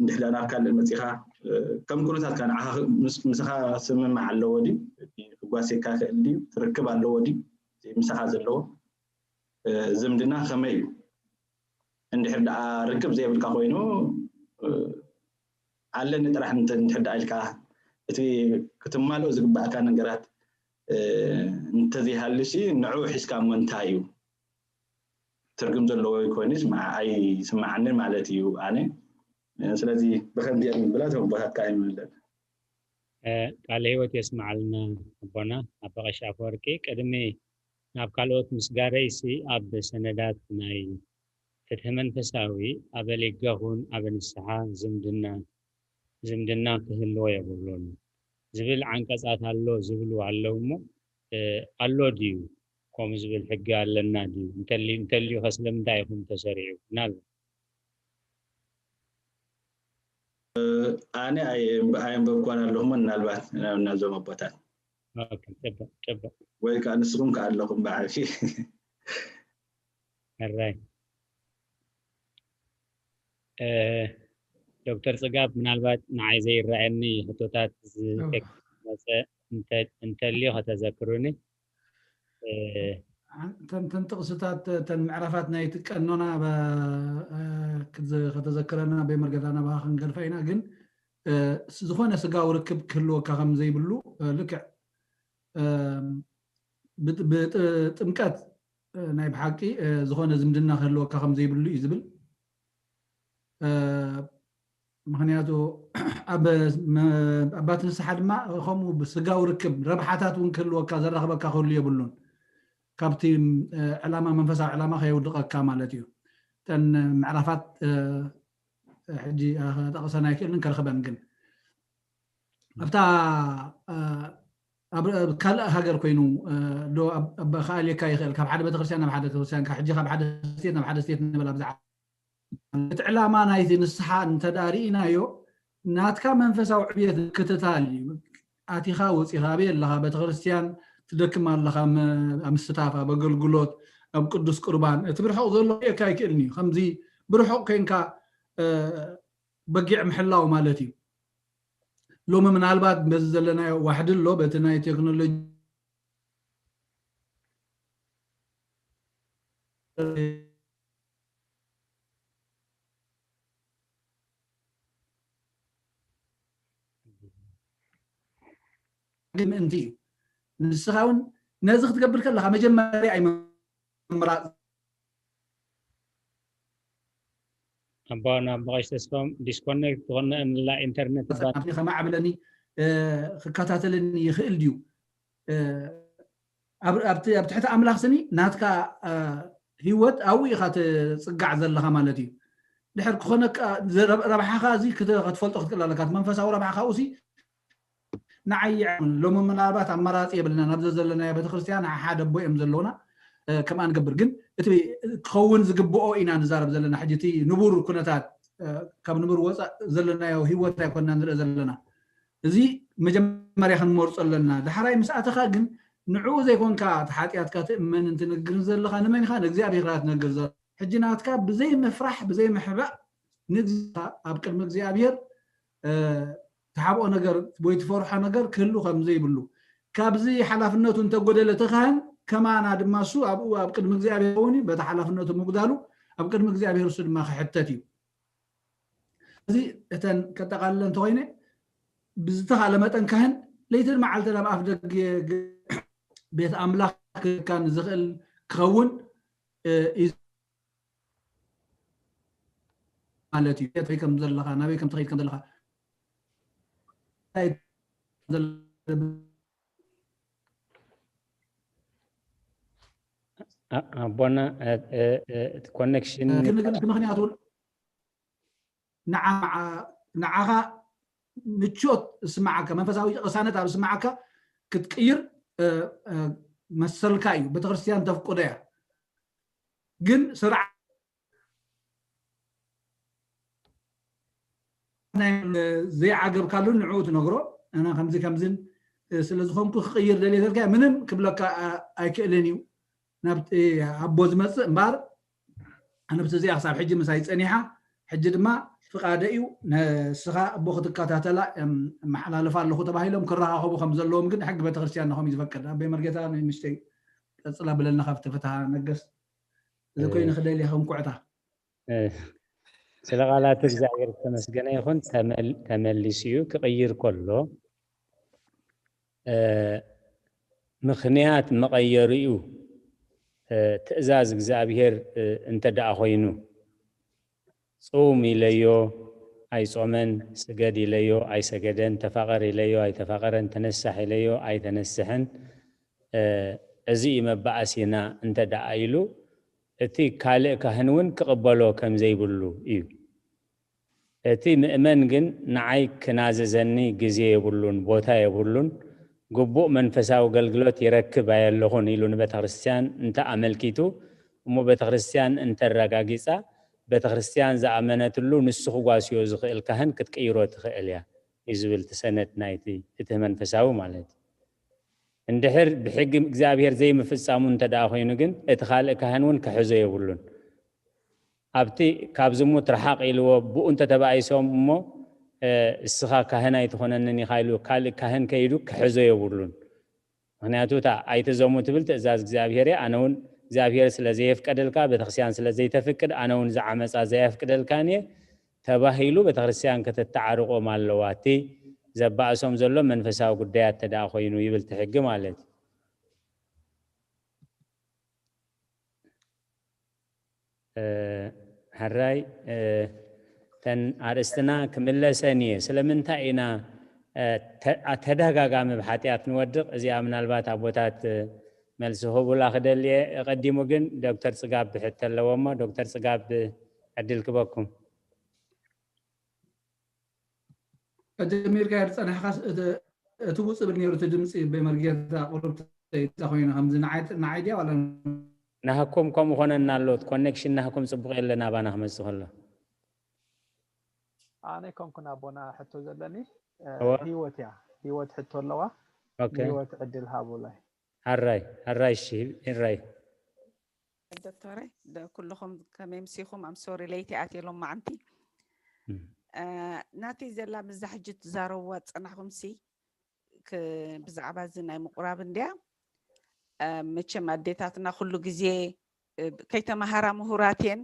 እንድሕር ደኣ ናብ ካልእ መጺኻ፣ እ፣ ከም ኩነታትካ ንዓኻ ምስ-፣ ምሳኻ ስምምዕ ኣለዎ ድዩ? እቲ ክጓስየካ ይኽእል ድዩ? ርክብ ኣለዎ ድዩ? እቲ ምሳኻ ዘለዎ፣ እ፣ ዝምድና ከመይ እዩ? እንድሕር ደኣ ርክብ ዘይብልካ ኮይኑ፣ እ፣ ኣለኒ ጥራሕ እንተ-፣ እንድሕር ደኣ ኢልካ፣ እቲ ክትማልኦ ዝግባእካ ነገራት፣ እ፣ እንተዘይሃልዩሲ ንዕኡ ሒዝካ እሞ እንታይ እዩ? ትርጉም ዘለዎ ኮይኑ ይስምዓ-፣ ኣይስምዓንን ማለት እዩ ኣነ። እ፣ ስለዚ ብኸምዚ እየ ዝብል፣ ኣቦታትካ ኣይምለን። እ፣ ቃለ ህይወት የስምዓልና ኣቦና ኣባ ቀሺ ኣፈወርቂ። ቅድሚ ናብ ካልኦት ምስጋረይሲ ኣብ ሰነዳት ናይ ፍትሒ መንፈሳዊ ኣበ ሊገኹን ኣበ ንስሓ ዝምድና ዝምድና ክህልዎ የብሉን ዝብል ዓንቀጻት ኣሎ ዝብሉ ኣለዉ እሞ፣ እ፣ ኣሎ ድዩ? ከምኡ ዝብል ሕጊ ኣለና ድዩ? እንተሊ-፣ እንተልዩኸ ስለምንታይ ኢኹም ተሰሪዑ? ምናልባት። ኣነ ኣየ-፣ ኣየንበብኳን ኣለኹ፣ ምናልባት ናብ፣ ናብዞም ኣቦታት። ኦኬ፣ ጽቡቕ፣ ጽቡቕ። ወይ ከኣ ንስኹም ከኣ ኣለኹም ብዓቢ። ሕራይ። እ፣ ዶክተር ጽጋብ፣ ምናልባት ንዓይ ዘይረኣየኒ ሕቶታት ዝ-፣ እወ። መጸ እንተ-፣ እንተልዩ ከተዘክሩኒ። እ፣ እተን፣ እተን ጥቕስታት፣ እተን ምዕራፋት ናይቲ ቀኖና ብ-፣ እ፣ ክትዘ-፣ ከተዘክረና በይ መርገታ ናባኻ ክንገድፋ ኢና። ግን፣ እ፣ ስ-፣ ዝኾነ ስጋዊ ርክብ ክህልወካ ከም ዘይብሉ፣ እ፣ ልክዕ፣ እ፣ ብጥ-፣ ብጥ-፣ ጥምቀት፣ እ፣ ናይ ብሓቂ፣ እ፣ ዝኾነ ዝምድና ክህልወካ ከም ዘይብሉ እዩ ዝብል። እ፣ ምኽንያቱ ኣብ መ-፣ ኣባት ንስሓ ድማ ከምኡ ብስጋዊ ርክብ ረብሓታት እውን ክህልወካ ዘራኽበካ ክህሉ የብሉን። ካብቲ፣ እ፣ ዕላማ፣ መንፈሳዊ ዕላማ ከየውድቐካ ማለት እዩ። እተን ምዕራፋት፣ እ፣ ሕጂ፣ እ፣ ክጠቕሰን ኣይክእልን ከርኽበን ግን ኣብታ፣ እ፣ ኣብ፣ ኣብ ካልእ ሃገር ኮይኑ፣ እ፣ ዶ ኣብ፣ ኣብ ክኣልየካ ይኽእል፣ ካብ ሓደ ቤተክርስትያን ናብ ሓደ ቤተክርስትያን፣ ካብ ሕጂ ካብ ሓደ ስቴት ናብ ሓደ ስቴት ንበል ኣብዛ። እቲ ዕላማ ናይቲ ንስሓ እንተ ደኣ ርኢናዮ፣ ናትካ መንፈሳዊ ዕብየት ምክትታል እዩ። ኣቲኻ ወጺኻ ኣበይ ኣለኻ? ቤተክርስትያን ትደክም ኣለኻ፣ ም-፣ ኣብ ምስታፍ፣ ኣብ ኣገልግሎት፣ ኣብ ቅዱስ ቁርባን። እቲ ብርሑቕ ዘሎ ክርእየካ ኣይክእልን እዩ። ከምዚ ብርሑቕ ኮንካ፣ እ፣ በጊዕ ምሕላው ማለት እዩ። ሎሚ ምናልባት በዚ ዘለናዮ ዋሕዲ ኣሎ፣ በቲ ናይ ቴክኖሎጂ ምእንቲ እዩ። ንስኻ እውን ነዚ ክትገብር ከለኻ መጀመርያ ኣይምምራጽ። ኣቦና ኣቦ ቀሺ ተስፋም ዲስኮኔክት ትኾንና እንላ ኢንተርኔት እባ። ናብቲ ከማዕብለኒ፣ እ፣ ክከታተለኒ ይኽእል ድዩ? እ፣ ኣብ፣ ኣብቲ፣ ኣብ ትሕቲ ኣምላኽ ስኒ ናትካ፣ እ፣ ህይወት ኣብኡ ኢኻ ትጽጋዕ ዘለኻ ማለት እዩ። ድሕር ክኾነካ፣ ዘ-፣ ረብ-፣ ረብሓኻ እዚ ክተ-፣ ክትፈልጦ ክትክእል ኣለካ። እቲ መንፈሳዊ ረብሓኻ ኣብኡ ሲ ንዓይ ይዕን። ሎሚ ምናልባት ኣማራጺ የብልናን። ኣብዚ ዘለናዮ ቤተክርስትያን ሓደ ኣቦ እዮም ዘለውና፣ እ፣ ከምኣ ንገብር። ግን እቲ ክኸውን ዝግብኦ ኢና ንዛረብ ዘለና። ሕጂ እቲ ንቡር ኩነታት፣ እ፣ ካብ ንቡር ወጻእ ዘለናዮ ህይወት ኣይኮንና ንርኢ ዘለና። እዚ መጀመርያ ክንመርጾ ኣለና። ዳሕራይ ምስ ኣተኻ ግን ንዕኡ ዘይኮንካ እቲ ሓጢኣትካ ትእመንን ትንግርን ዘለኻ ንመን ኢኻ? ንእግዚኣብሔር ኢኻ ትነግር ዘለኻ። ሕጂ ናትካ ብዘይ ምፍራሕ፣ ብዘይ ምሕባእ ንግዚ-፣ ኣብ ቅድሚ እግዚኣብሔር፣ እ፣ ትሓብኦ ነገር ወይ ትፈርሖ ነገር ክህሉ ከም ዘይብሉ፣ ካብዚ ሓላፍነቱ እንተጎደለ እቲ ካህን ከማና ድማ እሱ ኣብኡ ኣብ ቅድሚ እግዚኣብሔር እውን በቲ ሓላፍነቱ ምጉዳሉ ኣብ ቅድሚ እግዚኣብሔር እሱ ድማ ክሕተት እዩ። እዚ እተን ከጠቓልለ እንተኾይነ ብዝተኻለ መጠን ካህን ለይትን መዓልትን ኣብ ኣፍ ደገ ቤት ኣምላኽ ክካን ዝኽእል ክኸውን፣ እ፣ እዩ ማለት እዩ። የት ከም ዘለኻ፣ ናበይ ከም ትኸይድ ከም ዘለኻ። እንታይ አ-፣ ኣቦና፣ እ፣ እ፣ እ፣ እቲ ኮኔክሽን ግን፣ ግን እቲ ምኽንያት እውን ንዓ-፣ ንዓኻ ምቾት ዝስምዓካ፣ መንፈሳዊ ቅሳነት ኣብ ዝስምዓካ ክትቅይር፣ እ፣ እ፣ መሰልካ እዩ። ቤተክርስትያን ተፍቅዶ እያ። ግን ስርዓት ናይ ዘይዓገብካሉ ንዕኡ ትነግሮ። ኣነ ከምዚ ከምዝን ስለ ዝኾንኩ ክቕይር ደልየ ተልካ ምንም ክብለካ ኣ-፣ ኣይክእልን እዩ። ናብቲ ኣቦ ዝመጽእ እምበኣር ኣነ ብቲ እዚኣ ክሳብ ሕጂ ምሳይ ጸኒሓ፣ ሕጂ ድማ ፍቓደ እዩ፣ ንስኻ ኣቦ ክትከታተላ እም-፣ እመሓላልፋ ኣለኹ ተባሂሎም ክረኻኸቡ ከም ዘለዎም ግን ሕጊ ቤተክርስትያን ናኹም እዩ ዝፈቅድ። ኣቦይ መርጌታ ንእሽተይ ቀጽላ ብለልና ካብቲ ፍትሃ ነገስ። እዚ እ፣ ኮይኑ ክደልየ ከም ኩዕታ። እ፣ ስለ ቃላት እግዚኣብሔር ዝተመስገነ ይኹን። ተመል-፣ ተመሊሱ እዩ። ክቕይር ከሎ፣ እ፣ ምኽንያት መቐየሪኡ፣ እ፣ ትእዛዝ እግዚኣብሔር፣ እ፣ እንተ ደኣ ኮይኑ፣ ጽውም ኢለዮ ኣይጾመን፣ ስገድ ኢለዮ ኣይሰገደን፣ ተፋቐር ኢለዮ ኣይተፋቐረን፣ ተነሳሕ ኢለዮ ኣይተነስሐን፣ እ፣ እዚ እዩ መባእሲና እንተ ደኣ ኢሉ፣ እቲ ካልእ ካህን እውን ክቕበሎ ከም ዘይብሉ እዩ። እቲ ምእመን ግን ንዓይ ክናዘዘኒ ግዜ የብሉን፣ ቦታ የብሉን፣ ግቡእ መንፈሳዊ ኣገልግሎት ይረክብ ኣየለኹን ኢሉ ንቤተ ክርስቲያን እንተ ኣመልኪቱ፣ እሞ ቤተ ክርስቲያን እንተረጋጊጻ፣ ቤተ ክርስቲያን ዝኣመነትሉ ንሱ ክጓስዮ ዝኽእል ካህን ክትቅይሮ ትኽእል እያ እዩ ዝብል እቲ ሰነድ ናይቲ ፍትሒ መንፈሳዊ ማለት እዩ። እንድሕር ብሕጊ እግዚኣብሔር ዘይምፍጻሙ እንተ ደኣ ኮይኑ ግን፣ እቲ ካልእ ካህን እውን ክሕዞ የብሉን። ኣብቲ ካብ ዝሙት ረሓቕ ኢልዎ ብኡ እንተ ተባኢሶም እሞ፣ "እ፣ እስኻ ካህን ኣይትኾነንን ኢኻ" ኢሉ ካልእ ካህን ከይዱ ክሕዞ የብሉን። ምኽንያቱ እታ "ኣይትዘሙ" ትብል ትእዛዝ እግዚኣብሔር እያ። ኣነ እውን እግዚኣብሔር ስለ ዘየፍቀደልካ፣ ቤተክርስትያን ስለ ዘይተፍቅድ፣ ኣነ እውን ዝዓመፃ ዘየፍቅደልካን እየ ተባሂሉ ቤተክርስትያን ከተተዓርቆም ኣለዋ። እቲ ዘባእሶም ዘሎ መንፈሳዊ ጉዳያት ተደኣ ኮይኑ ይብል እቲ ሕጊ ማለት እዩ። እ፣ ሕራይ፣ እ፣ ተን ኣርእስትና ክምለሰን እየ። ስለምንታይ ኢና፣ እ፣ ተ-፣ ኣ-፣ ተደጋጋሚ ብሓጢኣት ንወድቕ? እዚኣ ምናልባት ኣቦታት፣ እ፣ መልሲ ክህቡላ ክደሊ እየ። ቀዲሙ ግን ዶክተር ጽጋብ ብሕቶ ኣለዎ እሞ፣ ዶክተር ጽጋብ ዕድል ክበኩም። ጀሚርካ ዝጸናሕካስ እቲ፣ እቲ ውጽእ ብል ነይሩ እቲ ድምጺ ብመርጌታ ቁሩብ ተይጣ ኮይና፣ ከምዚ ንዓይ፣ ንዓይ ድያ ዋላ? ናህኩም ከምኡ ኮነና ኣሎ፣ ኮኔክሽን ናህኩም ጽቡቕ የለን ኣባና ክመጽእ ከሎ። ኣነ ኮንኩን ኣቦና ሕቶ ዘለኒ፣ እ፣ እወ። ህይወት እያ። ህይወት ሕቶ ኣለዋ። ኦኬ። ህይወት ዕድል ሃቡላይ። ሕራይ፣ ሕራይ፣ እሺ፣ ሕራይ። ዶክተረ፣ ደ-፣ ኩልኹም ከመይ ምሲኹም? ኣም ሶሪ ለይቲ ኣትየ ሎማዓንቲ። እም። እ፣ ናተይ ዘላ ምዛ ሕጂ ትዛረብዋ ዝጸናሕኩም ሲ፣ ክ-፣ ብዛዕባ እዚ ናይ ምቑራብ እንድያ። እ፣ መቸም ኣዴታትና ኩሉ ግዜ፣ እ፣ ከይተማሃራ ምሁራት እየን።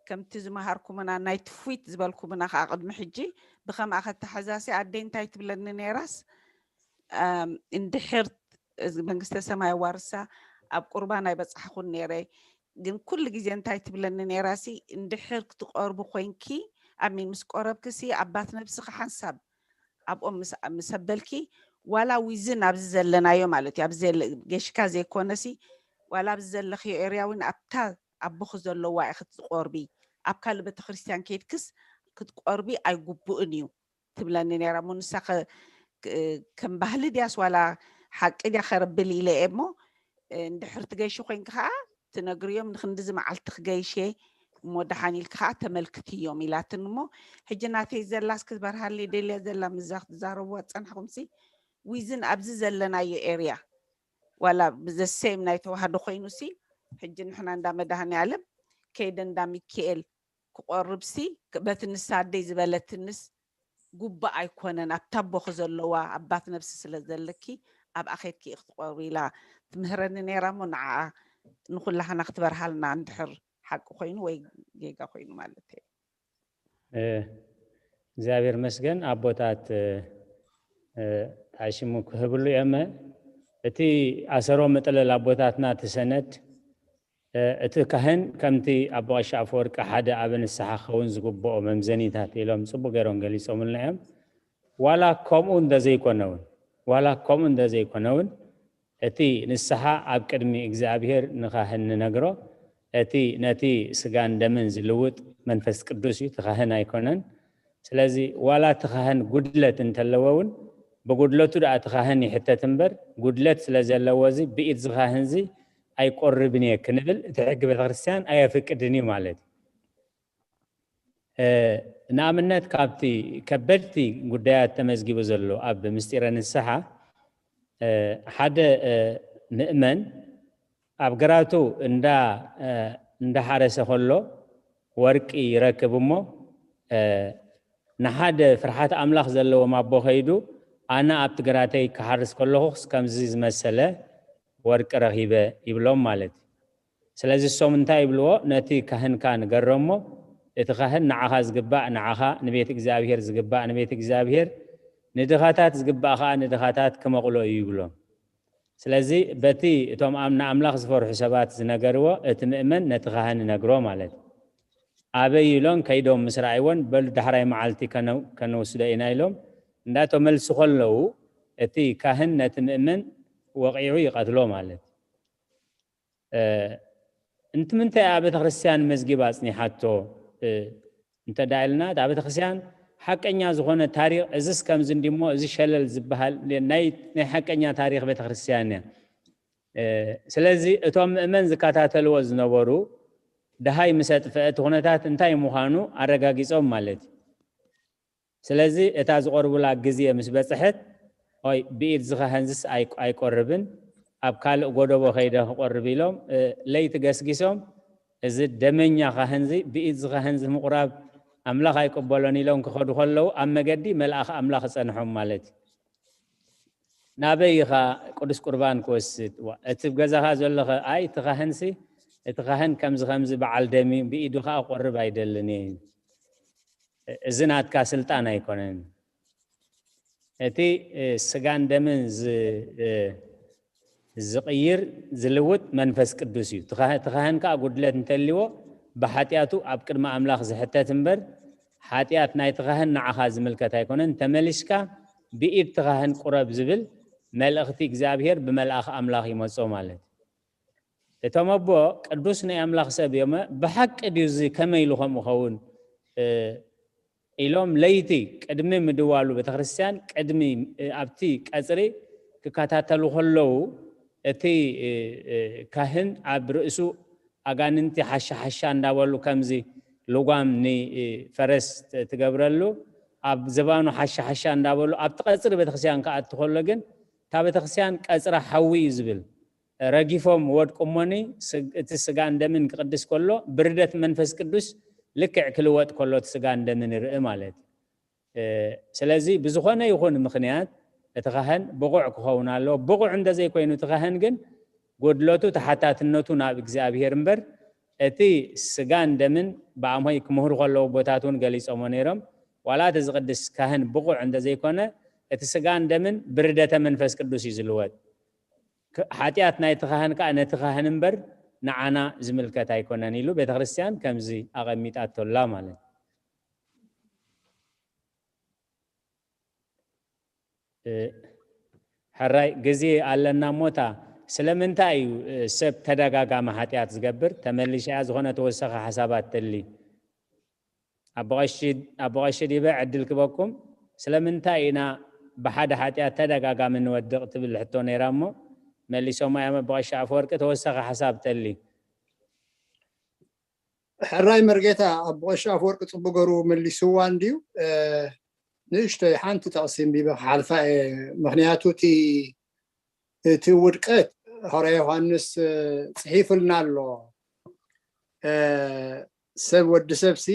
ከምቲ ዝመሃርኩምና ናይ ትፍዊት ዝበልኩምና ከዓ ቅድሚ ሕጂ ብኸምኣ ከተሓዛሲ ኣደይ እንታይ ትብለኒ ነይራስ፣ ኣም፣ እንድሕር እዚ መንግስተ ሰማይ ዋርሳ ኣብ ቁርባን ኣይበጻሕኹን ነይረ። ግን ኩሉ ግዜ እንታይ ትብለኒ ነይራሲ፣ እንድሕር ክትቆርቢ ኮይንኪ፣ ኣሚን ምስ ቆረብክሲ ኣባት ነብስኺ ሓንሳብ ኣብኦም ምስ፣ ምስ ኣበልኪ፣ ዋላ ዊዝን ኣብዚ ዘለናዮ ማለት እዩ፣ ኣብዚ ዘለ-፣ ጌሽካ ዘይኮነሲ፣ ዋላ ኣብዚ ዘለኽዮ ኤርያ እውን ኣብታ ኣቦኺ ዘለዋ ኢኺ ክትቆርቢ፣ ኣብ ካልእ ቤተክርስትያን ከይድክስ ክትቆርቢ ኣይግቡእን እዩ ትብለኒ ነይራ። እሞ ንሳ ከ-፣ ክ-፣ ከም ባህሊ ድያስ ዋላ ሓቂ ድያ ከረብል ኢለ እየ እሞ፣ እ፣ እንድሕር ትገይሺ ኮይንኪ ከዓ ትነግርዮም፣ "ንክንድዚ መዓልቲ ክገይሽ እየ እሞ ደሓን ኢልኪ ከዓ ተመልክትዮም" ኢላትን። እሞ ሕጂ ናተይ ዘላስ ክትበርሃለይ ደልያ ዘላ፣ ምዛ ክትዛረብዋ ዝጸናሕኩምሲ ዊዝን ኣብዚ ዘለናዮ ኤርያ ዋላ ብዘ ሴም ናይ ተዋህዶ ኮይኑሲ፣ ሕጂ ንሕና እንዳ መድሃኔ ዓለም ከይደ እንዳ ሚካኤል ክቆርብሲ፣ ክ-፣ በቲ ንሳ ኣደይ ዝበለትንስ ግቡእ ኣይኮነን፣ ኣብታ ኣቦኺ ዘለዋ ኣባት ነብሲ ስለ ዘለኪ ኣብኣ ከይድኪ ኢኺ ክትቆርቢ ኢላ ትምህረኒ ነይራ እሞ፣ ንዓኣ ንኹላህና ክትበርሃልና፣ እንድሕር ሓቂ ኮይኑ ወይ ጌጋ ኮይኑ ማለት እዩ። እ፣ እግዚኣብሔር መስገን ኣቦታት፣ እ፣ እ፣ ጣዕሽሙ ክህብሉ እየመ። እቲ ኣሰሮ መጠለል ኣቦታትና እቲ ሰነድ፣ እ፣ እቲ ካህን ከምቲ ኣቦ ቀሺ ኣፈወርቂ ሓደ ኣብ ንስሓ ክኸውን ዝግብኦ መምዘኒታት ኢሎም ጽቡቕ ገይሮም ገሊጾምልና እዮም። ዋላ ከምኡ እንተዘይኮነ እውን፣ ዋላ ከምኡ እንተዘይኮነ እውን፣ እቲ ንስሓ ኣብ ቅድሚ እግዚኣብሔር ንኻህን ንነግሮ፣ እቲ ነቲ ስጋን ደምን ዝልውጥ መንፈስ ቅዱስ እዩ፣ እቲ ካህን ኣይኮነን። ስለዚ ዋላ እቲ ካህን ጉድለት እንተለዎ እውን፣ ብጉድለቱ ደኣ እቲ ካህን ይሕተት እምበር፣ ጉድለት ስለ ዘለዎ እዚ ብኢድ ዝኻህን እዚ ኣይቆርብን እየ ክንብል እቲ ሕጊ ቤተክርስትያን ኣየፍቅድን እዩ ማለት እዩ። እ፣ ንኣብነት ካብቲ ከበድቲ ጉዳያት ተመዝጊቡ ዘሎ ኣብ ምስጢረ ንስሓ፣ እ፣ ሓደ፣ እ፣ ምእመን ኣብ ግራቱ እንዳ፣ እ፣ እንዳሓረሰ ከሎ ወርቂ ይረክብ እሞ፣ እ፣ ንሓደ ፍርሓት ኣምላኽ ዘለዎም ኣቦ ከይዱ፣ "ኣነ ኣብቲ ግራተይ ክሓርስ ከለኹስ ከምዚ ዝመሰለ ወርቂ ረኺበ" ይብሎም ማለት እዩ። ስለዚ እሶም እንታይ ይብልዎ? ነቲ ካህንካ ንገሮ እሞ፣ እቲ ካህን ንዓኻ ዝግባእ ንዓኻ፣ ንቤት እግዚኣብሔር ዝግባእ ንቤት እግዚኣብሔር፣ ንድኻታት ዝግባእ ኸዓ ንድኻታት ክመቕሎ እዩ ይብሎም። ስለዚ በቲ እቶም ኣም-፣ ንኣምላኽ ዝፈርሑ ሰባት ዝነገርዎ፣ እቲ ምእመን ነቲ ካህን ይነግሮ ማለት እዩ። ኣበይ ኢሎም ከይዶም ምስ ረኣይዎን፣ "በሉ ዳሕራይ መዓልቲ ከነ-፣ ከነውስዶ ኢና" ኢሎም እንዳተመልሱ ከለዉ፣ እቲ ካህን ነቲ ምእመን ወቒዑ ይቐትሎ ማለት እዩ። እ፣ እንትምንታይ እያ ቤተክርስትያን መዝጊባ ኣጽኒሓቶ፣ እ፣ እንተ ደኣ ኢልና፣ እታ ቤተክርስትያን ሓቀኛ ዝኾነ ታሪኽ፣ እዝስ ከምዚ እንዲሞ፣ እዚ ሸለል ዝበሃል ናይ፣ ናይ ሓቀኛ ታሪኽ ቤተክርስትያን እያ። እ፣ ስለዚ እቶም ምእመን ዝከታተልዎ ዝነበሩ፣ ደሃይ ምስ ኣጥፍአ እቲ ኩነታት እንታይ ምዃኑ ኣረጋጊጾም ማለት እዩ። ስለዚ እታ ዝቐርቡላ ግዜ ምስ በጽሐት፣ ኦይ፣ ብኢድ ዝኻህንዝስ ኣይ-፣ ኣይቆርብን፣ ኣብ ካልእ ጎደቦ ከይደ ክቆርብ ኢሎም፣ እ፣ ለይቲ ገስጊሶም፣ እዚ ደመኛ ካህንዚ፣ ብኢድ ዝኻህንዚ ምቑራብ ኣምላኽ ኣይቅበሎን ኢሎም ክኸዱ ከለዉ፣ ኣብ መገዲ መልኣኽ ኣምላኽ ጸንሖም ማለት እዩ። ናበይ ኢኻ ቅዱስ ቁርባን ክወስድ? ዋ፣ እቲ ገዛኻ ዘሎ ኸ? ኣይ፣ እቲ ካህንሲ፣ እቲ ካህን ከምዚ ከምዚ በዓል ደም እዩ፣ ብኢዱ ኸኣ ክቆርብ ኣይደልን እየ። እዚ ናትካ ስልጣን ኣይኮነን። እቲ፣ እ፣ ስጋን ደምን ዝ-፣ እ፣ ዝቕይር፣ ዝልውጥ መንፈስ ቅዱስ እዩ። እቲ ካህ-፣ እቲ ካህን ከኣ ጉድለት እንተልዎ ብሓጢኣቱ ኣብ ቅድሚ ኣምላኽ ዝሕተት እምበር፣ ሓጢኣት ናይቲ ካህን ንዓኻ ዝምልከት ኣይኮነን። ተመሊስካ ብኢድ እቲ ካህን ቁረብ ዝብል መልእኽቲ እግዚኣብሔር ብመልኣኽ ኣምላኽ ይመጾ ማለት እዩ። እቶም ኣቦ ቅዱስ ናይ ኣምላኽ ሰብ እዮም። ብሓቂ ድዩ እዚ? ከመይ ኢሉ ከምኡ ኸውን? እ፣ ኢሎም ለይቲ ቅድሚ ምድዋሉ ቤተክርስትያን ቅድሚ፣ እ፣ ኣብቲ ቀጽሪ ክከታተሉ ከለዉ እቲ፣ እ፣ እ፣ ካህን ኣብ ርእሱ ኣጋንንቲ ሓሻ ሓሻ እንዳበሉ ከምዚ ልጓም ን-፣ እ፣ ፈረስ ት-፣ ትገብረሉ ኣብ ዝባኑ ሓሻ ሓሻ እንዳበሉ ኣብቲ ቀጽሪ ቤተክርስትያን ክኣቱ ከሎ ግን እታ ቤተክርስትያን ቀጽራ ሓዊ እዩ ዝብል። ረጊፎም ወድቁ እሞኒ ስግ-፣ እቲ ስጋን ደምን ክቕድስ ከሎ ብርደት መንፈስ ቅዱስ ልክዕ ክልወጥ ከሎ እቲ ስጋን ደምን ይርኢ ማለት እዩ። እ፣ ስለዚ ብዝኾነ ይኹን ምኽንያት እቲ ካህን ብቑዕ ክኸውን ኣለዎ። ብቑዕ እንተዘይኮይኑ እቲ ካህን ግን ጉድለቱ ተሓታትነቱ ናብ እግዚኣብሔር እምበር እቲ ስጋን ደምን ብኣምሆይ ክምህሩ ከለዉ ኣቦታት እውን ገሊጾሞ ነይሮም። ዋላ እቲ ዝቕድስ ካህን ብቑዕ እንተዘይኮነ እቲ ስጋን ደምን ብርደተ መንፈስ ቅዱስ እዩ ዝልወጥ። ክ-፣ ሓጢኣት ናይቲ ካህን ከኣ ነቲ ካህን እምበር ንዓና ዝምልከት ኣይኮነን ኢሉ ቤተክርስትያን ከምዚ ኣቐሚጣቶላ ማለት እዩ። እ፣ ሕራይ ግዜ ኣለና እሞታ ስለምንታይ እዩ፣ እ፣ ሰብ ተደጋጋሚ ሓጢኣት ዝገብር? ተመሊሻ ዝኾነ ተወሳኺ ሓሳባት ተሊ። ኣቦ ቀሺ፣ ኣቦ ቀሺ ዲበ ዕድል ክበኩም። ስለምንታይ ኢና ብሓደ ሓጢኣት ተደጋጋሚ ንወድቕ ትብል ሕቶ ነይራ እሞ መሊሶማ እዮም ኣቦ ቀሺ ኣፈወርቂ። ተወሳኺ ሓሳብ ተሊ። ሕራይ መርጌታ፣ ኣቦ ቀሺ ኣፈወርቂ ጽቡቅ ገሩ መሊስዋ እንድዩ። እ፣ ንእሽተይ ሓንቲ ጥቕሲ ኣንቢበ ክሓልፋ እየ። ምኽንያቱ እቲ፣ እቲ ውድቀት ሃዋርያ ዮሃንስ፣ እ፣ ጽሒፉልና ኣሎ። እ፣ ሰብ፣ ወዲ ሰብሲ፣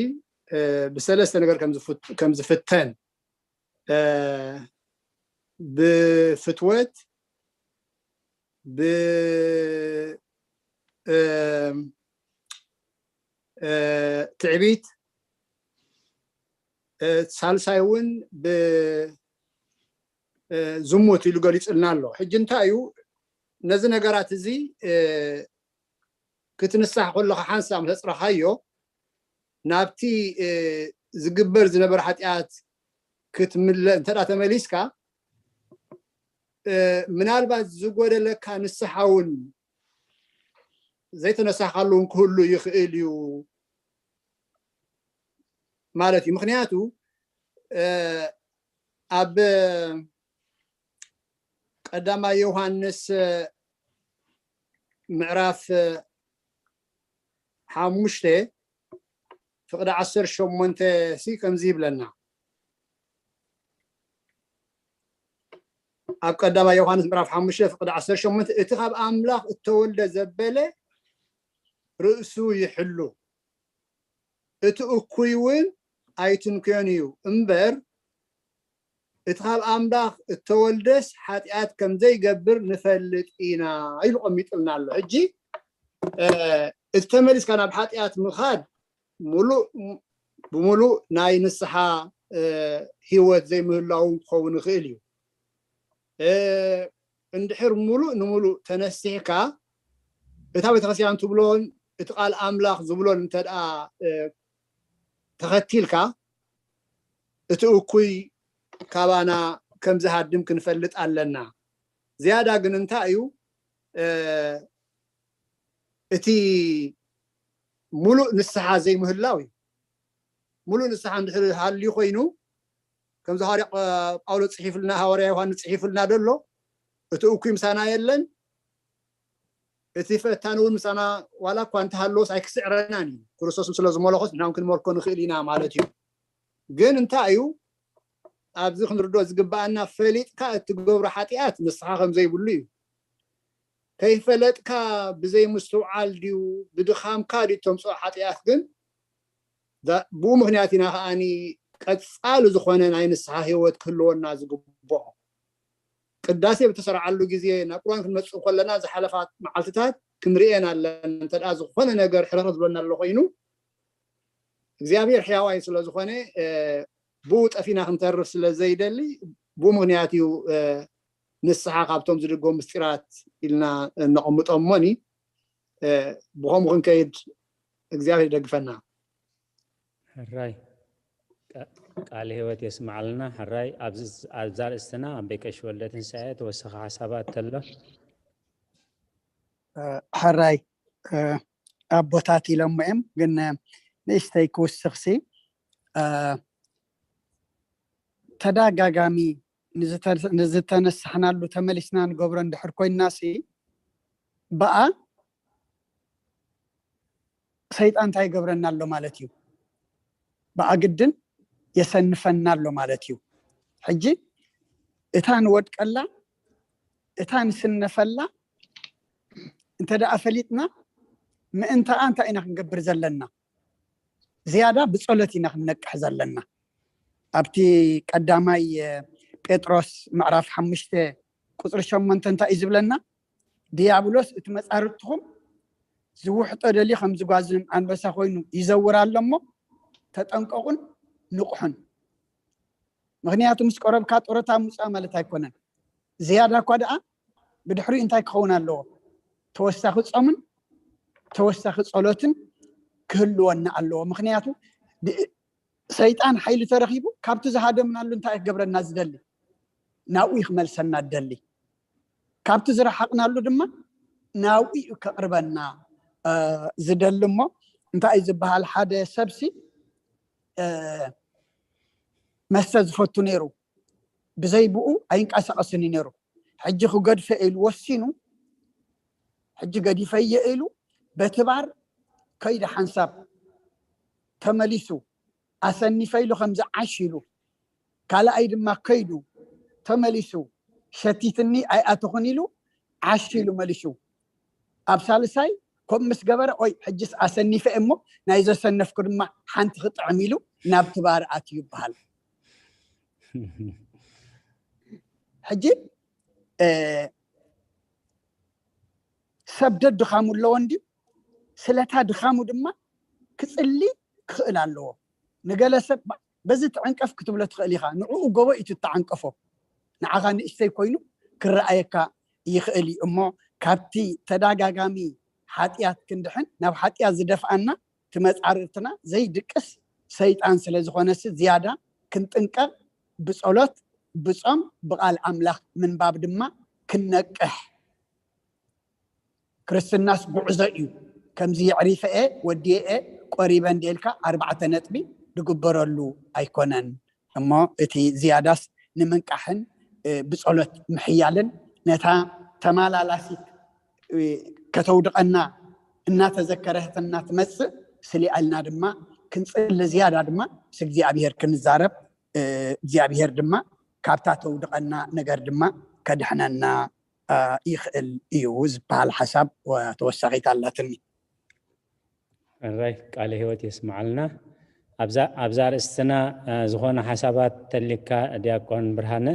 እ፣ ብሰለስተ ነገር ከም ዝፍት-፣ ከም ዝፍተን፣ እ፣ ብፍትወት፣ ብ-፣ እ፣ እ፣ ትዕቢት፣ እ፣ ሳልሳይ እውን ብ-፣ እ፣ ዝሙት ኢሉ ገሊጹልና ኣሎ። ሕጂ እንታይ እዩ ነዚ ነገራት እዚ፣ እ፣ ክትንሳሕ ከለኻ ሓንሳብ ምስ ኣጽረኻዮ ናብቲ፣ እ፣ ዝግበር ዝነበረ ሓጢኣት ክትምለ-፣ እንተ ደኣ ተመሊስካ፣ እ፣ ምናልባት ዝጎደለካ ንስሓ እውን ዘይተነሳሕካሉ እውን ክህሉ ይኽእል እዩ ማለት እዩ። ምኽንያቱ፣ እ፣ ኣብ ቀዳማይ ዮሃንስ ምዕራፍ ሓሙሽተ ፍቕዲ ዓሰርተ ሸሞንተ ሲ ከምዚ ይብለና። ኣብ ቀዳማይ ዮሃንስ ምዕራፍ ሓሙሽተ ፍቕዲ ዓሰርተ ሸሞንተ፣ "እቲ ካብ ኣምላኽ እተወልደ ዘበለ ርእሱ ይሕሉ፣ እቲ እኩይ እውን ኣይትንክዮን እዩ እምበር፣ እቲ ካብ ኣምላኽ እተወልደስ ሓጢኣት ከም ዘይገብር ንፈልጥ ኢና" ኢሉ ቀሚጡልና ኣሎ። ሕጂ፣ እ፣ እቲ ተመሊስካ ናብ ሓጢኣት ምኻድ፣ ሙሉእ፣ ብሙሉእ ናይ ንስሓ፣ እ፣ ህይወት ዘይምህላው ክኸውን ይኽእል እዩ። እ፣ እንድሕር ሙሉእ ንሙሉእ ተነሲሕካ፣ እታ ቤተክርስትያን ትብሎን እቲ ቃል ኣምላኽ ዝብሎን እንተ ደኣ፣ እ፣ ተኸቲልካ፣ እቲ እኩይ ካባና ከም ዝሃድም ክንፈልጥ ኣለና። ዝያዳ ግን እንታይ እዩ? እ፣ እቲ ሙሉእ ንስሓ ዘይምህላው እዩ። ሙሉእ ንስሓ እንድሕር ሃልዩ ኮይኑ፣ ከምዚ ሃዋርያ ጳውሎስ ፅሒፍልና፣ ሃዋርያ ዮሃንስ ፅሒፍልና ዘሎ፣ እቲ እኩይ ምሳና የለን፣ እቲ ፈታን እውን ምሳና ዋላ እኳ እንተሃለወስ ኣይክስዕረናን እዩ። ክርስቶስ ስለ ዝመለኾስ ንሕና እውን ክንመልኮ ንኽእል ኢና ማለት እዩ። ግን እንታይ እዩ ኣብዚ ክንርድኦ ዝግባኣና? ፈሊጥካ እትገብሮ ሓጢኣት ንስኻ ከም ዘይብሉ እዩ። ከይፈለጥካ ብዘይ ምስትውዓል ድዩ ብድኻምካ ድዩ ተምፅኦ ሓጢኣት? ግን ብኡ ምክንያት ኢና ከዓኒ ቀፃሊ ዝኾነ ናይ ንስሓ ሂወት ክህልወና ዝግብኦ። ቅዳሴ ብተሰርዓሉ ግዜ ናብ ቁርባን ክንመፅእ ከለና ዝሓለፋ መዓልትታት ክንርእየን ኣለና። እንተ ዝኾነ ነገር ሕርር ዝብለና ኣሎ ኮይኑ እግዚኣብሔር ሕያዋይ ስለ ዝኾነ ብኡ ጠፊና ክንተርፍ ስለ ዘይደሊ ብኡ ምክንያት እዩ ንስሓ ካብቶም ዝድገሙ ምስጢራት ኢልና እነቐምጦም እሞኒ ብኸምኡ ክንከይድ እግዚኣብሔር ይደግፈና። ሕራይ ቃል ህይወት የስማዓልና። ሕራይ ኣብዚ ኣርእስትና ኣበይ ቀሺ ወልደ ትንሳኤ ተወሰኸ ሓሳባት ተሎ። ሕራይ ኣቦታት ኢሎሞ እዮም፣ ግን ንእሽተይ ክውስኽሲ ተዳጋጋሚ ንዝተነሳሕናሉ ተመሊስና ንገብሮ እንድሕር ኮይንና ሲ ብኣ ሰይጣን እንታይ ይገብረና ኣሎ ማለት እዩ? ብኣ ግድን የሰንፈና ኣሎ ማለት እዩ። ሕጂ እታ ንወድቀላ እታ ንስነፈላ እንተ ደኣ ፈሊጥና ምእንታኣ እንታይ ኢና ክንገብር ዘለና? ዝያዳ ብጸሎት ኢና ክንነቅሕ ዘለና። ኣብቲ ቀዳማይ ጴጥሮስ ምዕራፍ ሓሙሽተ ቁፅሪ ሸሞንተ እንታይ እዩ ዝብለና? ድያብሎስ እቲ መፃርድትኹም ዝውሕጦ ደልዩ ከም ዝጓዝን ኣንበሳ ኮይኑ ይዘውር ኣሎ እሞ ተጠንቀቁን ንቕሑን። ምክንያቱ ምስ ቆረብካ ጡረታ ምውፃእ ማለት ኣይኮነን። ዝያዳ እኳ ደኣ ብድሕሪኡ እንታይ ክኸውን ኣለዎ? ተወሳኺ ፆምን ተወሳኺ ፀሎትን ክህልወና ኣለዎ። ምክንያቱ ሰይጣን ሓይሊ ተረኺቡ ካብቲ ዝሃደምናሉ እንታይ ክገብረና ዝደሊ? ናብኡ ክመልሰና ዝደሊ። ካብቲ ዝረሓቕናሉ ድማ ናብኡ ከቕርበና ዝደሊ። እሞ እንታይ እዩ ዝበሃል? ሓደ ሰብሲ መስተ ዝፈቱ ነይሩ፣ ብዘይ ብኡ ኣይንቀሳቐስን እዩ ነይሩ። ሕጂ ክገድፈ ኢሉ ወሲኑ፣ ሕጂ ገዲፈየ ኢሉ በቲ ባር ከይደ ሓንሳብ ተመሊሱ ኣሰኒፈ ኢሉ ከምዚ ዓሽ ኢሉ፣ ካልኣይ ድማ ከይዱ ተመሊሱ ሸቲትኒ ኣይኣተኹን ኢሉ ዓሽ ኢሉ መሊሱ። ኣብ ሳልሳይ ከምኡ ምስ ገበረ፣ ኦይ ሕጅስ ኣሰኒፈ እሞ ናይ ዘሰነፍኩ ድማ ሓንቲ ክጥዕም ኢሉ ናብ ትባር ኣትዩ ይበሃል። ሕጂ ሰብ ደድኻሙ ኣለዎ እንድዩ። ስለታ ድኻሙ ድማ ክጽሊ ክኽእል ኣለዎ። ንገለ ሰብ በዚ ትዕንቀፍ ክትብሎ ትኽእል ኢኻ። ንዕኡ ጎቦ እዩ ትተዓንቀፎ። ንዓኻ ንእሽተይ ኮይኑ ክረኣየካ ይኽእል እዩ። እሞ ካብቲ ተዳጋጋሚ ሓጢኣት ክንድሕን ናብ ሓጢኣት ዝደፍኣና እቲ መጻርርትና ዘይድቅስ ሰይጣን ስለ ዝኾነሲ ዝያዳ ክንጥንቀቕ ብጸሎት፣ ብጾም፣ ብቓል ኣምላኽ ምንባብ ድማ ክንነቅሕ። ክርስትናስ ጉዕዞ እዩ። ከምዚ የዕሪፈ እየ ወዲየ እየ ቆሪበ እንዴልካ ኣርባዕተ ነጥቢ ዝግበረሉ ኣይኮነን። እሞ እቲ ዝያዳስ ንምንቃሕን ብጸሎት ምሕያልን ነታ ተማላላሲት ከተውድቐና እናተዘከረትና ትመፅእ ስሊኣልና ድማ ክንፅሊ ዝያዳ ድማ ምስ እግዚኣብሔር ክንዛረብ እግዚኣብሔር ድማ ካብታ ተውድቐና ነገር ድማ ከድሕነና ይኽእል እዩ ዝበሃል ሓሳብ ተወሳኺት ኣላትኒ። ሕራይ ቃለ ህይወት የስምዓልና። ኣብዛ ኣርእስትና ዝኾነ ሓሳባት ተሊካ ዲያቆን ብርሃነ?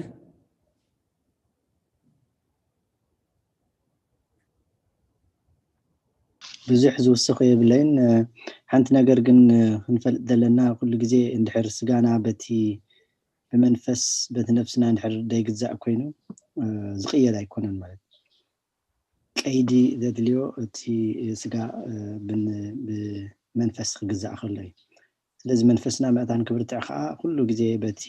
ብዙሕ ዝውስኽ የብለይን። ሓንቲ ነገር ግን ክንፈልጥ ዘለና ኩሉ ግዜ እንድሕር ስጋና በቲ ብመንፈስ በቲ ነፍስና እንድሕር ዘይግዛእ ኮይኑ ዝቕየር ኣይኮነን ማለት እዩ። ቀይዲ ዘድልዮ እቲ ስጋ ብመንፈስ ክግዛእ ከሎ እዩ። ስለዚ መንፈስና ምእንታን ክብርትዕ ከዓ ኩሉ ግዜ በቲ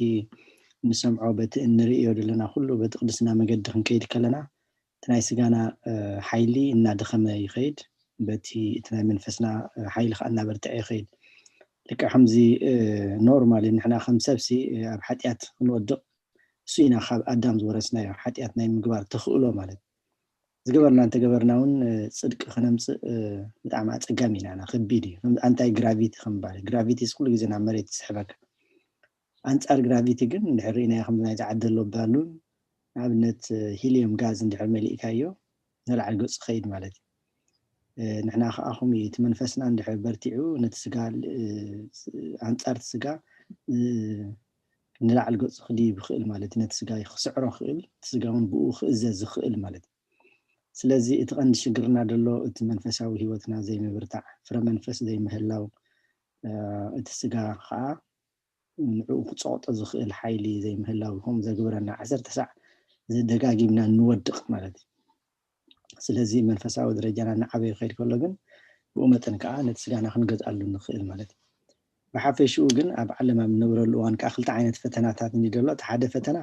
እንሰምዖ በቲ እንርእዮ ዘለና ኩሉ በቲ ቅድስና መገዲ ክንከይድ ከለና እቲ ናይ ስጋና ሓይሊ እናደኸመ ይኸይድ፣ በቲ እቲ ናይ መንፈስና ሓይሊ ከዓ እናበርትዐ ይኸይድ። ልክዕ ከምዚ ኖርማሊ ንሕና ከም ሰብሲ ኣብ ሓጢኣት ክንወድቕ እሱ ኢና ካብ ኣዳም ዝወረስናዮ ሓጢኣት ናይ ምግባር ተኽእሎ ማለት ዝገበርና እንተገበርና እውን ጽድቂ ክነምፅእ ብጣዕሚ ኣፀጋሚ ኢና ከቢድ እዩ ኣንታይ ግራቪቲ ከምባል ግራቪቲ ኩሉ ግዜ ናብ መሬት ዝስሕበካ ኣንፃር ግራቪቲ ግን እንድሕር ርኢናዮ ከም ናይ ዝዓደሎ ባሉን ንኣብነት ሂልዮም ጋዝ እንድሕር መሊእካዮ ንላዕሊ ገፁ ከይድ ማለት እዩ ንሕና ከዓ ከምኡ እዩ እቲ መንፈስና እንድሕር በርቲዑ ነቲ ስጋ ኣንፃርቲ ስጋ ንላዕሊ ገፁ ክድይብ ይኽእል ማለት እዩ ነቲ ስጋ ክስዕሮ ክእል እቲ ስጋ እውን ብኡ ክእዘዝ ዝኽእል ማለት እዩ ስለዚ እቲ ቀንዲ ሽግርና ዘሎ እቲ መንፈሳዊ ህይወትና ዘይምብርታዕ ፍረ መንፈስ ዘይምህላው እቲ ስጋ ከዓ ንዕኡ ክፀቕጦ ዝኽእል ሓይሊ ዘይምህላው ከም ዘግብረና ዓሰርተ ሳዕ ደጋጊምና ንወድቕ ማለት እዩ ስለዚ መንፈሳዊ ደረጃና እናዓበየ ክኸይድ ከሎ ግን ብኡ መጠን ከዓ ነቲ ስጋና ክንገዝኣሉ ንኽእል ማለት እዩ ብሓፈሽኡ ግን ኣብ ዓለም ኣብ ንነብረሉ እዋን ከዓ ክልተ ዓይነት ፈተናታት እንዲ ዘሎ እቲ ሓደ ፈተና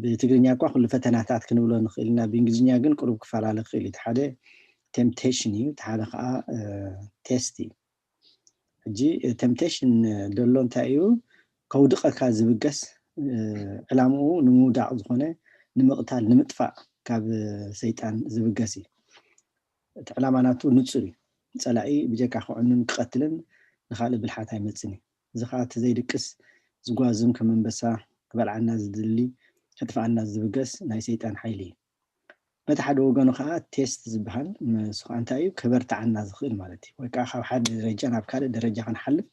ብትግርኛ እኳ ኩሉ ፈተናታት ክንብሎ ንኽእል ኢና ብእንግሊዝኛ ግን ቅሩብ ክፈላለ ክኽእል እዩ እቲ ሓደ ቴምፕቴሽን እዩ እቲ ሓደ ከዓ ቴስት እዩ ሕጂ ቴምፕቴሽን ዘሎ እንታይ እዩ ከውድቐካ ዝብገስ ዕላምኡ ንምውዳቕ ዝኾነ ንምቕታል ንምጥፋእ ካብ ሰይጣን ዝብገስ እዩ እቲ ዕላማ ናቱ ንፁር እዩ ፀላኢ ብጀካ ክዕኑን ክቐትልን ንካልእ ብልሓት ኣይመፅን እዩ እዚ ከዓ እቲ ዘይድቅስ ዝጓዝም ከም ኣንበሳ ክበልዓና ዝድሊ ከጥፍኣና ዝብገስ ናይ ሰይጣን ሓይሊ እዩ በቲ ሓደ ወገኑ ከዓ ቴስት ዝበሃል ንሱ ከዓ እንታይ እዩ ከበርትዓና ዝኽእል ማለት እዩ ወይ ከዓ ካብ ሓደ ደረጃ ናብ ካልእ ደረጃ ክንሓልፍ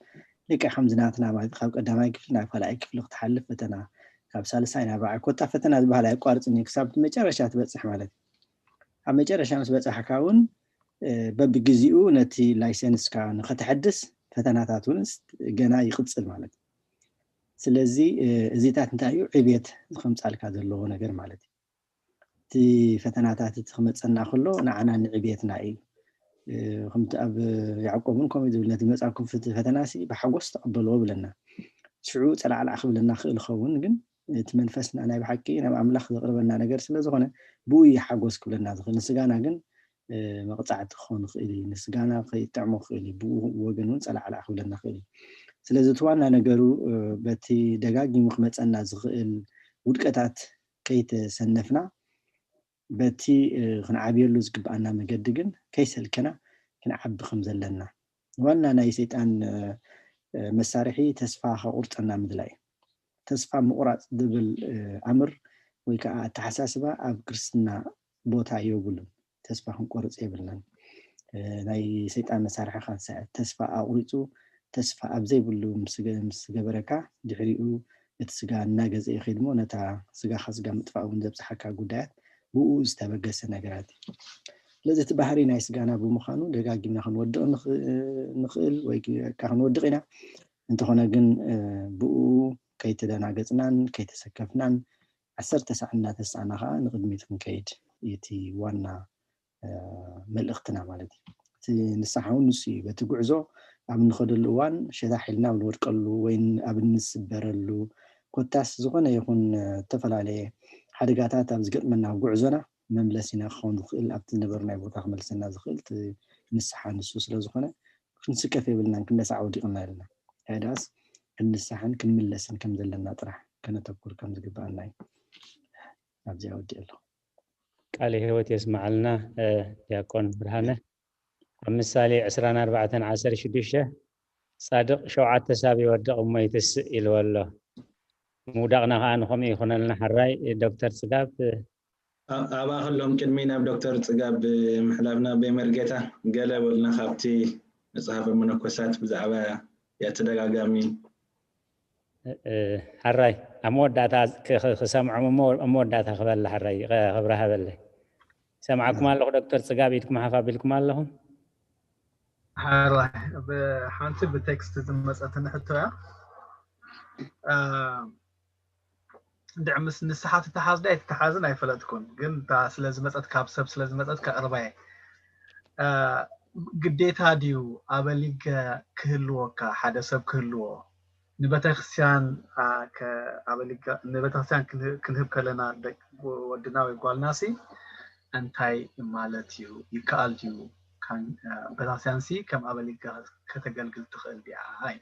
ልክዕ ከምዚ ናትና ማለት ካብ ቀዳማይ ክፍሊ ናብ ካልኣይ ክፍሊ ክትሓልፍ ፈተና ካብ ሳልሳይ ናብ ራብዓይ ኮታ ፈተና ዝበሃል ኣየቋርፅን እዩ ክሳብ መጨረሻ ትበፅሕ ማለት እዩ ኣብ መጨረሻ ምስ በፃሕካ እውን በብግዜኡ ነቲ ላይሰንስካ ንኸተሐድስ ፈተናታት እውን ገና ይቕፅል ማለት እዩ ስለዚ እዚታት እንታይ እዩ ዕብየት ዝኸምፃልካ ዘለዎ ነገር ማለት እዩ እቲ ፈተናታት እቲ ክመፀና ከሎ ንዓና ንዕብየትና እዩ ከምቲ ኣብ ያዕቆብ እውን ከምኡ ዝብል ነቲ መፃኩም ፈተና ሲ ብሓጎስ ተቐበልዎ ብለና ሽዑ ፀላዕላዕ ክብለና ክእል ኸውን ግን እቲ መንፈስና ናይ ብሓቂ ናብ ኣምላኽ ዘቕርበና ነገር ስለ ዝኾነ ብኡ እዩ ሓጎስ ክብለና ዝኽእል ንስጋና ግን መቕፃዕቲ ክኸውን ይኽእል እዩ ንስጋና ከይጥዕሞ ክእል እዩ ብኡ ወገን እውን ፀላዕላዕ ክብለና ክእል እዩ ስለዚ እቲ ዋና ነገሩ በቲ ደጋጊሙ ክመፀና ዝኽእል ውድቀታት ከይተሰነፍና በቲ ክንዓብየሉ ዝግብኣና መገዲ ግን ከይሰልከና ክንዓቢ ከም ዘለና ዋና ናይ ሰይጣን መሳርሒ ተስፋ ከቁርፀና ምድላይ ተስፋ ምቁራፅ ዝብል ኣምር ወይ ከዓ ኣተሓሳስባ ኣብ ክርስትና ቦታ የብሉን ተስፋ ክንቆርፅ የብልናን ናይ ሰይጣን መሳርሒ ካንሳ ተስፋ ኣቁሪፁ ተስፋ ኣብ ዘይብሉ ምስ ገበረካ ድሕሪኡ እቲ ስጋ እናገዘ ይኸይድ ሞ ነታ ስጋኻ ስጋ ምጥፋእ እውን ዘብፅሓካ ጉዳያት ብኡ ዝተበገሰ ነገራት እዩ ስለዚ እቲ ባህሪ ናይ ስጋና ብምዃኑ ደጋጊምና ክንወድቕ ንኽእል ወይ ክንወድቕ ኢና እንተኾነ ግን ብኡ ከይተደናገፅናን ከይተሰከፍናን ዓሰርተ ሰዓት እናተሳእና ከዓ ንቕድሚት ክንከይድ እቲ ዋና መልእኽትና ማለት እዩ እቲ ንስሓ እውን ንሱ እዩ በቲ ጉዕዞ ኣብ እንኸደሉ እዋን ሸታሕ ኢልና ኣብ ንወድቀሉ ወይ ኣብ እንስበረሉ ኮታስ ዝኾነ ይኹን ዝተፈላለየ ሓደጋታት ኣብ ዝገጥመና ጉዕዞና መምለሲና ክኸውን ዝኽእል ኣብቲ ዝነበርናይ ቦታ ክመልሰና ዝኽእል ንስሓ ንሱ ስለ ዝኾነ ክንስከፍ የብልናን ክንደሳዕ ወዲቕና ኢልና ያዳስ ክንንሳሕን ክንምለስን ከም ዘለና ጥራሕ ከነተኩር ከም ዝግብኣና እዩ ኣብዚኣ ወዲእ ኣለኹ ቃለ ህይወት የስምዓልና ዲያቆን ብርሃነ ኣብ ምሳሌ ዕስራን ኣርባዕተን ዓሰርተ ሽዱሽተ ጻድቕ ሸውዓተ ሳብ ይወድቕ እሞ ይትስእ ኢልዎ ኣሎ ምውዳቕና ከዓ ንኸምኡ ይኹነልና ሕራይ ዶክተር ጽጋብ ኣባ ከሎም ቅድሚ ናብ ዶክተር ጽጋብ ምሕላፍና በመርጌታ ገለ በልና ካብቲ መጽሓፈ መነኮሳት ብዛዕባ ያ ተደጋጋሚ ሕራይ ኣብ መወዳእታ ክሰምዖም እሞ ኣብ መወዳእታ ክበላ ሕራይ ክብራሃበለይ ሰምዓኩም ኣለኹ ዶክተር ጽጋብ ኢድኩም ሓፍ ኣቢልኩም ኣለኹም ሕራይ ሓንቲ ብቴክስት ዝመፀትኒ ሕቶ እያ ድዕ ምስ ንስሓ ትተሓዝ ዶ ኣይትተሓዝን ኣይፈለጥኩን ግን እታ ስለ ዝመፀት ካብ ሰብ ስለ ዝመፀት ከቕርባ እየ ግዴታ ድዩ ኣበሊገ ክህልወካ ሓደ ሰብ ክህልዎ ንቤተክርስትያን ንቤተክርስትያን ክንህብ ከለና ወድና ወይ ጓልና ሲ እንታይ ማለት እዩ ይከኣል ድዩ ቤተክርስትያን ሲ ከም ኣበሊገ ከተገልግል ትኽእል ድያ እዩ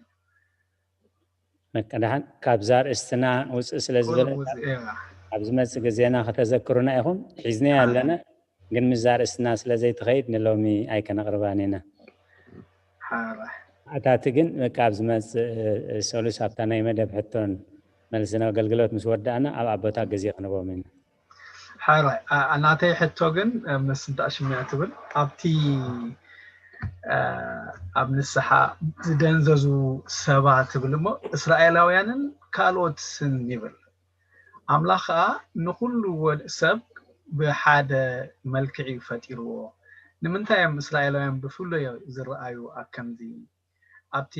መቀዳሓን ካብዛ ኣርእስትና ውፅእ ስለ ዝበለ ኣብ ዝመፅእ ግዜና ከተዘክሩና ኢኹም። ሒዝናዮ ኣለና፣ ግን ምስዛ ኣርእስትና ስለ ዘይትኸይድ ንሎሚ ኣይከነቕርባን ኢና። ኣታቲ ግን በቃ ኣብ ዝመፅእ ሰሉስ ኣብታ ናይ መደብ ሕቶን መልስን ኣገልግሎት ምስ ወዳእና ኣብ ኣቦታት ግዜ ክንቦም ኢና። ሓራይ ናተይ ሕቶ ግን ምስ እንዳ ሽሚያ ትብል ኣብቲ ኣብ ንስሓ ዝደንዘዙ ሰባት ትብል እሞ እስራኤላውያንን ካልኦትን ይብል። ኣምላኽ ከዓ ንኩሉ ወድ ሰብ ብሓደ መልክዕ እዩ ፈጢርዎ። ንምንታይ እዮም እስራኤላውያን ብፍሉይ ዝረኣዩ ኣብ ከምዚ ኣብቲ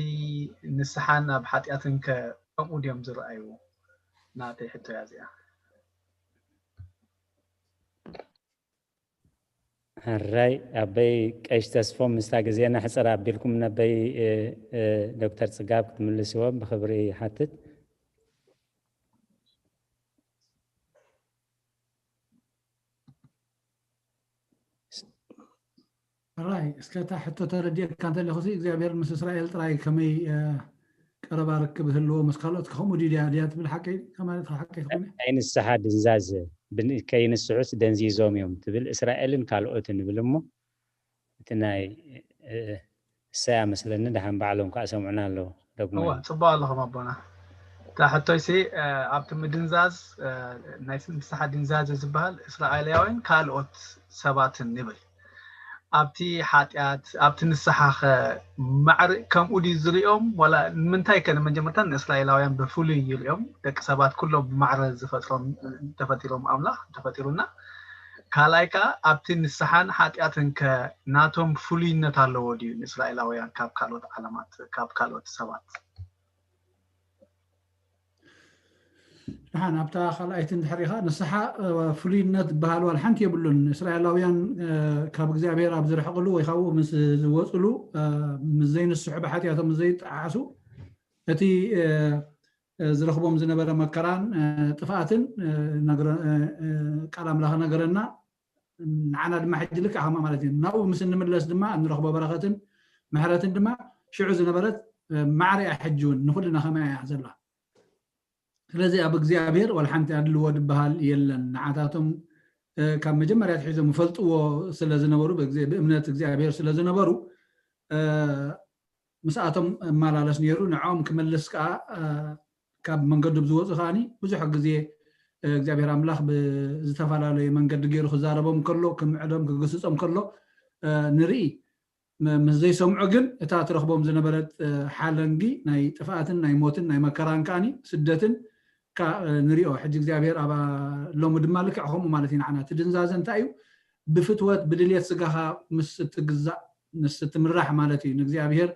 ንስሓን ኣብ ሓጢኣትን ከ ከምኡ ድዮም ዝረኣዩ? ናተይ ሕቶ እያ እዚኣ። ሕራይ ኣበይ ቀሽ ተስፎም ምስታ ግዜና ሕፅር ኣቢልኩም ነበይ ዶክተር ፅጋብ ክትምልስዎ ብክብሪ ይሓትት። ራይ እስከ እታ ሕቶ ተረዲኤካ እንተለኹ እግዚኣብሔር ምስ እስራኤል ጥራይ ከመይ ቀረባ ርክብ ህልዎ ምስ ካልኦት ከምኡ ድዩ ድያ ድያ ትብል ሓቀይ ማለት ሓቀይ ትኾነ ከይንስሓ ድንዛዘ ከይንስሑስ ደንዚዞም እዮም ትብል እስራኤልን ካልኦትን ንብል እሞ እቲ ናይ እሰያ መስለኒ ደሓን ባዕሎም ከዓ ሰምዑና ኣለዉ። ጽቡቅ ኣለኹም ኣቦና። እታ ሕቶይሲ ኣብቲ ምድንዛዝ ናይ ንስሓ ድንዛዘ ዝበሃል እስራኤላውያን ካልኦት ሰባትን ንብል ኣብቲ ሓጢኣት ኣብቲ ንስሓኸ ማዕረ ከምኡ ድዩ ዝሪኦም ዋላ ንምንታይ ከ ንመጀመርታ ንእስራኤላውያን ብፍሉይ ይሪኦም ደቂ ሰባት ኩሎም ብማዕረ ዝፈጥሮም ተፈጢሮም ኣምላኽ ተፈጢሩና ካልኣይ ከዓ ኣብቲ ንስሓን ሓጢኣትን ከ ናቶም ፍሉይነት ኣለዎ ድዩ ንእስራኤላውያን ካብ ካልኦት ዓለማት ካብ ካልኦት ሰባት ደሓን ኣብታ ካልኣይቲ እንድሕር ኢኻ ንስሓ ፍሉይነት ዝበሃል ዋላ ሓንቲ የብሉን እስራኤላውያን ካብ እግዚኣብሔር ኣብ ዝርሕቕሉ ወይ ካብኡ ምስ ዝወፅሉ ምስ ዘይንስሑ ብሓጢኣቶም ምስ ዘይጠዓሱ እቲ ዝረኽቦም ዝነበረ መከራን ጥፍኣትን ቃል ኣምላኽ ነገረና ንዓና ድማ ሕጂ ልክዕ ከማ ማለት እዩ ናብኡ ምስ እንምለስ ድማ እንረኽቦ በረኸትን ምሕረትን ድማ ሽዑ ዝነበረት ማዕረ እያ ሕጂ እውን ንኩልና ከመያ እያ ዘላ ስለዚ ኣብ እግዚኣብሔር ዋላ ሓንቲ ኣድልዎ ዝበሃል የለን ንዓታቶም ካብ መጀመርያ ትሒዞም ይፈልጥዎ ስለ ዝነበሩ ብእምነት እግዚኣብሔር ስለ ዝነበሩ ምስኣቶም እመላለስ ነይሩ ንዕኦም ክመልስ ከዓ ካብ መንገዱ ብዝወፁ ከዓኒ ብዙሕ ግዜ እግዚኣብሔር ኣምላኽ ብዝተፈላለየ መንገዲ ገይሩ ክዛረቦም ከሎ ክምዕዶም ክግስፆም ከሎ ንርኢ ምስ ዘይሰምዑ ግን እታ ትረኽቦም ዝነበረት ሓለንጊ ናይ ጥፍኣትን ናይ ሞትን ናይ መከራን ከዓኒ ስደትን ንሪኦ ሕጂ እግዚኣብሔር ኣብ ሎሚ ድማ ልክዕ ከምኡ ማለት እዩ ንዓና እቲ ድንዛዘ እንታይ እዩ ብፍትወት ብድልየት ስጋኻ ምስ ትግዛእ ምስ ትምራሕ ማለት እዩ ንእግዚኣብሔር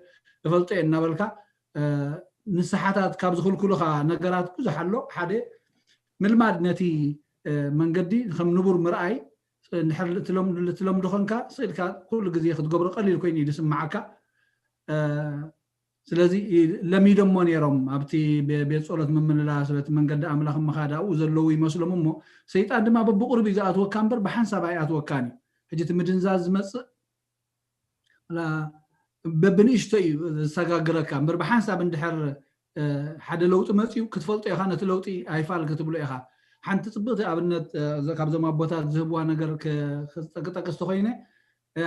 እፈልጦ እየ እናበልካ ንስሓታት ካብ ዝኽልኩልኻ ነገራት ብዙሕ ኣሎ ሓደ ምልማድ ነቲ መንገዲ ከም ንቡር ምርኣይ እንድሕር ትለምዶ ኮንካ ስኢልካ ኩሉ ግዜ ክትገብሮ ቀሊል ኮይኑ እዩ ዝስምዓካ ስለዚ ለሚዶሞ ነይሮም ኣብቲ ቤት ጸሎት ምምልላስ በቲ መንገዲ ኣምላኽ ምኻድ ኣብኡ ዘለዉ ይመስሎም እሞ ሰይጣን ድማ በብቁሩብ እዩ ዝኣትወካ እምበር ብሓንሳብ ኣይኣትወካን እዩ ሕጂ እቲ ምድንዛዝ ዝመፅእ በብንእሽቶ እዩ ዝሰጋግረካ እምበር ብሓንሳብ እንድሕር ሓደ ለውጢ መፅዩ ክትፈልጦ ኢኻ ነቲ ለውጢ ኣይፋል ክትብሎ ኢኻ ሓንቲ ፅብቅቲ ኣብነት ካብዞም ኣቦታት ዝህብዋ ነገር ክጠቅስ ተኮይነ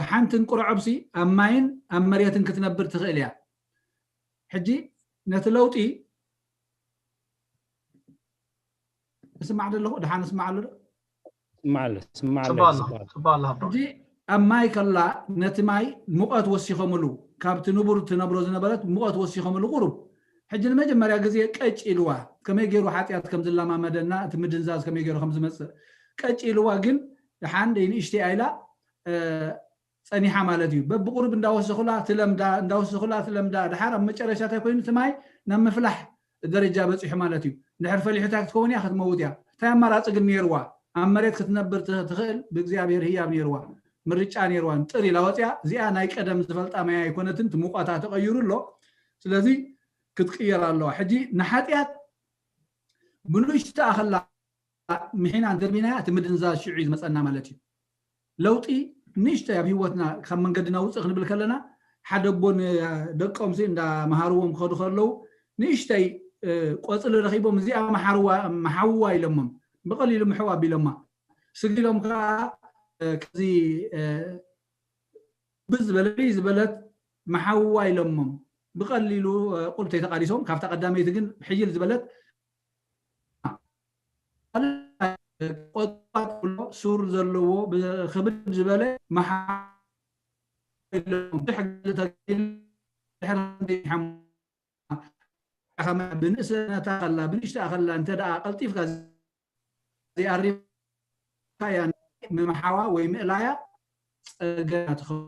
ሓንቲ እንቁርዖብሲ ኣብ ማይን ኣብ መሬትን ክትነብር ትኽእል እያ ሕጂ ነቲ ለውጢ እስማዕ ዘለኹ ድሓን እስማዕ ኣሎ ስማዕ ኣሎ ስማዕ ኣሎ ሕጂ ኣብ ማይ ከላ ነቲ ማይ ሙቐት ወሲኸምሉ ካብቲ ንቡር ትነብሮ ዝነበረት ሙቐት ወሲኸምሉ ቁሩብ ሕጂ ንመጀመርያ ግዜ ቀጭ ኢልዋ ከመይ ገይሩ ሓጢኣት ከም ዝለማመደና እቲ ምድንዛዝ ከመይ ገይሩ ከም ዝመፅእ ቀጭ ኢልዋ ግን ድሓን ደይ ንእሽተይ ኣይላ ፀኒሓ ማለት እዩ በብቁሩብ እንዳወሰኹላ ትለምዳ እንዳወሰኹላ ትለምዳ ድሓር ኣብ መጨረሻ እንታይ ኮይኑ እቲ ማይ ናብ ምፍላሕ ደረጃ በፂሑ ማለት እዩ እንድሕር ፈሊሑታ ክትከውን እያ ክትመውት እያ እንታይ ኣማራፂ ግን ነይርዋ ኣብ መሬት ክትነብር ትኽእል ብእግዚኣብሔር ህያብ ነይርዋ ምርጫ ነይርዋ ንጥር ኢላ ወፅያ እዚኣ ናይ ቀደም ዝፈልጣ ማይ ኣይኮነትን ትሙቋታ ተቐይሩ ኣሎ ስለዚ ክትቅየር ኣለዋ ሕጂ ንሓጢኣት ብንእሽቶ ኣኸላ ምሒና እንተርቢናያ እቲ ምድንዛዝ ሽዑ እዩ ዝመፀና ማለት እዩ ለውጢ ንእሽተይ ኣብ ህይወትና ካብ መንገድና ውፅእ ክንብል ከለና ሓደ ኣቦ ንደቆምሲ እንዳመሃርዎም ክኸዱ ከለዉ ንእሽተይ ቆፅሊ ረኺቦም እዚኣ መሓዋ ኢሎሞም፣ ብቐሊሉ ምሕው ኣቢሎማ። ስግኢሎም ከዓ ከዚ ብዝበለ ዝበለት መሓዋ ኢሎሞም ብቐሊሉ ቁልተይ ተቓሊሶም። ካብታ ቀዳመይቲ ግን ሕይል ዝበለት ቆጣ ሱር ዘለዎ ብክብድ ዝበለ መሓዋ ኢሎሞም። ብንእስነታ ከላ ብንሽታ ከላ እንተ ደኣ ቀልጢፍካ ዘይኣሪምካያ ምምሓዋ ወይ ምእላያ ጸገም ትኸውን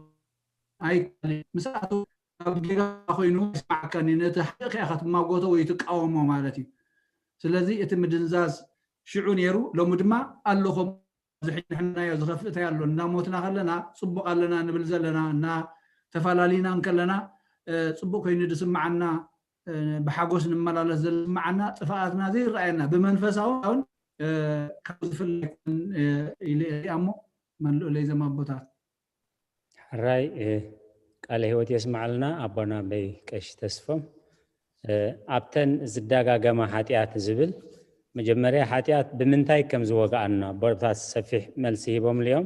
ኣይካል ምስኣቱ ኣብ ጌጋ ኮይኑ ይስማዓካኒ ነቲ ሓቂ ኢኻ ትማጎቶ ወይ ትቃወሞ ማለት እዩ። ስለዚ እቲ ምድንዛዝ ሽዑ ነይሩ፣ ሎሚ ድማ ኣሎ። ከም ዝሕንሕናዮ ዝኸፍእ እንታይ ኣሎ? እናሞትና ከለና ጽቡቕ ኣለና ንብል ዘለና፣ እና ተፈላለይና እንከለና ጽቡቕ ኮይኑ ዝስምዓና፣ ብሓጎስ ንመላለስ ዝስምዓና፣ ጥፍኣትና ዘይረኣየና ብመንፈሳውን ካብ ዝፍለይ ኢለ እሪኣ እሞ፣ መን ልኡለይ ዘም ኣቦታት። ሕራይ ቃለ ህይወት የስማዓልና ኣቦና ኣበይ ቀሺ ተስፎም። ኣብተን ዝደጋገማ ሓጢኣት ዝብል መጀመርያ ሓጢኣት ብምንታይ ከም ዝወግኣና ኣቦታት ሰፊሕ መልሲ ሂቦምሉ እዮም።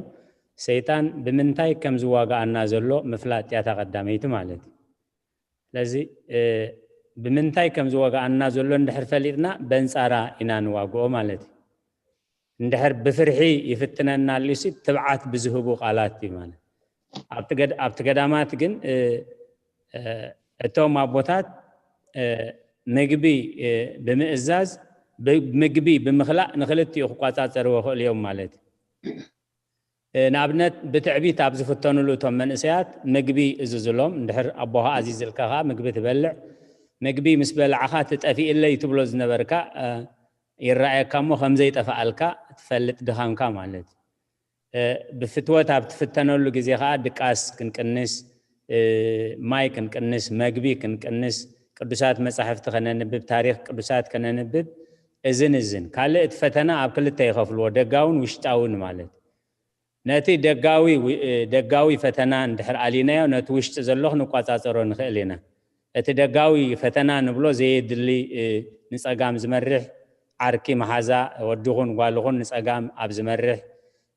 ሰይጣን ብምንታይ ከም ዝዋግኣና ዘሎ ምፍላጥ እያ እታ ቀዳመይቲ ማለት እዩ። ስለዚ ብምንታይ ከም ዝወግኣና ዘሎ እንድሕር ፈሊጥና በንፃራ ኢና ንዋግኦ ማለት እዩ። እንድሕር ብፍርሒ ይፍትነና ኣልዩሲ ትብዓት ብዝህቡ ቃላት እዩ ማለት ኣብቲ ገዳማት ግን እቶም ኣቦታት ምግቢ ብምእዛዝ ምግቢ ብምኽላእ ንክልቲኡ ክቋፃፀርዎ ክእሉ እዮም ማለት እዩ። ንኣብነት ብትዕቢት ኣብ ዝፍተኑሉ እቶም መንእሰያት ምግቢ እዝዝሎም እንድሕር ኣቦኻ ኣዚዝልካ ከዓ ምግቢ ትበልዕ ምግቢ ምስ በላዕኻ ትጠፊእለይ ትብሎ ዝነበርካ ይረኣየካ እሞ ከምዘይጠፍኣልካ ትፈልጥ ድኻምካ ማለት እዩ። ብፍትወት ኣብ ትፍተነሉ ግዜ ከዓ ድቃስ ክንቅንስ፣ ማይ ክንቅንስ፣ መግቢ ክንቅንስ፣ ቅዱሳት መጻሕፍቲ ከነንብብ፣ ታሪኽ ቅዱሳት ከነንብብ፣ እዝን እዝን። ካልእ እቲ ፈተና ኣብ ክልተ ይኸፍልዎ፣ ደጋውን ውሽጣውን ማለት። ነቲ ደጋዊ ደጋዊ ፈተና እንድሕር ኣሊናዮ ነቲ ውሽጢ ዘሎ ክንቋጻጸሮ ንኽእል ኢና። እቲ ደጋዊ ፈተና ንብሎ ዘየድሊ ንጸጋም ዝመርሕ ዓርኪ መሓዛ ወድኹን ጓልኹን ንጸጋም ኣብ ዝመርሕ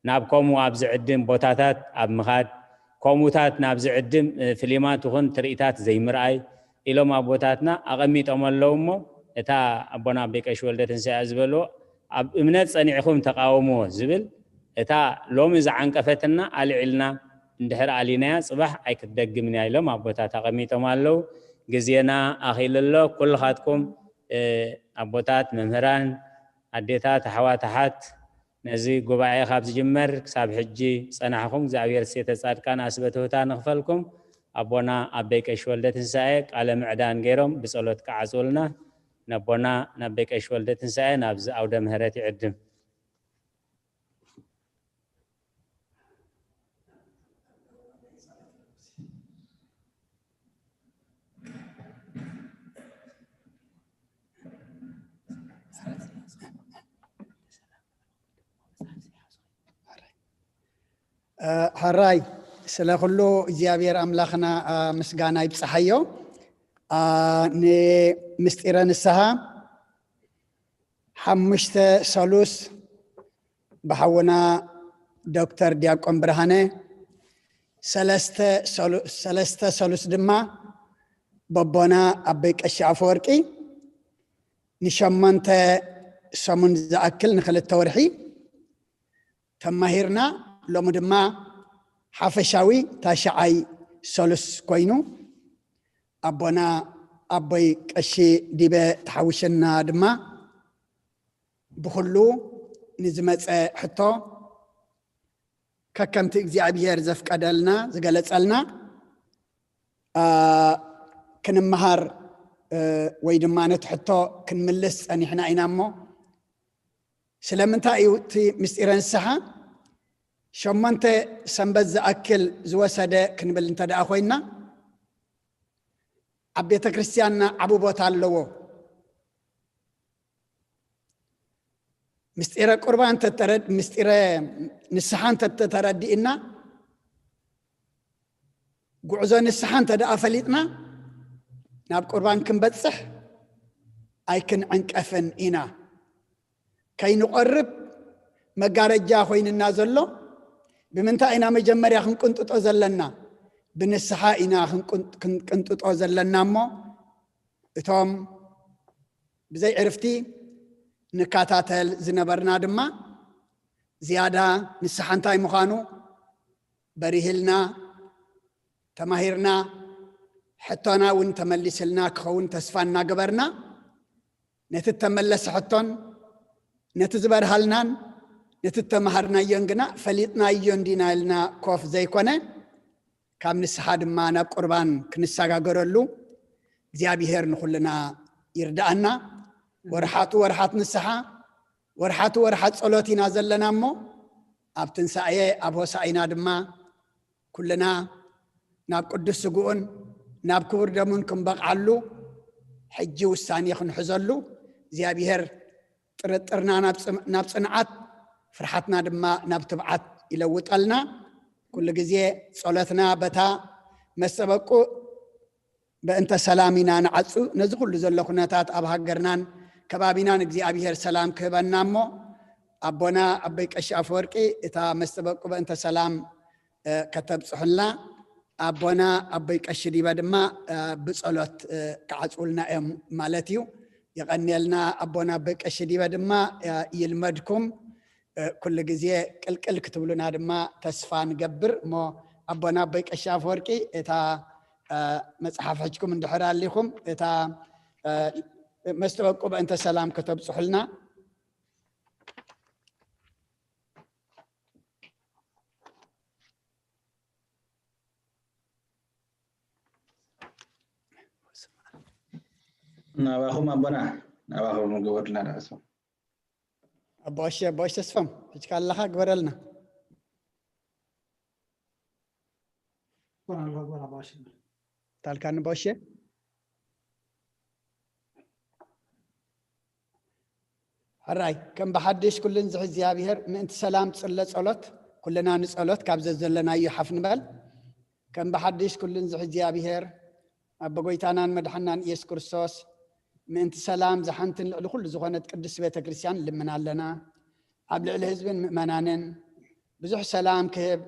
ናብ ከምኡ ኣብ ዝዕድም ቦታታት ኣብ ምኻድ ከምኡታት ናብ ዝዕድም ፍሊማት ይኹን ትርኢታት ዘይምርኣይ ኢሎም ኣቦታትና ኣቐሚጦም ኣለዉ እሞ እታ ኣቦና ኣቦይ ቀሺ ወልደ ትንሳኤ ዝበልዎ ኣብ እምነት ጸኒዕኹም ተቃወምዎ ዝብል እታ ሎሚ ዝዓንቀፈትና ኣልዒልና እንድሕር ኣሊናያ ጽባሕ ኣይክትደግምን እያ ኢሎም ኣቦታት ኣቐሚጦም ኣለዉ። ግዜና ኣኺሉ ኣሎ። ኩልኻትኩም ኣቦታት፣ መምህራን፣ ኣዴታት፣ ኣሕዋት፣ ኣሓት ነዚ ጉባኤ ካብ ዝጅመር ክሳብ ሕጂ ዝጸናሕኩም እግዚኣብሔር ሴተ ጻድቃን ኣስበ ትሑታን ንኽፈልኩም ኣቦና ኣበይ ቀሺ ወልደ ትንሳኤ ቃለ ምዕዳን ገይሮም ብጸሎት ክዓጽውልና ነቦና ናበይ ቀሺ ወልደ ትንሳኤ ናብዚ ኣውደ ምህረት ይዕድም። ሕራይ ስለ ኩሉ እግዚኣብሔር ኣምላኽና ምስጋና ይብፅሓዮ። ንምስጢረ ንስሓ ሓሙሽተ ሰሉስ ብሓውና ዶክተር ዲያቆን ብርሃነ፣ ሰለስተ ሰሉስ ድማ በቦና ኣበይ ቀሺ ኣፈወርቂ ንሸሞንተ ሰሙን ዝኣክል ንክልተ ወርሒ ተማሂርና። ሎሚ ድማ ሓፈሻዊ ታሽዓይ ሰሉስ ኮይኑ ኣቦና ኣቦይ ቀሺ ዲበ ተሓዊሸና ድማ ብኩሉ ንዝመፀ ሕቶ ከከምቲ እግዚኣብሔር ዘፍቀደልና ዝገለፀልና ክንመሃር ወይ ድማ ነቲ ሕቶ ክንምልስ ፀኒሕና ኢና። እሞ ስለምንታይ እዩ እቲ ምስጢረ ንስሓ ሸሞንተ ሰንበት ዝኣክል ዝወሰደ ክንብል እንተ ደኣ ኮይንና፣ ኣብ ቤተ ክርስትያንና ዓቢ ቦታ ኣለዎ። ምስጢረ ቁርባን ምስጢረ ንስሓ እንተተረዲእና፣ ጉዕዞ ንስሓ እንተ ደኣ ፈሊጥና፣ ናብ ቁርባን ክንበጽሕ ኣይክንዕንቀፍን ኢና። ከይንቆርብ መጋረጃ ኮይንና ዘሎ ብምንታይ ኢና መጀመርያ ክንቅንጥጦ ዘለና? ብንስሓ ኢና ክንቅን- ክንቅንጥጦ ዘለና እሞ፣ እቶም ብዘይ ዕርፍቲ ንከታተል ዝነበርና ድማ ዝያዳ ንስሓ እንታይ ምዃኑ በሪህልና፣ ተማሂርና፣ ሕቶና እውን ተመሊስልና ክኸውን ተስፋ እናገበርና፣ ነቲ እተመለሰ ሕቶን ነቲ ዝበርሃልናን ነቲ እተማሃርናዮን ግና ፈሊጥናዮ እንዲና ኢልና ኮፍ ዘይኮነ፣ ካብ ንስሓ ድማ ናብ ቁርባን ክንሰጋገረሉ እግዚኣብሄር ንኹልና ይርድኣና። ወርሓቱ ወርሓት ንስሓ፣ ወርሓቱ ወርሓት ጸሎት ኢና ዘለና እሞ፣ ኣብ ትንሳኤ ኣብ ሆሳኢና ድማ ኩልና ናብ ቅዱስ ስግኡን ናብ ክቡር ደሙን ክንበቕዓሉ ሕጂ ውሳኔ ክንሕዘሉ እግዚኣብሄር ጥርጥርና ናብ ጽም- ናብ ጽንዓት፣ ፍርሓትና ድማ ናብ ትብዓት ይለውጠልና። ኩሉ ግዜ ጸሎትና በታ መስተበቁ በእንተ ሰላም ኢና ንዓጹ። ነዚ ኩሉ ዘሎ ኩነታት ኣብ ሃገርናን ከባቢናን እግዚኣብሄር ሰላም ክህበና እሞ፣ ኣቦና ኣቦይ ቀሺ ኣፈወርቂ እታ መስተበቁ በእንተ ሰላም እ፣ ከተብጽሑልና፣ ኣቦና ኣቦይ ቀሺ ዲበ ድማ እ፣ ብጸሎት እ፣ ክዓጽውልና እዮም ማለት እዩ። የቐንየልና። ኣቦና ኣቦይ ቀሺ ዲበ ድማ እ፣ ይልመድኩም እ፣ ኩሉ ግዜ ቅልቅል ክትብሉና ድማ ተስፋ ንገብር። እሞ ኣቦና ኣቦይ ቀሺ ኣፈወርቂ እታ እ፣ መጽሓፍ ሕጅኩም እንድሕር ኣሊኹም እታ እ፣ መስተበቁ በእንተ ሰላም ከተብጽሑልና። ናባኹም ኣቦና፣ ናባኹም ግበሩልና ንዕሱ። ኣቦ ኣሸ ኣቦ ኣሸ ተስፋም ሕጅካ ኣለኻ ግበረልና። ታልካኒ ኣቦ ኣሸ። ሕራይ ከም ብሓድሽ ኩልን ዝሕ እግዚኣብሔር ምእንቲ ሰላም ጽለ ጸሎት ኩልና ንጸሎት ካብ ዘዘለናዮ ሓፍ ንበል። ከም ብሓድሽ ኩልን ዝሕ እግዚኣብሔር ኣቦ ጎይታናን መድሓናን ኢየሱስ ክርስቶስ ምእንቲ ሰላም ዝሓንትን ልዕሊ ኩሉ ዝኾነት ቅድስት ቤተ ክርስቲያን ንልምን ኣለና። ኣብ ልዕሊ ህዝብን ምእመናንን ብዙሕ ሰላም ክህብ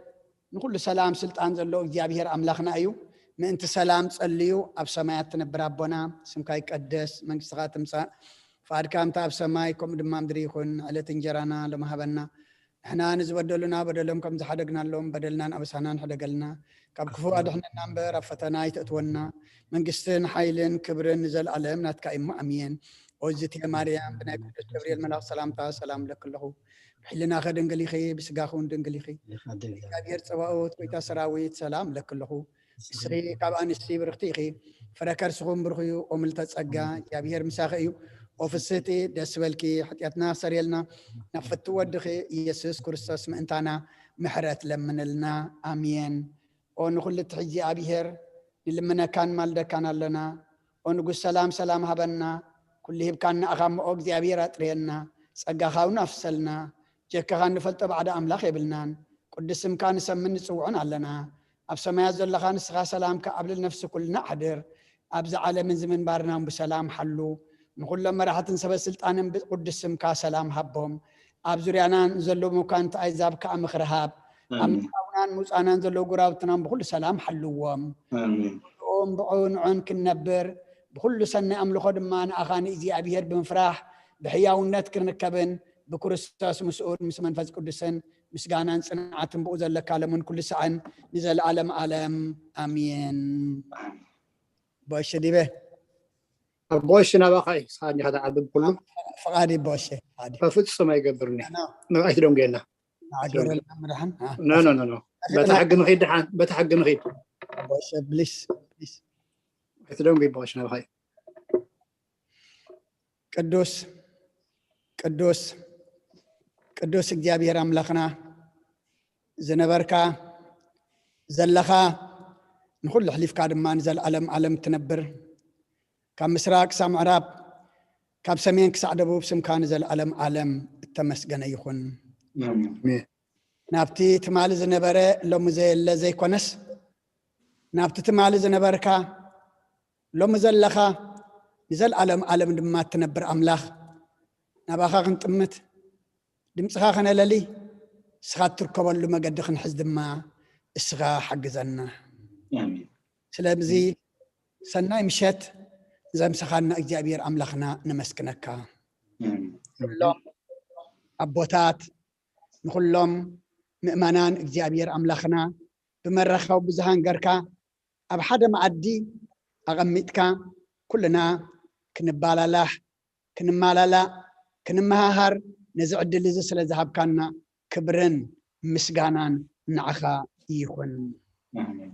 ንኩሉ ሰላም ስልጣን ዘለዎ እግዚኣብሔር ኣምላኽና እዩ። ምእንቲ ሰላም ጸልዩ። ኣብ ሰማያት ትነብር ኣቦና ስምካ ይቀደስ፣ መንግስትኻ ትምጻእ፣ ፍቓድካ ከምቲ ኣብ ሰማይ ከምኡ ድማ ምድሪ ይኹን። ዕለት እንጀራና ሎሚ ሃበና። ንሕና ንዝበደሉና በደሎም ከም ዝሓደግናሎም በደልናን ኣበሳናን ሕደገልና። ካብ ክፉእ ኣድሕነና እምበር ኣብ ፈተና ኣይተእትወና። መንግስትን ሓይልን ክብርን ንዘለኣለም ናትካ እዩ እሞ ኣሜን። ኦዝቴ ማርያም ብናይ ቅዱስ ገብርኤል መልኣኽ ሰላምታ ሰላም እብለኪ ኣለኹ። ብሕልናኺ ድንግል ኢኺ፣ ብስጋኺ እውን ድንግል ኢኺ። እግዚኣብሔር ጸባኦት ጎይታ ሰራዊት ሰላም እብለኪ ኣለኹ። ንስኺ ካብ ኣንስቲ ብርኽቲ ኢኺ፣ ፍረ ከርስኹም ብሩኽ እዩ። ኦ ምልተ ጸጋ እግዚኣብሔር ምሳኺ እዩ። ኦ ፍስህቲ ደስ በልኪ፣ ሓጢኣትና ሰሪየልና ናብ ፍቱ ወድኺ ኢየሱስ ክርስቶስ ምእንታና ምሕረት ለምንልና። ኣሜን። ኦ ንኹሉ እትሕዚ ኣብሔር ንልምነካን ማልደካን ኣለና። ኦ ንጉስ ሰላም ሰላም ሃበና። ኩሉ ሂብካና ኣኻ እሞ እግዚኣብሔር ኣጥርየና። ጸጋኻ እውን ኣፍሰልና። ጀካኻ እንፈልጦ ባዕዳ ኣምላኽ የብልናን። ቅዱስ ስምካ ንሰምን ንጽውዖን ኣለና። ኣብ ሰማያት ዘለኻ ንስኻ ሰላምካ ኣብ ልዕሊ ነፍሲ ኩልና ኣሕድር። ኣብዚ ዓለምን እዚ ምንባርናን ብሰላም ሓሉ። ንኹሎም መራሕትን ሰበ ስልጣንን ብቅዱስ ስምካ ሰላም ሃቦም። ኣብ ዙርያና ንዘለዉ መኳንንቲ ኣሕዛብ ከኣ ምኽሪ ሃብ። ኣብ ምእታውናን ምውጻእናን ዘለዉ ጎረባብትናን ብኹሉ ሰላም ሓልዎም። ብኡ እምብዑ ንዑን ክንነብር ብኹሉ ሰናይ ኣምልኾ ድማ ንኣኻ ንእግዚኣብሔር ብምፍራሕ ብሕያውነት ክንርከብን ብክርስቶስ ምስኡን ምስ መንፈስ ቅዱስን ምስጋናን ጽንዓትን ብኡ ዘለካ ለምን ኩሉ ሳዕን ንዘለዓለም ዓለም ኣሜን። ቦሽ ዲበ ኣቦሽ ናባኻ እዩ። ንስኻ እንዲኻ ትዓቢ ብኩሉ። ፍቓድ እዩ ቦሽ ፍቓድ እዩ። በፍጹም ኣይገብርኒ። ንብኣይ ትደንጉየና። ንዓገረልና ምድሓን ኖ ኖ ኖ ኖ። በታ ሕጊ ንኺድ ድሓን፣ በታ ሕጊ ንኺድ። ቦሽ ፕሊስ ፕሊስ። ኣይትደንጉይ ቦሽ ናባኻ እዩ። ቅዱስ ቅዱስ ቅዱስ እግዚኣብሔር ኣምላኽና ዝነበርካ ዘለኻ ንኹሉ ኣሕሊፍካ ድማ ንዘለኣለም ዓለም ትነብር ካብ ምስራቅ ክሳብ ምዕራብ ካብ ሰሜን ክሳዕ ደቡብ ስምካ ንዘለኣለም ዓለም እተመስገነ ይኹን። ናብቲ ትማሊ ዝነበረ ሎሚ ዘየለ ዘይኮነስ ናብቲ ትማሊ ዝነበርካ ሎሚ ዘለኻ ንዘለኣለም ኣለም ድማ እትነብር ኣምላኽ፣ ናባኻ ክንጥምት፣ ድምፅኻ ከነለሊ፣ እስኻ እትርከበሉ መገዲ ክንሕዝ ድማ እስኻ ሓግዘና። ኣሜን። ስለዚ ሰናይ ምሸት ዘምሰኻና እግዚኣብሔር ኣምላኽና ነመስግነካ። ኣሜን። ኩሎም ኣቦታት፣ ንኩሎም ምእመናን እግዚኣብሔር ኣምላኽና ብመራኸቢ ብዙሃን ገርካ ኣብ ሓደ መኣዲ ኣቐሚጥካ ኩልና ክንባላላሕ፣ ክንማላላእ፣ ክንመሃሃር ነዚ ዕድል እዚ ስለ ዝሃብካና ክብርን ምስጋናን ንዓኻ ይኹን። ኣሜን።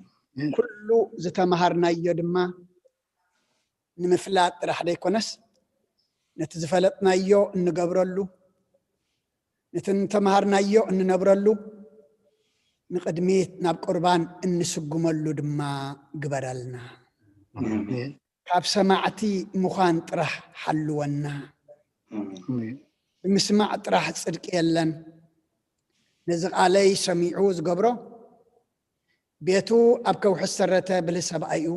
ኩሉ ዝተምሃርናዮ ድማ ንምፍላጥ ጥራሕ ዘይኮነስ ነቲ ዝፈለጥናዮ እንገብረሉ፣ ነቲ እንተምሃርናዮ እንነብረሉ፣ ንቕድሚት ናብ ቁርባን እንስጉመሉ ድማ ግበረልና። ኣሜን። ካብ ሰማዕቲ ምዃን ጥራሕ ሓልወና። ኣሜን። ኣሜን። ብምስማዕ ጥራሕ ጽድቂ የለን። ነዚ ቃለይ ሰሚዑ ዝገብሮ፣ ቤቱ ኣብ ከውሒ ዝሰረተ ብልህ ሰብኣይ እዩ።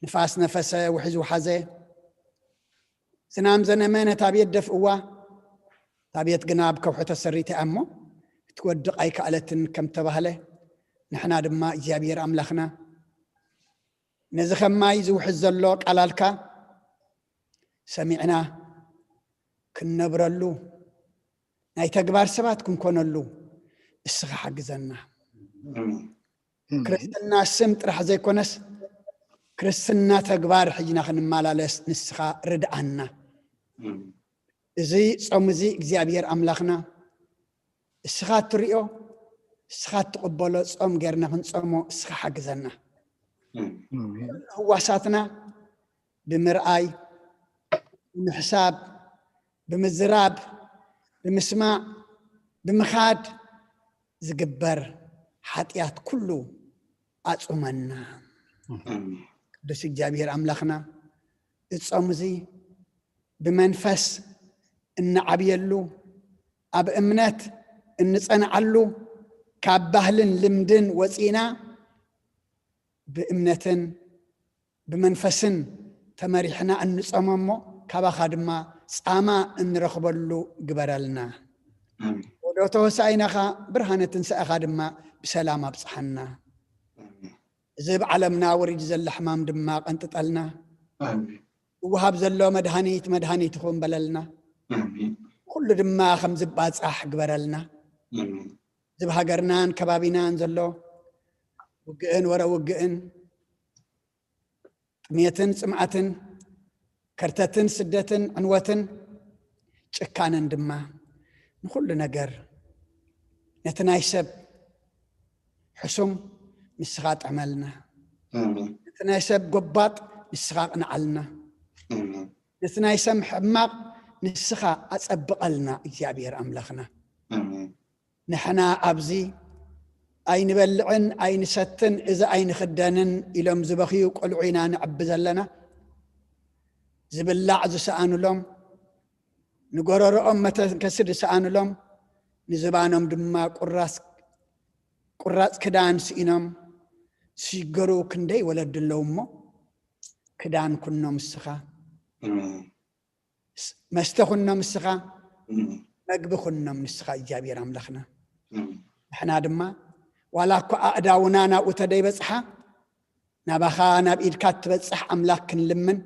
ንፋስ ነፈሰ፣ ውሒ ዝወሓዘ፣ ዝናም ዘነመ፣ ነታ ቤት ደፍእዋ። እታ ቤት ግና ኣብ ከውሒ ተሰሪታ እያ እሞ ክትወድቕ ኣይከኣለትን ከም ተባህለ፣ ንሕና ድማ እግዚኣብሔር ኣምላኽና ነዚ ከም ማይ ዝውሕዝ ዘሎ ቃላልካ ሰሚዕና ክንነብረሉ፣ ናይ ተግባር ሰባት ክንኮነሉ እስኻ ሓግዘና። ኣሜን። ክርስትና ስም ጥራሕ ዘይኮነስ ክርስትና ተግባር ሒዝና ክንመላለስ ንስኻ ርድኣና። ኣሜን። እዚ ጾም እዚ እግዚኣብሔር ኣምላኽና እስኻ እትሪኦ፣ እስኻ እትቕበሎ ጾም ጌርና ክንጾሞ እስኻ ሓግዘና። ኣሜን። ኣሜን። ህዋሳትና ብምርኣይ፣ ብምሕሳብ፣ ብምዝራብ፣ ብምስማዕ፣ ብምኻድ ዝግበር ሓጢኣት ኩሉ ኣጹመና። ኣሜን። ቅዱስ እግዚኣብሔር ኣምላኽና፣ እዚ ጾም እዚ ብመንፈስ እንዓብየሉ፣ ኣብ እምነት እንጸንዓሉ፣ ካብ ባህልን ልምድን ወጺእና ብእምነትን ብመንፈስን ተመሪሕና እንጸሞ እሞ፣ ካባኻ ድማ ጻማ እንረኽበሉ ግበረልና። ኣሜን። ወዶተ ሆሳኢናኻ ብርሃነ ትንሳኤኻ ድማ ብሰላም ኣብጽሓና። ኣሜን። እዚ ኣብ ዓለምና ወሪዱ ዘሎ ሕማም ድማ ቀንጥጠልና። ኣሜን። ዝወሃብ ዘሎ መድሃኒት መድሃኒት ይኹን በለልና። ኣሜን። ኩሉ ድማ ከም ዝባጻሕ ግበረልና። ኣሜን። እዚ ኣብ ሃገርናን ከባቢናን ዘሎ ውግእን ወረ ውግእን፣ ጥሜትን ጽምኣትን፣ ከርተትን ስደትን፣ ዕንወትን ጭካንን ድማ፣ ንኹሉ ነገር፣ ነቲ ናይ ሰብ ሕሱም ንስኻ ጥዕመልና፣ ኣሜን። ነቲ ናይ ሰብ ጎባጥ ንስኻ ቅንዓልና፣ ኣሜን። ነቲ ናይ ሰብ ሕማቕ ንስኻ ኣጸብቐልና። እግዚኣብሔር ኣምላኽና፣ ኣሜን። ንሕና ኣብዚ ኣይንበልዕን ኣይንሰትን፣ እዚ ኣይንኽደንን ኢሎም ዝበኽዩ ቆልዑ ኢና ንዕቢ ዘለና። ዝብላዕ ዝሰኣኑሎም፣ ንጎረሮኦም መተንከሲ ዝሰኣኑሎም፣ ንዝባኖም ድማ ቁራስ-፣ ቁራጽ ክዳን ስኢኖም ዝሽገሩ ክንደይ ወለዲ ኣለዉ እሞ፣ ክዳን ኩኖም እስኻ፣ ኣሜን። ስ-፣ መስተ ኩኖም እስኻ፣ ኣሜን። መግቢ ኩኖም ንስኻ እግዚኣብሔር ኣምላኽና። ኣሜን። ንሕና ድማ ዋላ እኳ ኣእዳውና ናብኡ ተደይበጽሓ፣ ናባኻ ናብ ኢድካ እትበጽሕ ኣምላኽ ክንልምን፣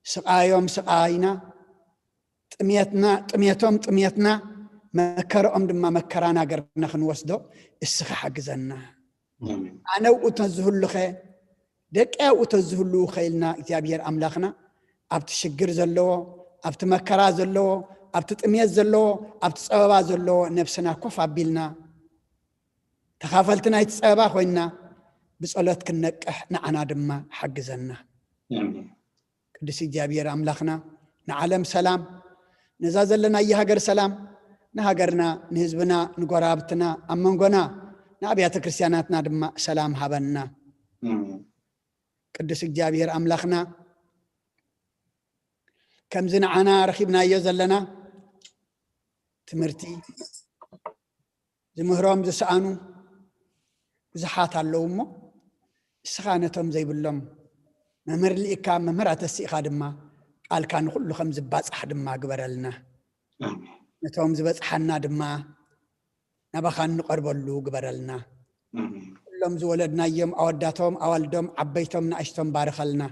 ስቓዮም ስቓይና፣ ጥሜትና ጥሜቶም ጥሜትና፣ መከረኦም ድማ መከራና ገርና ክንወስዶ እስኻ ሓግዘና። ኣሜን። ኣነ ኣብኡ ተዝህሉኸ፣ ደቂ ኣብኡ ተዝህልዉ ኸኢልና እግዚኣብሔር ኣምላኽና ኣብቲ ሽግር ዘለዎ፣ ኣብቲ መከራ ዘለዎ፣ ኣብቲ ጥሜት ዘለዎ፣ ኣብቲ ጸበባ ዘለዎ ነብስና ኮፍ ኣቢልና ተኻፈልቲ ናይቲ ጸበባ ኮይንና ብጸሎት ክንነቅሕ ንዓና ድማ ሓግዘና። ኣሜን። ቅዱስ እግዚኣብሔር ኣምላኽና ንዓለም ሰላም፣ ነዛ ዘለናያ ሃገር ሰላም፣ ንሃገርና፣ ንህዝብና፣ ንጎረባብትና፣ ኣብ መንጎና ንኣብያተ ክርስቲያናትና ድማ ሰላም ሃበና። ኣሜን። ቅዱስ እግዚኣብሔር ኣምላኽና ከምዚ ንዓና ረኺብናዮ ዘለና ትምህርቲ ዝምህሮም ዝሰኣኑ ብዙሓት ኣለዉ እሞ፣ እስኻ ነቶም ዘይብሎም መምህር ልኢካ፣ መምህር ኣተሲእኻ ድማ ቃልካ ንኹሉ ከም ዝባጻሕ ድማ ግበረልና። ነቶም ዝበጽሓና ድማ ናባኻ እንቐርበሉ ግበረልና። ኩሎም ዝወለድናዮም ኣወዳቶም ኣዋልዶም ዓበይቶም ንኣሽቶም ባርኸልና።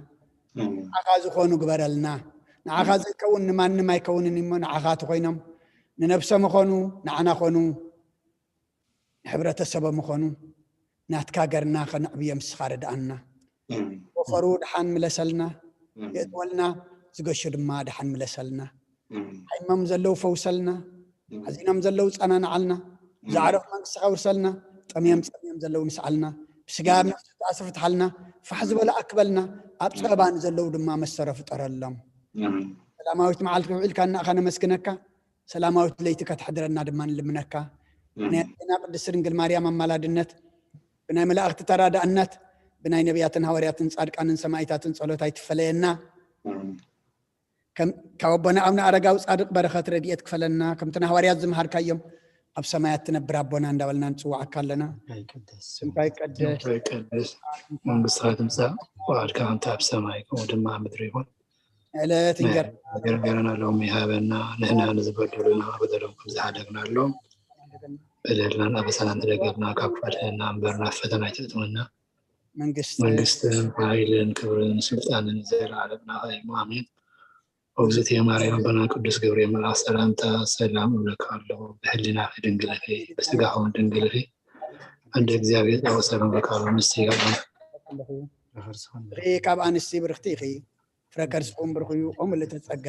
ንዓኻ ዝኾኑ ግበረልና። ንዓኻ ዘይከውን ንማንም ኣይከውንን እሞ ንዓኻ ተኾይኖም ንነብሶም ኾኑ ንዓና ኾኑ ንሕብረተሰቦም ኾኑ ናትካ ገርና ከነዕብዮም ንስኻ ርድኣና። ወፈሩ ድሓን ምለሰልና፣ የእትወልና፣ ዝገሹ ድማ ድሓን ምለሰልና። ሓይሞም ዘለዉ ፈውሰልና፣ ሓዚኖም ዘለዉ ጸናንዓልና። ዝዓረፉ መንግስትኻ ውርሰልና፣ ጠምዮም ጸምዮም ዘለዉ ንስዓልና። ብስጋ ኣብ ነፍሲ ተኣስሩ ፍትሓልና፣ ፋሕ ዝበለ ኣክበልና፣ ኣብ ጸባ ንዘለዉ ድማ መሰረ ፍጠረሎም። ሰላማዊት መዓልቲ ውዒልካና ኣኻ ነመስግነካ። ሰላማዊት ለይቲ ከተሕድረና ድማ ንልምነካ። ብናይ ኣዴና ቅድስቲ ድንግል ማርያም ኣማላድነት፣ ብናይ መላእኽቲ ተራዳእነት፣ ብናይ ነቢያትን ሃዋርያትን ጻድቃንን ሰማይታትን ጸሎት ኣይትፈለየና። ካብ ኣቦና ኣብነ ኣረጋዊ ጻድቅ በረኸት ረድኤት ክፈለና። ከምቲ ንሃዋርያት ዝምሃርካዮም ኣብ ሰማያት ትነብር ኣቦና እንዳበልና ንጽዋዓካ ኣለና። ስምካ ይቀደስ። ስምካ ይቀደስ። መንግስትኻ ትምጻእ። ፍቓድካ ከምቲ ኣብ ሰማይ ከምኡ ድማ ኣብ ምድሪ ይኹን። ዕለት ናይ እንጀራ ገርገረና ሎሚ ሃበና። ንሕና ንዝበደሉና በደሎም ከም ዝሓደግናሎም በደልናን ኣበሳናን ትደገፍና ካብ ክፈትሐና እምበር ናብ ፈተና ኣይተእትወና። መንግስቲ መንግስትን ሓይልን ክብርን ስልጣንን ዘለዓለም ናኻ እዩ። ኣሜን። እግዝእትየ ማርያም ኣቦና ቅዱስ ገብርኤል መልኣክ ሰላምታ ሰላም እብለካ ኣለኹ። ብሕሊናኺ ድንግል ኢኺ፣ ብስጋኺ እውን ድንግል ኢኺ። እንደ እግዚኣብሔር ጸወ ሰላም እብለካ ኣለኹ። ንስቲ ካብ ኣንስቲ ካብ ኣንስቲ ብርክቲ ኢኺ፣ ፍረ ከርስኹም ብርኽ እዩ። ኦም ልተጸጋ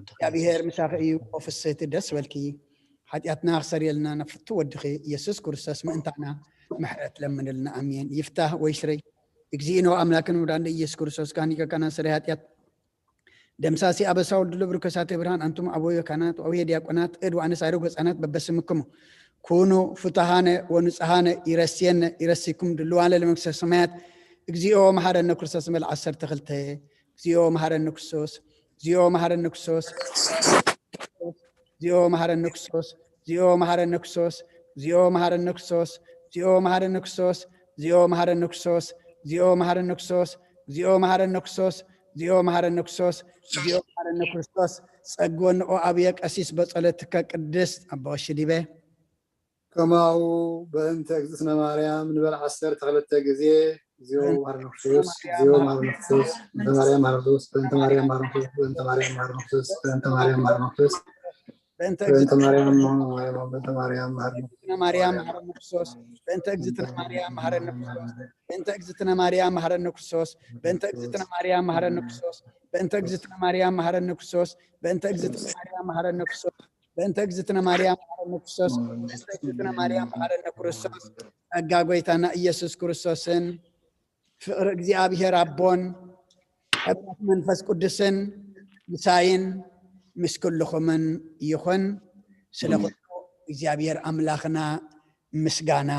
እግዚኣብሔር ምሳኺ እዩ። ኦ ፍስህቲ ደስ በልኪ፣ ሓጢኣትና ክሰርየልና ናብ ፍቱ ወድኺ ኢየሱስ ክርስቶስ ምእንታና ምሕረት ለምንልና። ኣሜን። ይፍታህ ወይ ስረይ እግዚእነ ወኣምላክን ወዳንደ ኢየሱስ ክርስቶስ ካህን ሊቀ ካህናት ስረይ ሓጢኣት ደምሳሲ ኣበሳ ወልድ ልብሩ ከሳቴ ብርሃን ኣንቱም ኣቦየ ካህናት ወአቡየ ዲያቆናት እድ ወአንስ አእሩግ ሕፃናት በበስምክሙ ኩኑ ፍቱሃነ ወንጹሃነ ይረስየነ ይረሲኩም ድልዋነ ለመንግስተ ሰማያት። እግዚኦ መሐረነ ክርስቶስ መል ዓሰርተ ክልተ። እግዚኦ መሐረነ ክርስቶስ። እግዚኦ መሐረነ ክርስቶስ። እግዚኦ መሐረነ ክርስቶስ። እግዚኦ መሐረነ ክርስቶስ። እግዚኦ መሐረነ ክርስቶስ። እግዚኦ መሐረነ ክርስቶስ። እግዚኦ መሐረነ ክርስቶስ። እግዚኦ መሐረነ ክርስቶስ። እግዚኦ መሐረነ ክርስቶስ። እግዚኦ መሐረነ ክርስቶስ። እግዚኦ መሐረነ ክርስቶስ። ጸግወንኦ ኣብየ ቀሲስ በጸሎትከ ቅድስት ኣቦ ሽዲበ። ከማሁ በእንተ እግዝእትነ ማርያም ንበል ዓሰርተ ክልተ ግዜ። እግዚኦ መሐረነ ክርስቶስ። እግዚኦ መሐረነ ክርስቶስ። በእንተ ማርያም መሐረነ ክርስቶስ። በእንተ ማርያም መሐረነ ክርስቶስ። በእንተ ማርያም መሐረነ ክርስቶስ። በእንተ ማርያም መሐረነ ክርስቶስ። በእንተ በእንተ እግዝእትነ ማርያም ማርያም በእንተ ማርያም ማርያም መሐረነ ክርስቶስ። በእንተ እግዝእትነ ማርያም መሐረነ ክርስቶስ። በእንተ እግዝእትነ ማርያም መሐረነ ክርስቶስ። በእንተ እግዝእትነ ማርያም መሐረነ ክርስቶስ። በእንተ እግዝእትነ ማርያም መሐረነ ክርስቶስ። በእንተ እግዝእትነ ማርያም መሐረነ ክርስቶስ። በእንተ እግዝእትነ ማርያም መሐረነ ክርስቶስ። በእንተ እግዝእትነ ማርያም መሐረነ ክርስቶስ። ጸጋ ጎይታና ኢየሱስ ክርስቶስን ፍቕሪ እግዚኣብሔር ኣቦን ሕብረት መንፈስ ቅዱስን ምሳይን ምስ ኩልኹምን ይኹን። ስለ ኩሉ እግዚኣብሔር ኣምላኽና ምስጋና